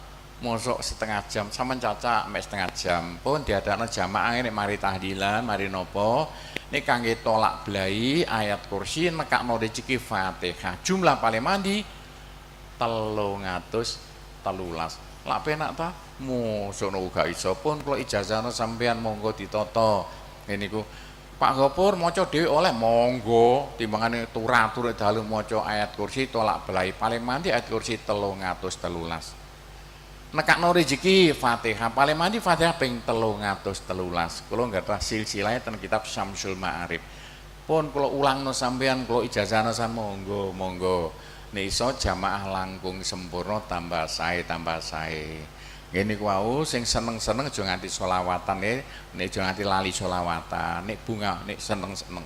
Mosok setengah jam, sampean cacak mek setengah jam. Pun diadakno jamaah nek mari tahlilan, mari nopo. Nek kangge tolak blai ayat kursi nekakno rezeki Fatihah. Jumlah paling mandi 313. Lak penak ta? Mosok gak iso pun kula ijazahno sampean monggo ditata. Ngene niku Pak Gopur maca dhewe oleh monggo timbangane turu-turu dalu maca ayat kursi tolak belai paling mandi ayat kursi 313. Nekakno rezeki Fatihah paling mandi Fatihah ping 313. Kula nggadah silsilahe ten kitab Syamsul Ma'arif. Pun kula ulangno sampean kula ijazahno sampean monggo monggo. Nek iso jamaah langkung sempurna tambah sae tambah sae. Ngene ku wau sing seneng-seneng aja nganti selawatan nek aja nganti lali selawatan, nek bunga nek seneng-seneng.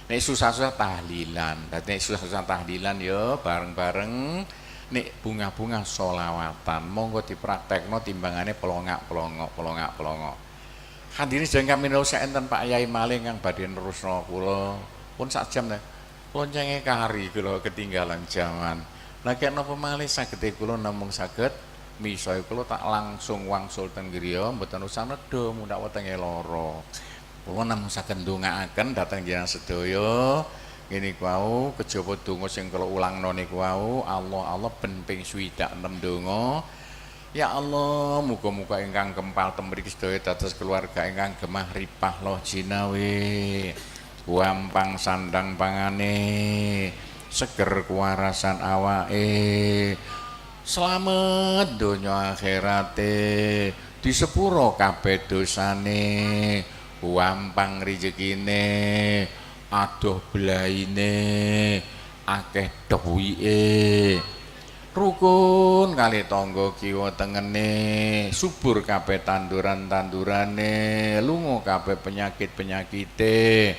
Nek susah-susah tahlilan. Dadi nek susah-susah tahlilan ya bareng-bareng nek bunga-bunga selawatan. Monggo dipraktekno timbangane pelongak-pelongok, pelongak-pelongok. Hadirin sedaya kami enten Pak Yai Maling kang badhe nerusno kula pun sak jam ta. Loncenge kari kula ketinggalan jaman. Lah kek napa malih sagede kula namung saged misohe kula tak langsung wangsul teng griya mboten usah nedha mundhak wetenge lara. Kula namung saged ndongaaken dhateng jenengan sedaya. Ngene iku wau kejaba donga sing kula ulangno niku wau Allah Allah ben ping 66 donga. Ya Allah, muga-muga ingkang kempal ten mriki sedaya dados keluarga ingkang gemah ripah loh jinawe. Gampang sandang pangane, seger kewarasan awake. Slamet donya akhirate, disepuro kabeh dosane, gampang rezekine. adoh belaine, akeh duwike, rukun kali tangga kiwa tengene, subur kabeh tanduran-tandurane, lunga kabeh penyakit-penyakite.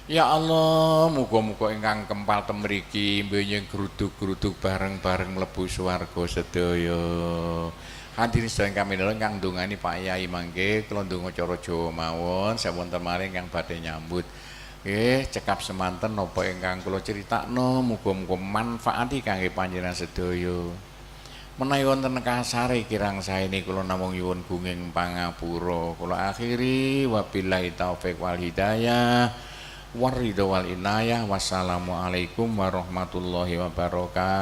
Ya Allah, muga-muga ingkang kempal temriki mbenjing gruduk-gruduk bareng-bareng mlebu swarga sedaya. Hadirin sedaya kami dalem ingkang ndongani Pak Yai mangke kula ndonga cara Jawa mawon, sawonten malih ingkang badhe nyambut. Nggih, cekap semanten napa ingkang kula critakno, muga-muga manfaati kangge panjenengan sedaya. Menawi wonten kasare kirang saene kula namung nyuwun gunging pangapura. Kula akhiri wabillahi taufik wal hidayah. Waridho wal inayah. Wassalamualaikum warahmatullahi wabarakatuh.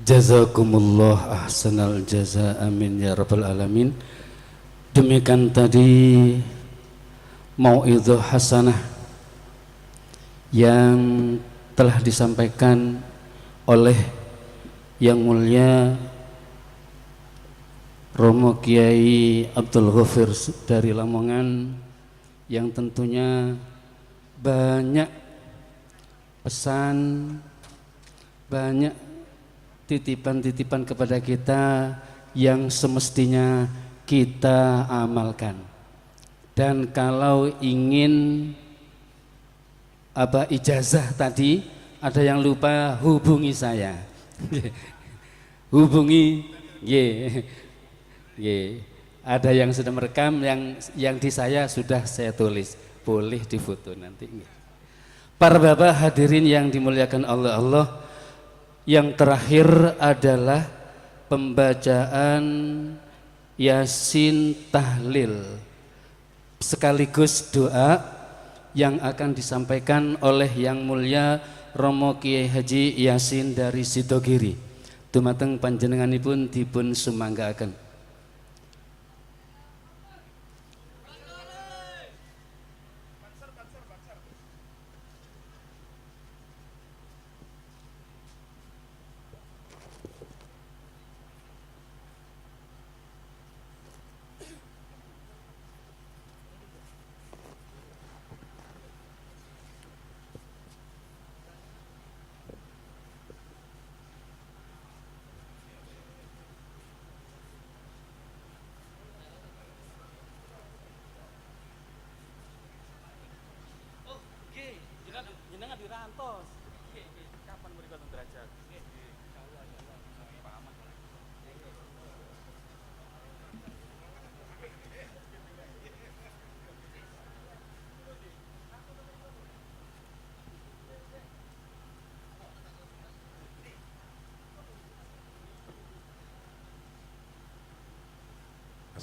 Jazakumullah ahsanal jaza, amin ya rabbal alamin. Demikian tadi mauidhah hasanah yang telah disampaikan oleh Yang Mulia Romo Kiai Abdul Ghafir dari Lamongan, yang tentunya banyak pesan, banyak titipan-titipan kepada kita yang semestinya kita amalkan. Dan kalau ingin apa ijazah tadi, ada yang lupa, hubungi saya. Hubungi, ye. Ada yang sudah merekam, yang di saya sudah saya tulis, boleh difoto nanti. Para bapak hadirin yang dimuliakan Allah Allah, yang terakhir adalah pembacaan Yasin tahlil sekaligus doa yang akan disampaikan oleh Yang Mulia Romo Kiai Haji Yasin dari Sidogiri. Dumateng panjenenganipun dipun sumanggaaken.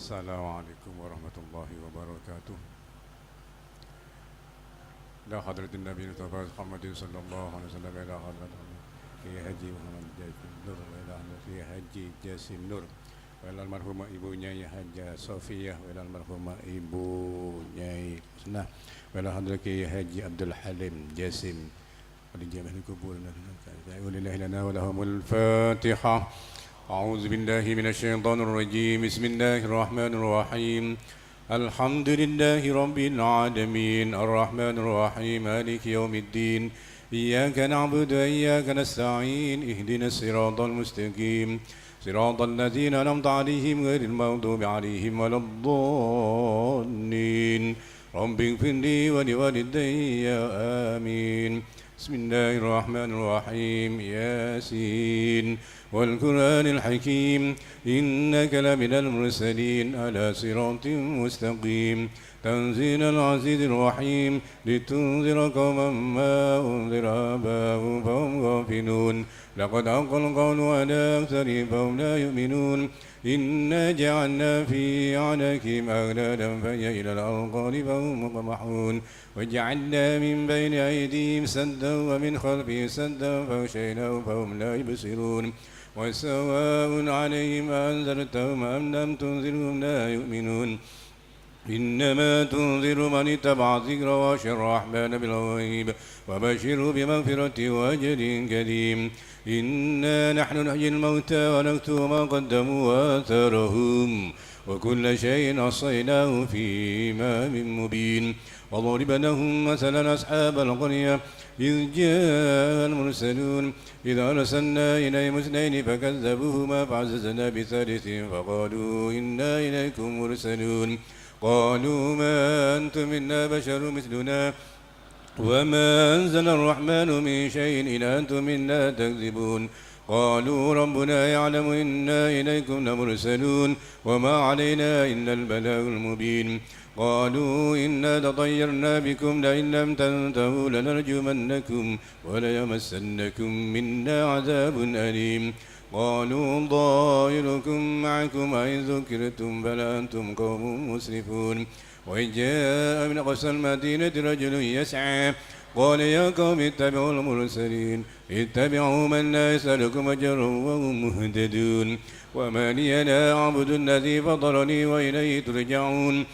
Assalamualaikum warahmatullahi wabarakatuh. إلى حضرة النبي المصطفى محمد صلى الله عليه وسلم، إلى حضرة Kiai Haji Muhammad Jasim Nur, إلى حضرة Kiai Haji Jasim Nur, وإلى المرحومة Ibu Nyai Haja Sofiyah, وإلى المرحومة Ibu Nyai Husnah, وإلى حضرة Kiai Haji Abdul Halim Jasim, ولجميع أهل القبور ولله لنا ولهم الفاتحة. أعوذ بالله من الشيطان الرجيم. بسم الله الرحمن الرحيم. الحمد لله رب العالمين الرحمن الرحيم مالك يوم الدين إياك نعبد وإياك نستعين اهدنا الصراط المستقيم صراط الذين أنعمت عليهم غير المغضوب عليهم ولا الضالين رب اغفر لي ولوالدي آمين. بسم الله الرحمن الرحيم. ياسين والقرآن الحكيم إنك لمن المرسلين على صراط مستقيم تنزيل العزيز الرحيم لتنذر قوما ما أنذر آباؤهم فهم غافلون. لقد حق القول على أكثرهم فهم لا يؤمنون. إنا جعلنا في أعناقهم أغلالا فهي إلى الأذقان فهم مقمحون. وجعلنا من بين أيديهم سدا ومن خلفهم سدا فأغشيناهم فهم لا يبصرون. وسواء عليهم أأنذرتهم أم لم تنذرهم لا يؤمنون. إنما تنذر من اتبع الذكر وخشى الرحمن بالغيب وبشره بمغفرة وأجر كريم. إنا نحن نحيي الموتى ونكتب ما قدموا وآثارهم وكل شيء أحصيناه في إمام مبين. وضرب لهم مثلا أصحاب القرية إذ جاء المرسلون إذا أرسلنا إليهم اثنين فكذبوهما فعززنا بثالث فقالوا إنا إليكم مرسلون. قالوا ما أنتم إلا بشر مثلنا وما أنزل الرحمن من شيء إن أنتم إلا تكذبون. قالوا ربنا يعلم إنا إليكم لمرسلون وما علينا إلا البلاغ المبين. قالوا إنا تطيرنا بكم لئن لم تنتهوا لنرجمنكم وليمسنكم منا عذاب أليم. قالوا طائركم معكم أئن ذكرتم بل أنتم قوم مسرفون. وإذ جاء من أقصى المدينة رجل يسعى قال يا قوم اتبعوا المرسلين اتبعوا من لا يسألكم أجرا وهم مهتدون. وما لي لا أعبد الذي فطرني وإليه ترجعون.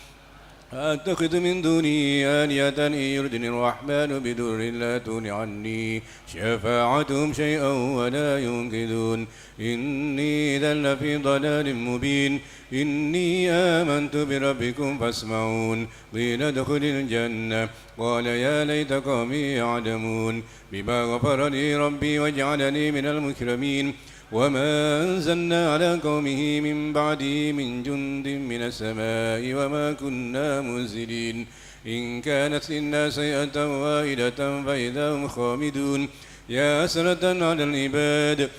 أتخذ من دونه آلهة إن يردني الرحمن بدر لا تغن عني شفاعتهم شيئا ولا ينقذون. إني إذا لفي ضلال مبين. إني آمنت بربكم فاسمعون. قيل ادخل الجنة قال يا ليت قومي يعلمون بما غفر لي ربي وجعلني من المكرمين. وما أنزلنا على قومه من بعده من جند من السماء وما كنا منزلين. إن كانت إلا سيئة واحدة فإذا هم خامدون. يا حسرة على العباد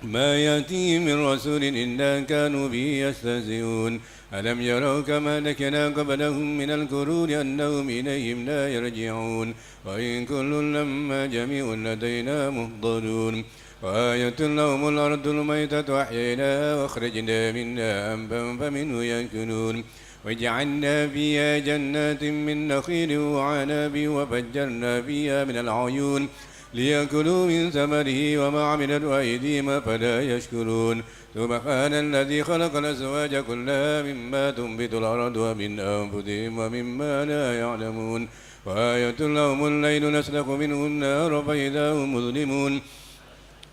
ما يأتيهم من رسول إلا كانوا به يستهزئون. ألم يروا كما أهلكنا قبلهم من القرون أنهم إليهم لا يرجعون. وإن كل لما جميع لدينا محضرون. وآية لهم الأرض الميتة أحييناها وأخرجنا منها حبا فمنه يأكلون. وجعلنا فيها جنات من نخيل وعنب وفجرنا فيها من العيون ليأكلوا من ثمره وما عملت أيديهم فلا يشكرون. سبحان الذي خلق الأزواج كلها مما تنبت الأرض ومن أنفسهم ومما لا يعلمون. وآية لهم الليل نسلخ منه النهار فإذا هم مظلمون.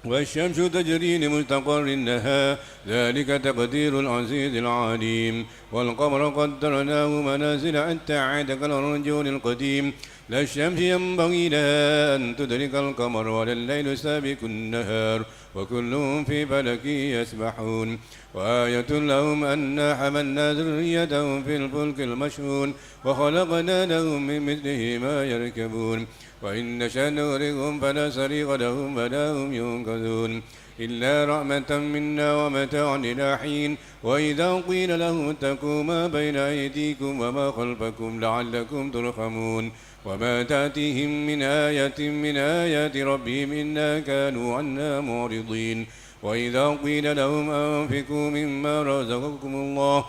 والشمس تجري لمستقر لها ذلك تقدير العزيز العليم. والقمر قدرناه منازل حتى عاد كالأرجون القديم. لا الشمس ينبغي لها أن تدرك القمر ولا الليل سابق النهار وكلهم في فلك يسبحون. وآية لهم أنا حملنا ذريتهم في الفلك المشحون وخلقنا لهم من مثله ما يركبون. وإن نشأ نغرقهم فلا صريخ لهم ولا هم ينقذون إلا رحمة منا ومتاعا إلى حين. وإذا قيل لهم اتقوا ما بين أيديكم وما خلفكم لعلكم ترحمون. وما تأتيهم من آية من آيات ربهم إلا كانوا عنا معرضين. وإذا قيل لهم أنفقوا مما رزقكم الله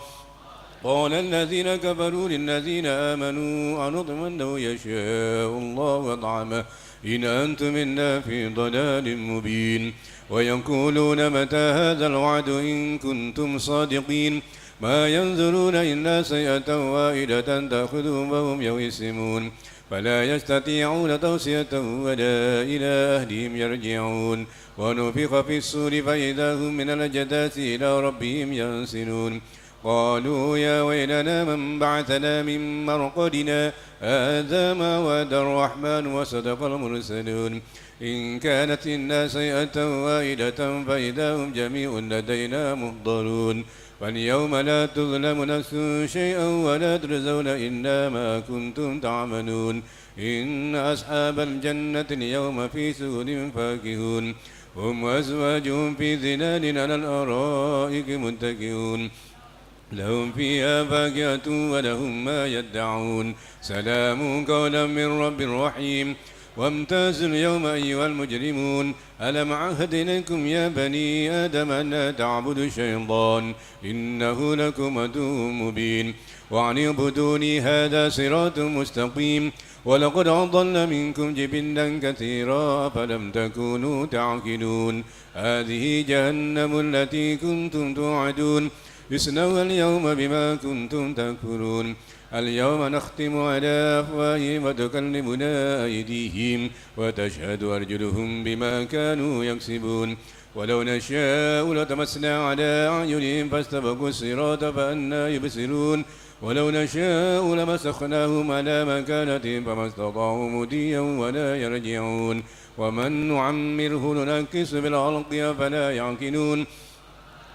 قال الذين كفروا للذين آمنوا أنطعم لو يشاء الله أطعمه إن أنتم إلا في ضلال مبين. ويقولون متى هذا الوعد إن كنتم صادقين. ما ينظرون إلا سيئة واحدة تأخذهم وهم يوسمون. فلا يستطيعون توصية ولا إلى أهلهم يرجعون. ونفخ في الصور فإذا هم من الأجداث إلى ربهم ينسلون. قالوا يا ويلنا من بعثنا من مرقدنا هذا ما وعد الرحمن وصدق المرسلون. إن كانت إلا سيئة واحدة فإذا هم جميع لدينا محضرون. فاليوم لا تظلم نفس شيئا ولا تجزون إلا ما كنتم تعملون. إن أصحاب الجنة اليوم في سرور فاكهون هم وأزواجهم في ظلال على الأرائك متكئون. لهم فيها فاكهة ولهم ما يدعون. سلام قولا من رب رحيم. وامتازوا اليوم أيها المجرمون. ألم أعهد إليكم يا بني آدم أن لا تعبدوا الشيطان إنه لكم عدو مبين. وأن اعبدوني هذا صراط مستقيم. ولقد أضل منكم جبلا كثيرا فلم تكونوا تعقلون. هذه جهنم التي كنتم توعدون. اصلوها اليوم بما كنتم تكفرون. اليوم نختم على أفواههم وتكلمنا أيديهم وتشهد أرجلهم بما كانوا يكسبون. ولو نشاء لطمسنا على أعينهم فاستبقوا الصراط فأنى يبصرون. ولو نشاء لمسخناهم على مكانتهم فما استطاعوا مضيا ولا يرجعون. ومن نعمره ننكس بالخلق فلا يعقلون.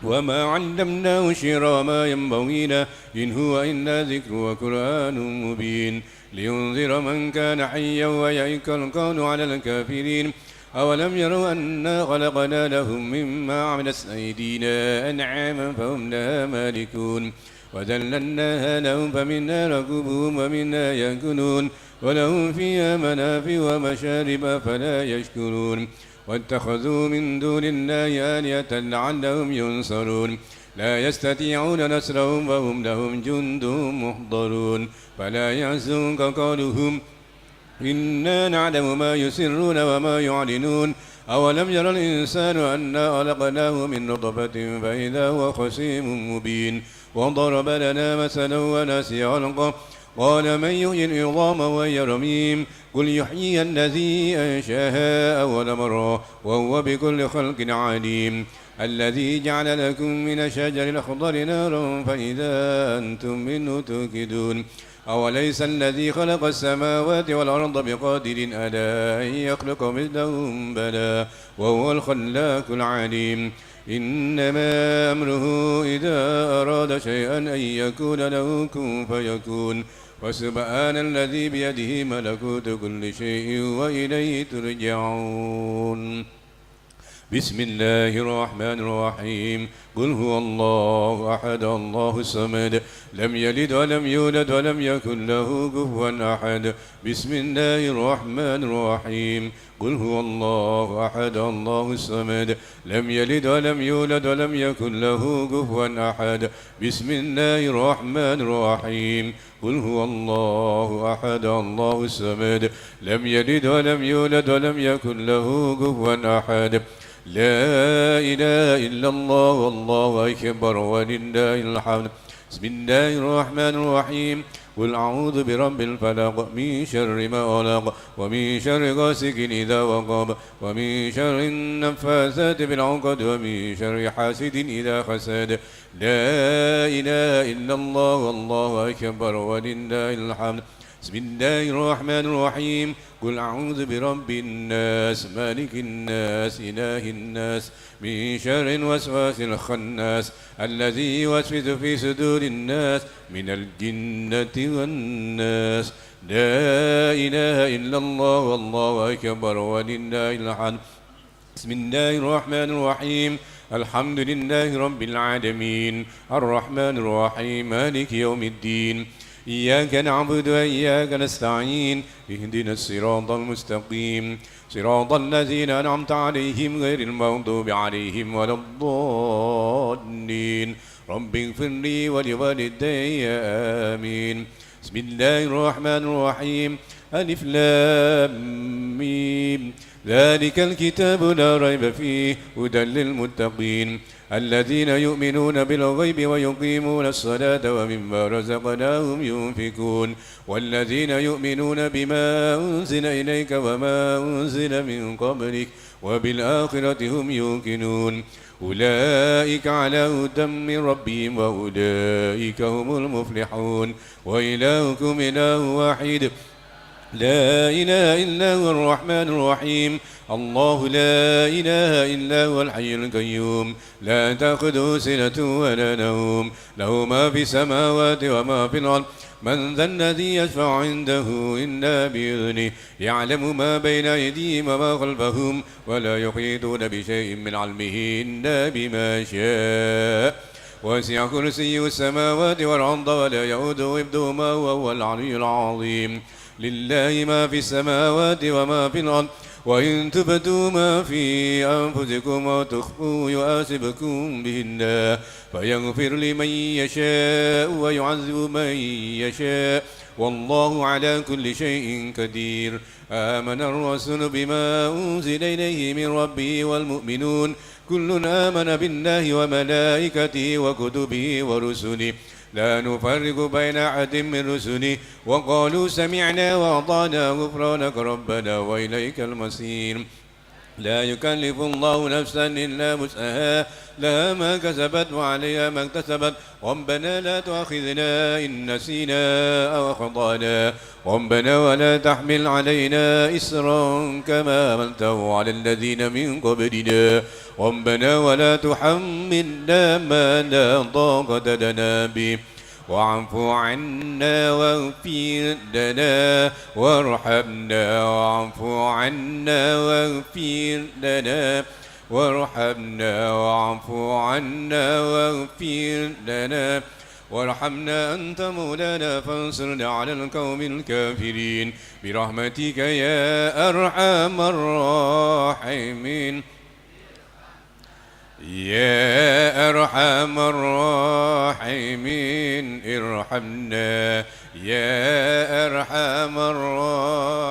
وما علمناه الشعر وما ينبغي له إن هو إلا ذكر وقرآن مبين. لينذر من كان حيا ويحق القول على الكافرين. أولم يروا أنا خلقنا لهم مما عملت أيدينا أنعاما فهم لها مالكون. وذللناها لهم فمنها ركوبهم ومنها يأكلون. ولهم فيها منافع ومشارب فلا يشكرون. واتخذوا من دون الله آلهة لعلهم ينصرون. لا يستطيعون نصرهم وهم لهم جند محضرون. فلا يحزنك قولهم إنا نعلم ما يسرون وما يعلنون. أولم ير الإنسان أنا خلقناه من نطفة فإذا هو خصيم مبين. وضرب لنا مثلا ونسي خلقه قال من يحيي العظام وهي رميم. قل يحيي الذي أنشاها أول مرة وهو بكل خلق عليم. الذي جعل لكم من الشجر الأخضر نارا فإذا أنتم منه توقدون. أوليس الذي خلق السماوات والأرض بقادر على أن يخلق مثلهم؟ بلى وهو الخلاق العليم. إنما أمره إذا أراد شيئا أن يكون له كن فيكون. وسبحان الذي بيده ملكوت كل شيء وإليه ترجعون. بسم الله الرحمن الرحيم. قل هو الله أحد الله الصمد لم يلد ولم يولد ولم يكن له كفوا أحد. بسم الله الرحمن الرحيم. قل هو الله أحد الله الصمد لم يلد ولم يولد ولم يكن له كفوا أحد. بسم الله الرحمن الرحيم. قل هو الله أحد الله الصمد لم يلد ولم يولد ولم يكن له كفوا أحد. لا إله إلا الله والله أكبر ولله الحمد. بسم الله الرحمن الرحيم. قل أعوذ برب الفلق من شر ما خلق ومن شر غاسق إذا وقب ومن شر النفاثات في العقد ومن شر حاسد إذا حسد. لا إله إلا الله والله أكبر ولله الحمد. بسم الله الرحمن الرحيم. قل أعوذ برب الناس مالك الناس إله الناس من شر الوسواس الخناس الذي يوسوس في صدور الناس من الجنة والناس. لا إله إلا الله والله أكبر ولله الحمد. بسم الله الرحمن الرحيم. الحمد لله رب العالمين الرحمن الرحيم مالك يوم الدين. إياك نعبد وإياك نستعين اهدنا الصراط المستقيم صراط الذين أنعمت عليهم غير المغضوب عليهم ولا الضالين. رب اغفر لي ولوالدي آمين. بسم الله الرحمن الرحيم. ألف لام ميم ذلك الكتاب لا ريب فيه هدى للمتقين الذين يؤمنون بالغيب ويقيمون الصلاة ومما رزقناهم ينفقون والذين يؤمنون بما أنزل إليك وما أنزل من قبلك وبالآخرة هم يوقنون. أولئك على هدى من ربهم وأولئك هم المفلحون. وإلهكم إله واحد لا إله إلا هو الرحمن الرحيم. الله لا إله إلا هو الحي القيوم لا تأخذه سنة ولا نوم له ما في السماوات وما في الأرض. من ذا الذي يشفع عنده إلا بإذنه يعلم ما بين أيديهم وما خلفهم ولا يحيطون بشيء من علمه إلا بما شاء. وسع كرسيه السماوات والأرض ولا يؤوده حفظهما وهو العلي العظيم. لله ما في السماوات وما في الأرض وإن تبدوا ما في أنفسكم وتخفوه يحاسبكم به الله فيغفر لمن يشاء ويعذب من يشاء والله على كل شيء قدير. آمن الرسول بما أنزل إليه من ربه والمؤمنون كل آمن بالله وملائكته وكتبه ورسله لا نفرق بين أحد من رسله وقالوا سمعنا وأطعنا غفرانك ربنا وإليك المصير. لا يكلف الله نفسا إلا وسعها لها ما كسبت وعليها ما اكتسبت. ربنا لا تؤاخذنا إن نسينا أو أخطأنا ربنا ولا تحمل علينا إصرا كما حملته على الذين من قبلنا ربنا ولا تحملنا ما لا طاقة لنا به واعف عنا واغفر لنا وارحمنا واعف عنا واغفر لنا وارحمنا واعف عنا واغفر لنا وارحمنا أنت مولانا فانصرنا على القوم الكافرين برحمتك يا أرحم الراحمين. يا أرحم الراحمين ارحمنا يا أرحم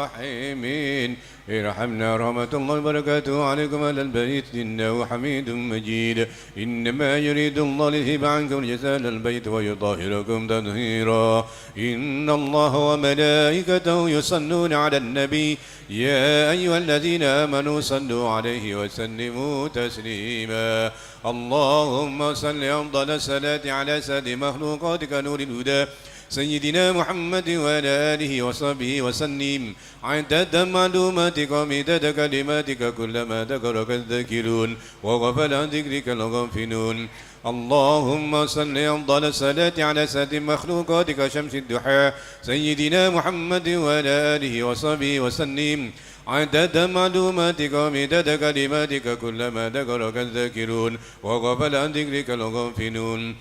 الراحمين ارحمنا. رحمة الله وبركاته عليكم أهل البيت إنه حميد مجيد. إنما يريد الله ليذهب عنكم الجزاء البيت ويطهركم تطهيرا. إن الله وملائكته يصلون على النبي يا أيها الذين آمنوا صلوا عليه وسلموا تسليما. اللهم صل أفضل الصلاة على سيد مخلوقاتك نور الهدى سيدنا محمد وعلى آله وصحبه وسلم عدد معلوماتك ومداد كلماتك كلما ذكرك الذاكرون وغفل عن ذكرك الغافلون. اللهم صل أفضل الصلاة على سيد مخلوقاتك شمس الضحى سيدنا محمد وعلى آله وصحبه وسلم عدد معلوماتك ومداد كلماتك كلما ذكرك الذاكرون وغفل عن ذكرك الغافلون.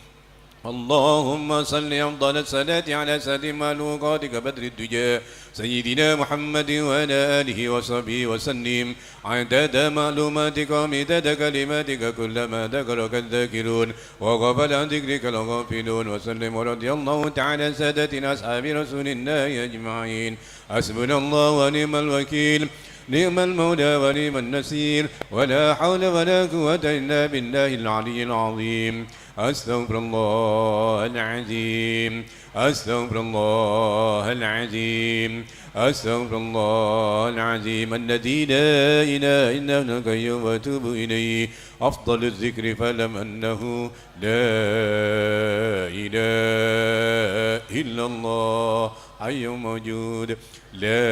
اللهم صل أفضل الصلاة على سيد مخلوقاتك بدر الدجى سيدنا محمد وعلى آله وصحبه وسلم عدد معلوماتك ومداد كلماتك كلما ذكرك الذاكرون وغفل عن ذكرك الغافلون. وسلم ورضي الله تعالى سادتنا أصحاب رسول الله أجمعين. حسبنا الله ونعم الوكيل نعم المولى ونعم النصير ولا حول ولا قوة إلا بالله العلي العظيم. أستغفر الله العظيم أستغفر الله العظيم أستغفر الله العظيم الذي لا إله إلا هو القيوم وأتوب إليه. أفضل الذكر فاعلم أنه لا إله إلا الله حي موجود. لا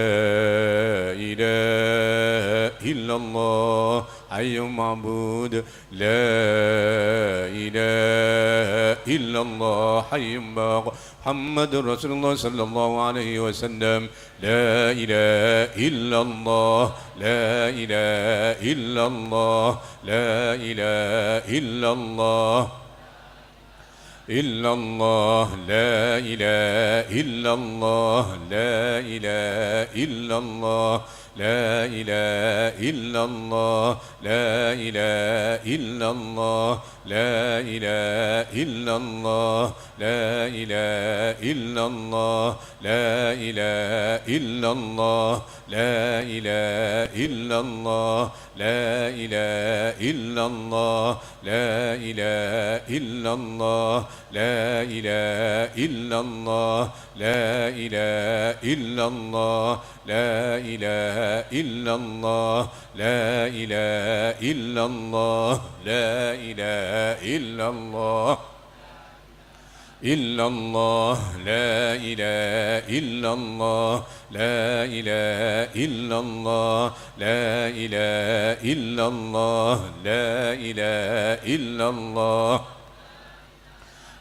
إله إلا الله حي معبود. لا إله إلا الله حي باق. محمد رسول الله صلى الله عليه وسلم. لا إله إلا الله لا إله إلا الله لا إله إلا الله إلا الله لا إله إلا الله لا إله إلا الله لا إله إلا الله لا إله إلا الله لا إله إلا الله لا إله إلا الله لا إله إلا الله لا إله إلا الله لا إله إلا الله لا إله إلا الله لا إله إلا الله لا إله إلا الله لا إله إلا الله لا إله إلا الله لا إله إلا الله إلا الله لا إله إلا الله لا إله إلا الله لا إله إلا الله لا إله إلا الله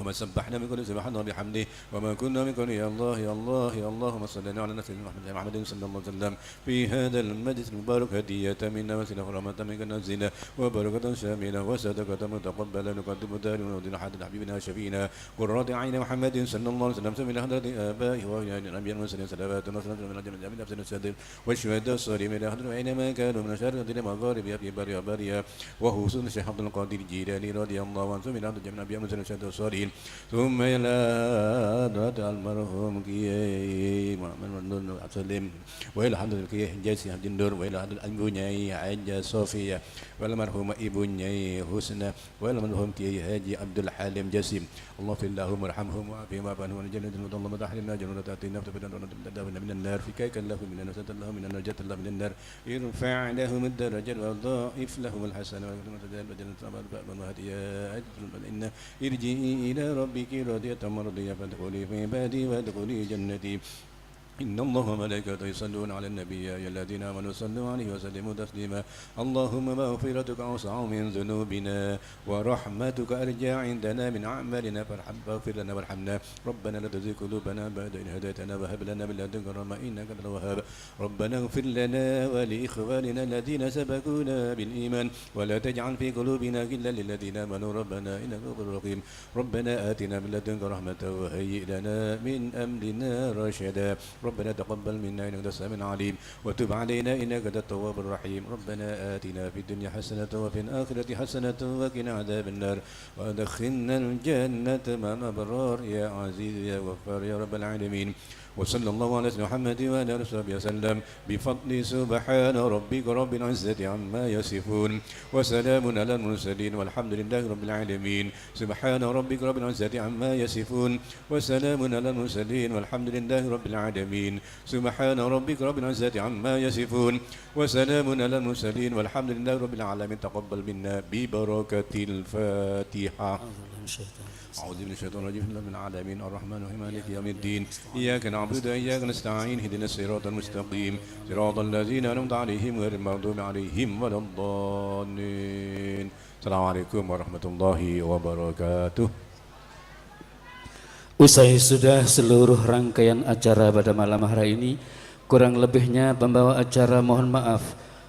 وما سبحنا من كل سبحان الله بحمده، وما كنا من كل يا الله يا الله يا الله. اللهم صل على سيدنا محمد صلى الله عليه وسلم في هذا المجلس المبارك، هدية منا وسيلة ورحمة منك نازلة وبركة شاملة وصدقة متقبلة، نقدم ذلك ونودي حد حبيبنا شفينا قرة عين محمد صلى الله عليه وسلم من حضرة آبائه وأولياء الأنبياء والمرسلين، صلوات وسلام على جميع الأفضل السادة والشهداء الصالحين إلى حضرة أينما كانوا من شر المغارب في بر وبريا، وخصوصا الشيخ عبد القادر الجيلاني رضي الله عنه من حضرة جميع الأنبياء والمرسلين والشهداء الصالحين، ثم إلى حضرة المرحوم كي محمد سلم، وإلى حضرة كي جاسي عبد النور، وإلى حضرة البنية حاجة صوفيا، والمرحوم ابني حسنى، والمرحوم كي هاجي عبد الحليم جاسم. اللهم اغفر لهم وارحمهم وعافهم واعف عنهم ونجنا اللهم تحرمنا جنة تأتينا من النار، فكاك له من النار، له من النار، له من النار، ارفع لهم الدرجة وضاعف لهم الحسنة ارجعي إلى ربك راضية مرضية فادخلي في عبادي وادخلي جنتي. إن الله وملائكته يصلون على النبي يا أيها الذين آمنوا صلوا عليه وسلموا تسليما. اللهم مغفرتك أوسع من ذنوبنا ورحمتك أرجى عندنا من أعمالنا، فاغفر لنا وارحمنا. ربنا لا تزغ قلوبنا بعد إذ هديتنا وهب لنا من لدنك رحمة إنك أنت الوهاب. ربنا اغفر لنا ولإخواننا الذين سبقونا بالإيمان ولا تجعل في قلوبنا غلا للذين آمنوا ربنا إنك غفور رحيم. ربنا آتنا من لدنك رحمة وهيئ لنا من أمرنا رشدا. ربنا تقبل منا إنك أنت السميع العليم وتب علينا إنك أنت التواب الرحيم. ربنا آتنا في الدنيا حسنة وفي الآخرة حسنة وقنا عذاب النار وأدخلنا الجنة مع الأبرار يا عزيز يا غفار يا رب العالمين. وصلى الله على سيدنا محمد وعلى آله وصحبه وسلم بفضل سبحان ربك رب العزة عما يصفون وسلام على المرسلين والحمد لله رب العالمين. سبحان ربك رب العزة عما يصفون وسلام على المرسلين والحمد لله رب العالمين. سبحان ربك رب العزة عما يصفون وسلام على المرسلين والحمد لله رب العالمين. تقبل منا ببركة الفاتحة. أعوذ بالله من الشيطان الرجيم. بسم الله العالمين الرحمن الرحيم مالك يوم الدين إياك نعبد وإياك نستعين اهدنا الصراط المستقيم صراط الذين أنعمت عليهم غير المغضوب عليهم ولا الضالين. السلام عليكم ورحمة الله وبركاته. Usai sudah seluruh rangkaian acara pada malam hari ini, kurang lebihnya pembawa acara mohon maaf.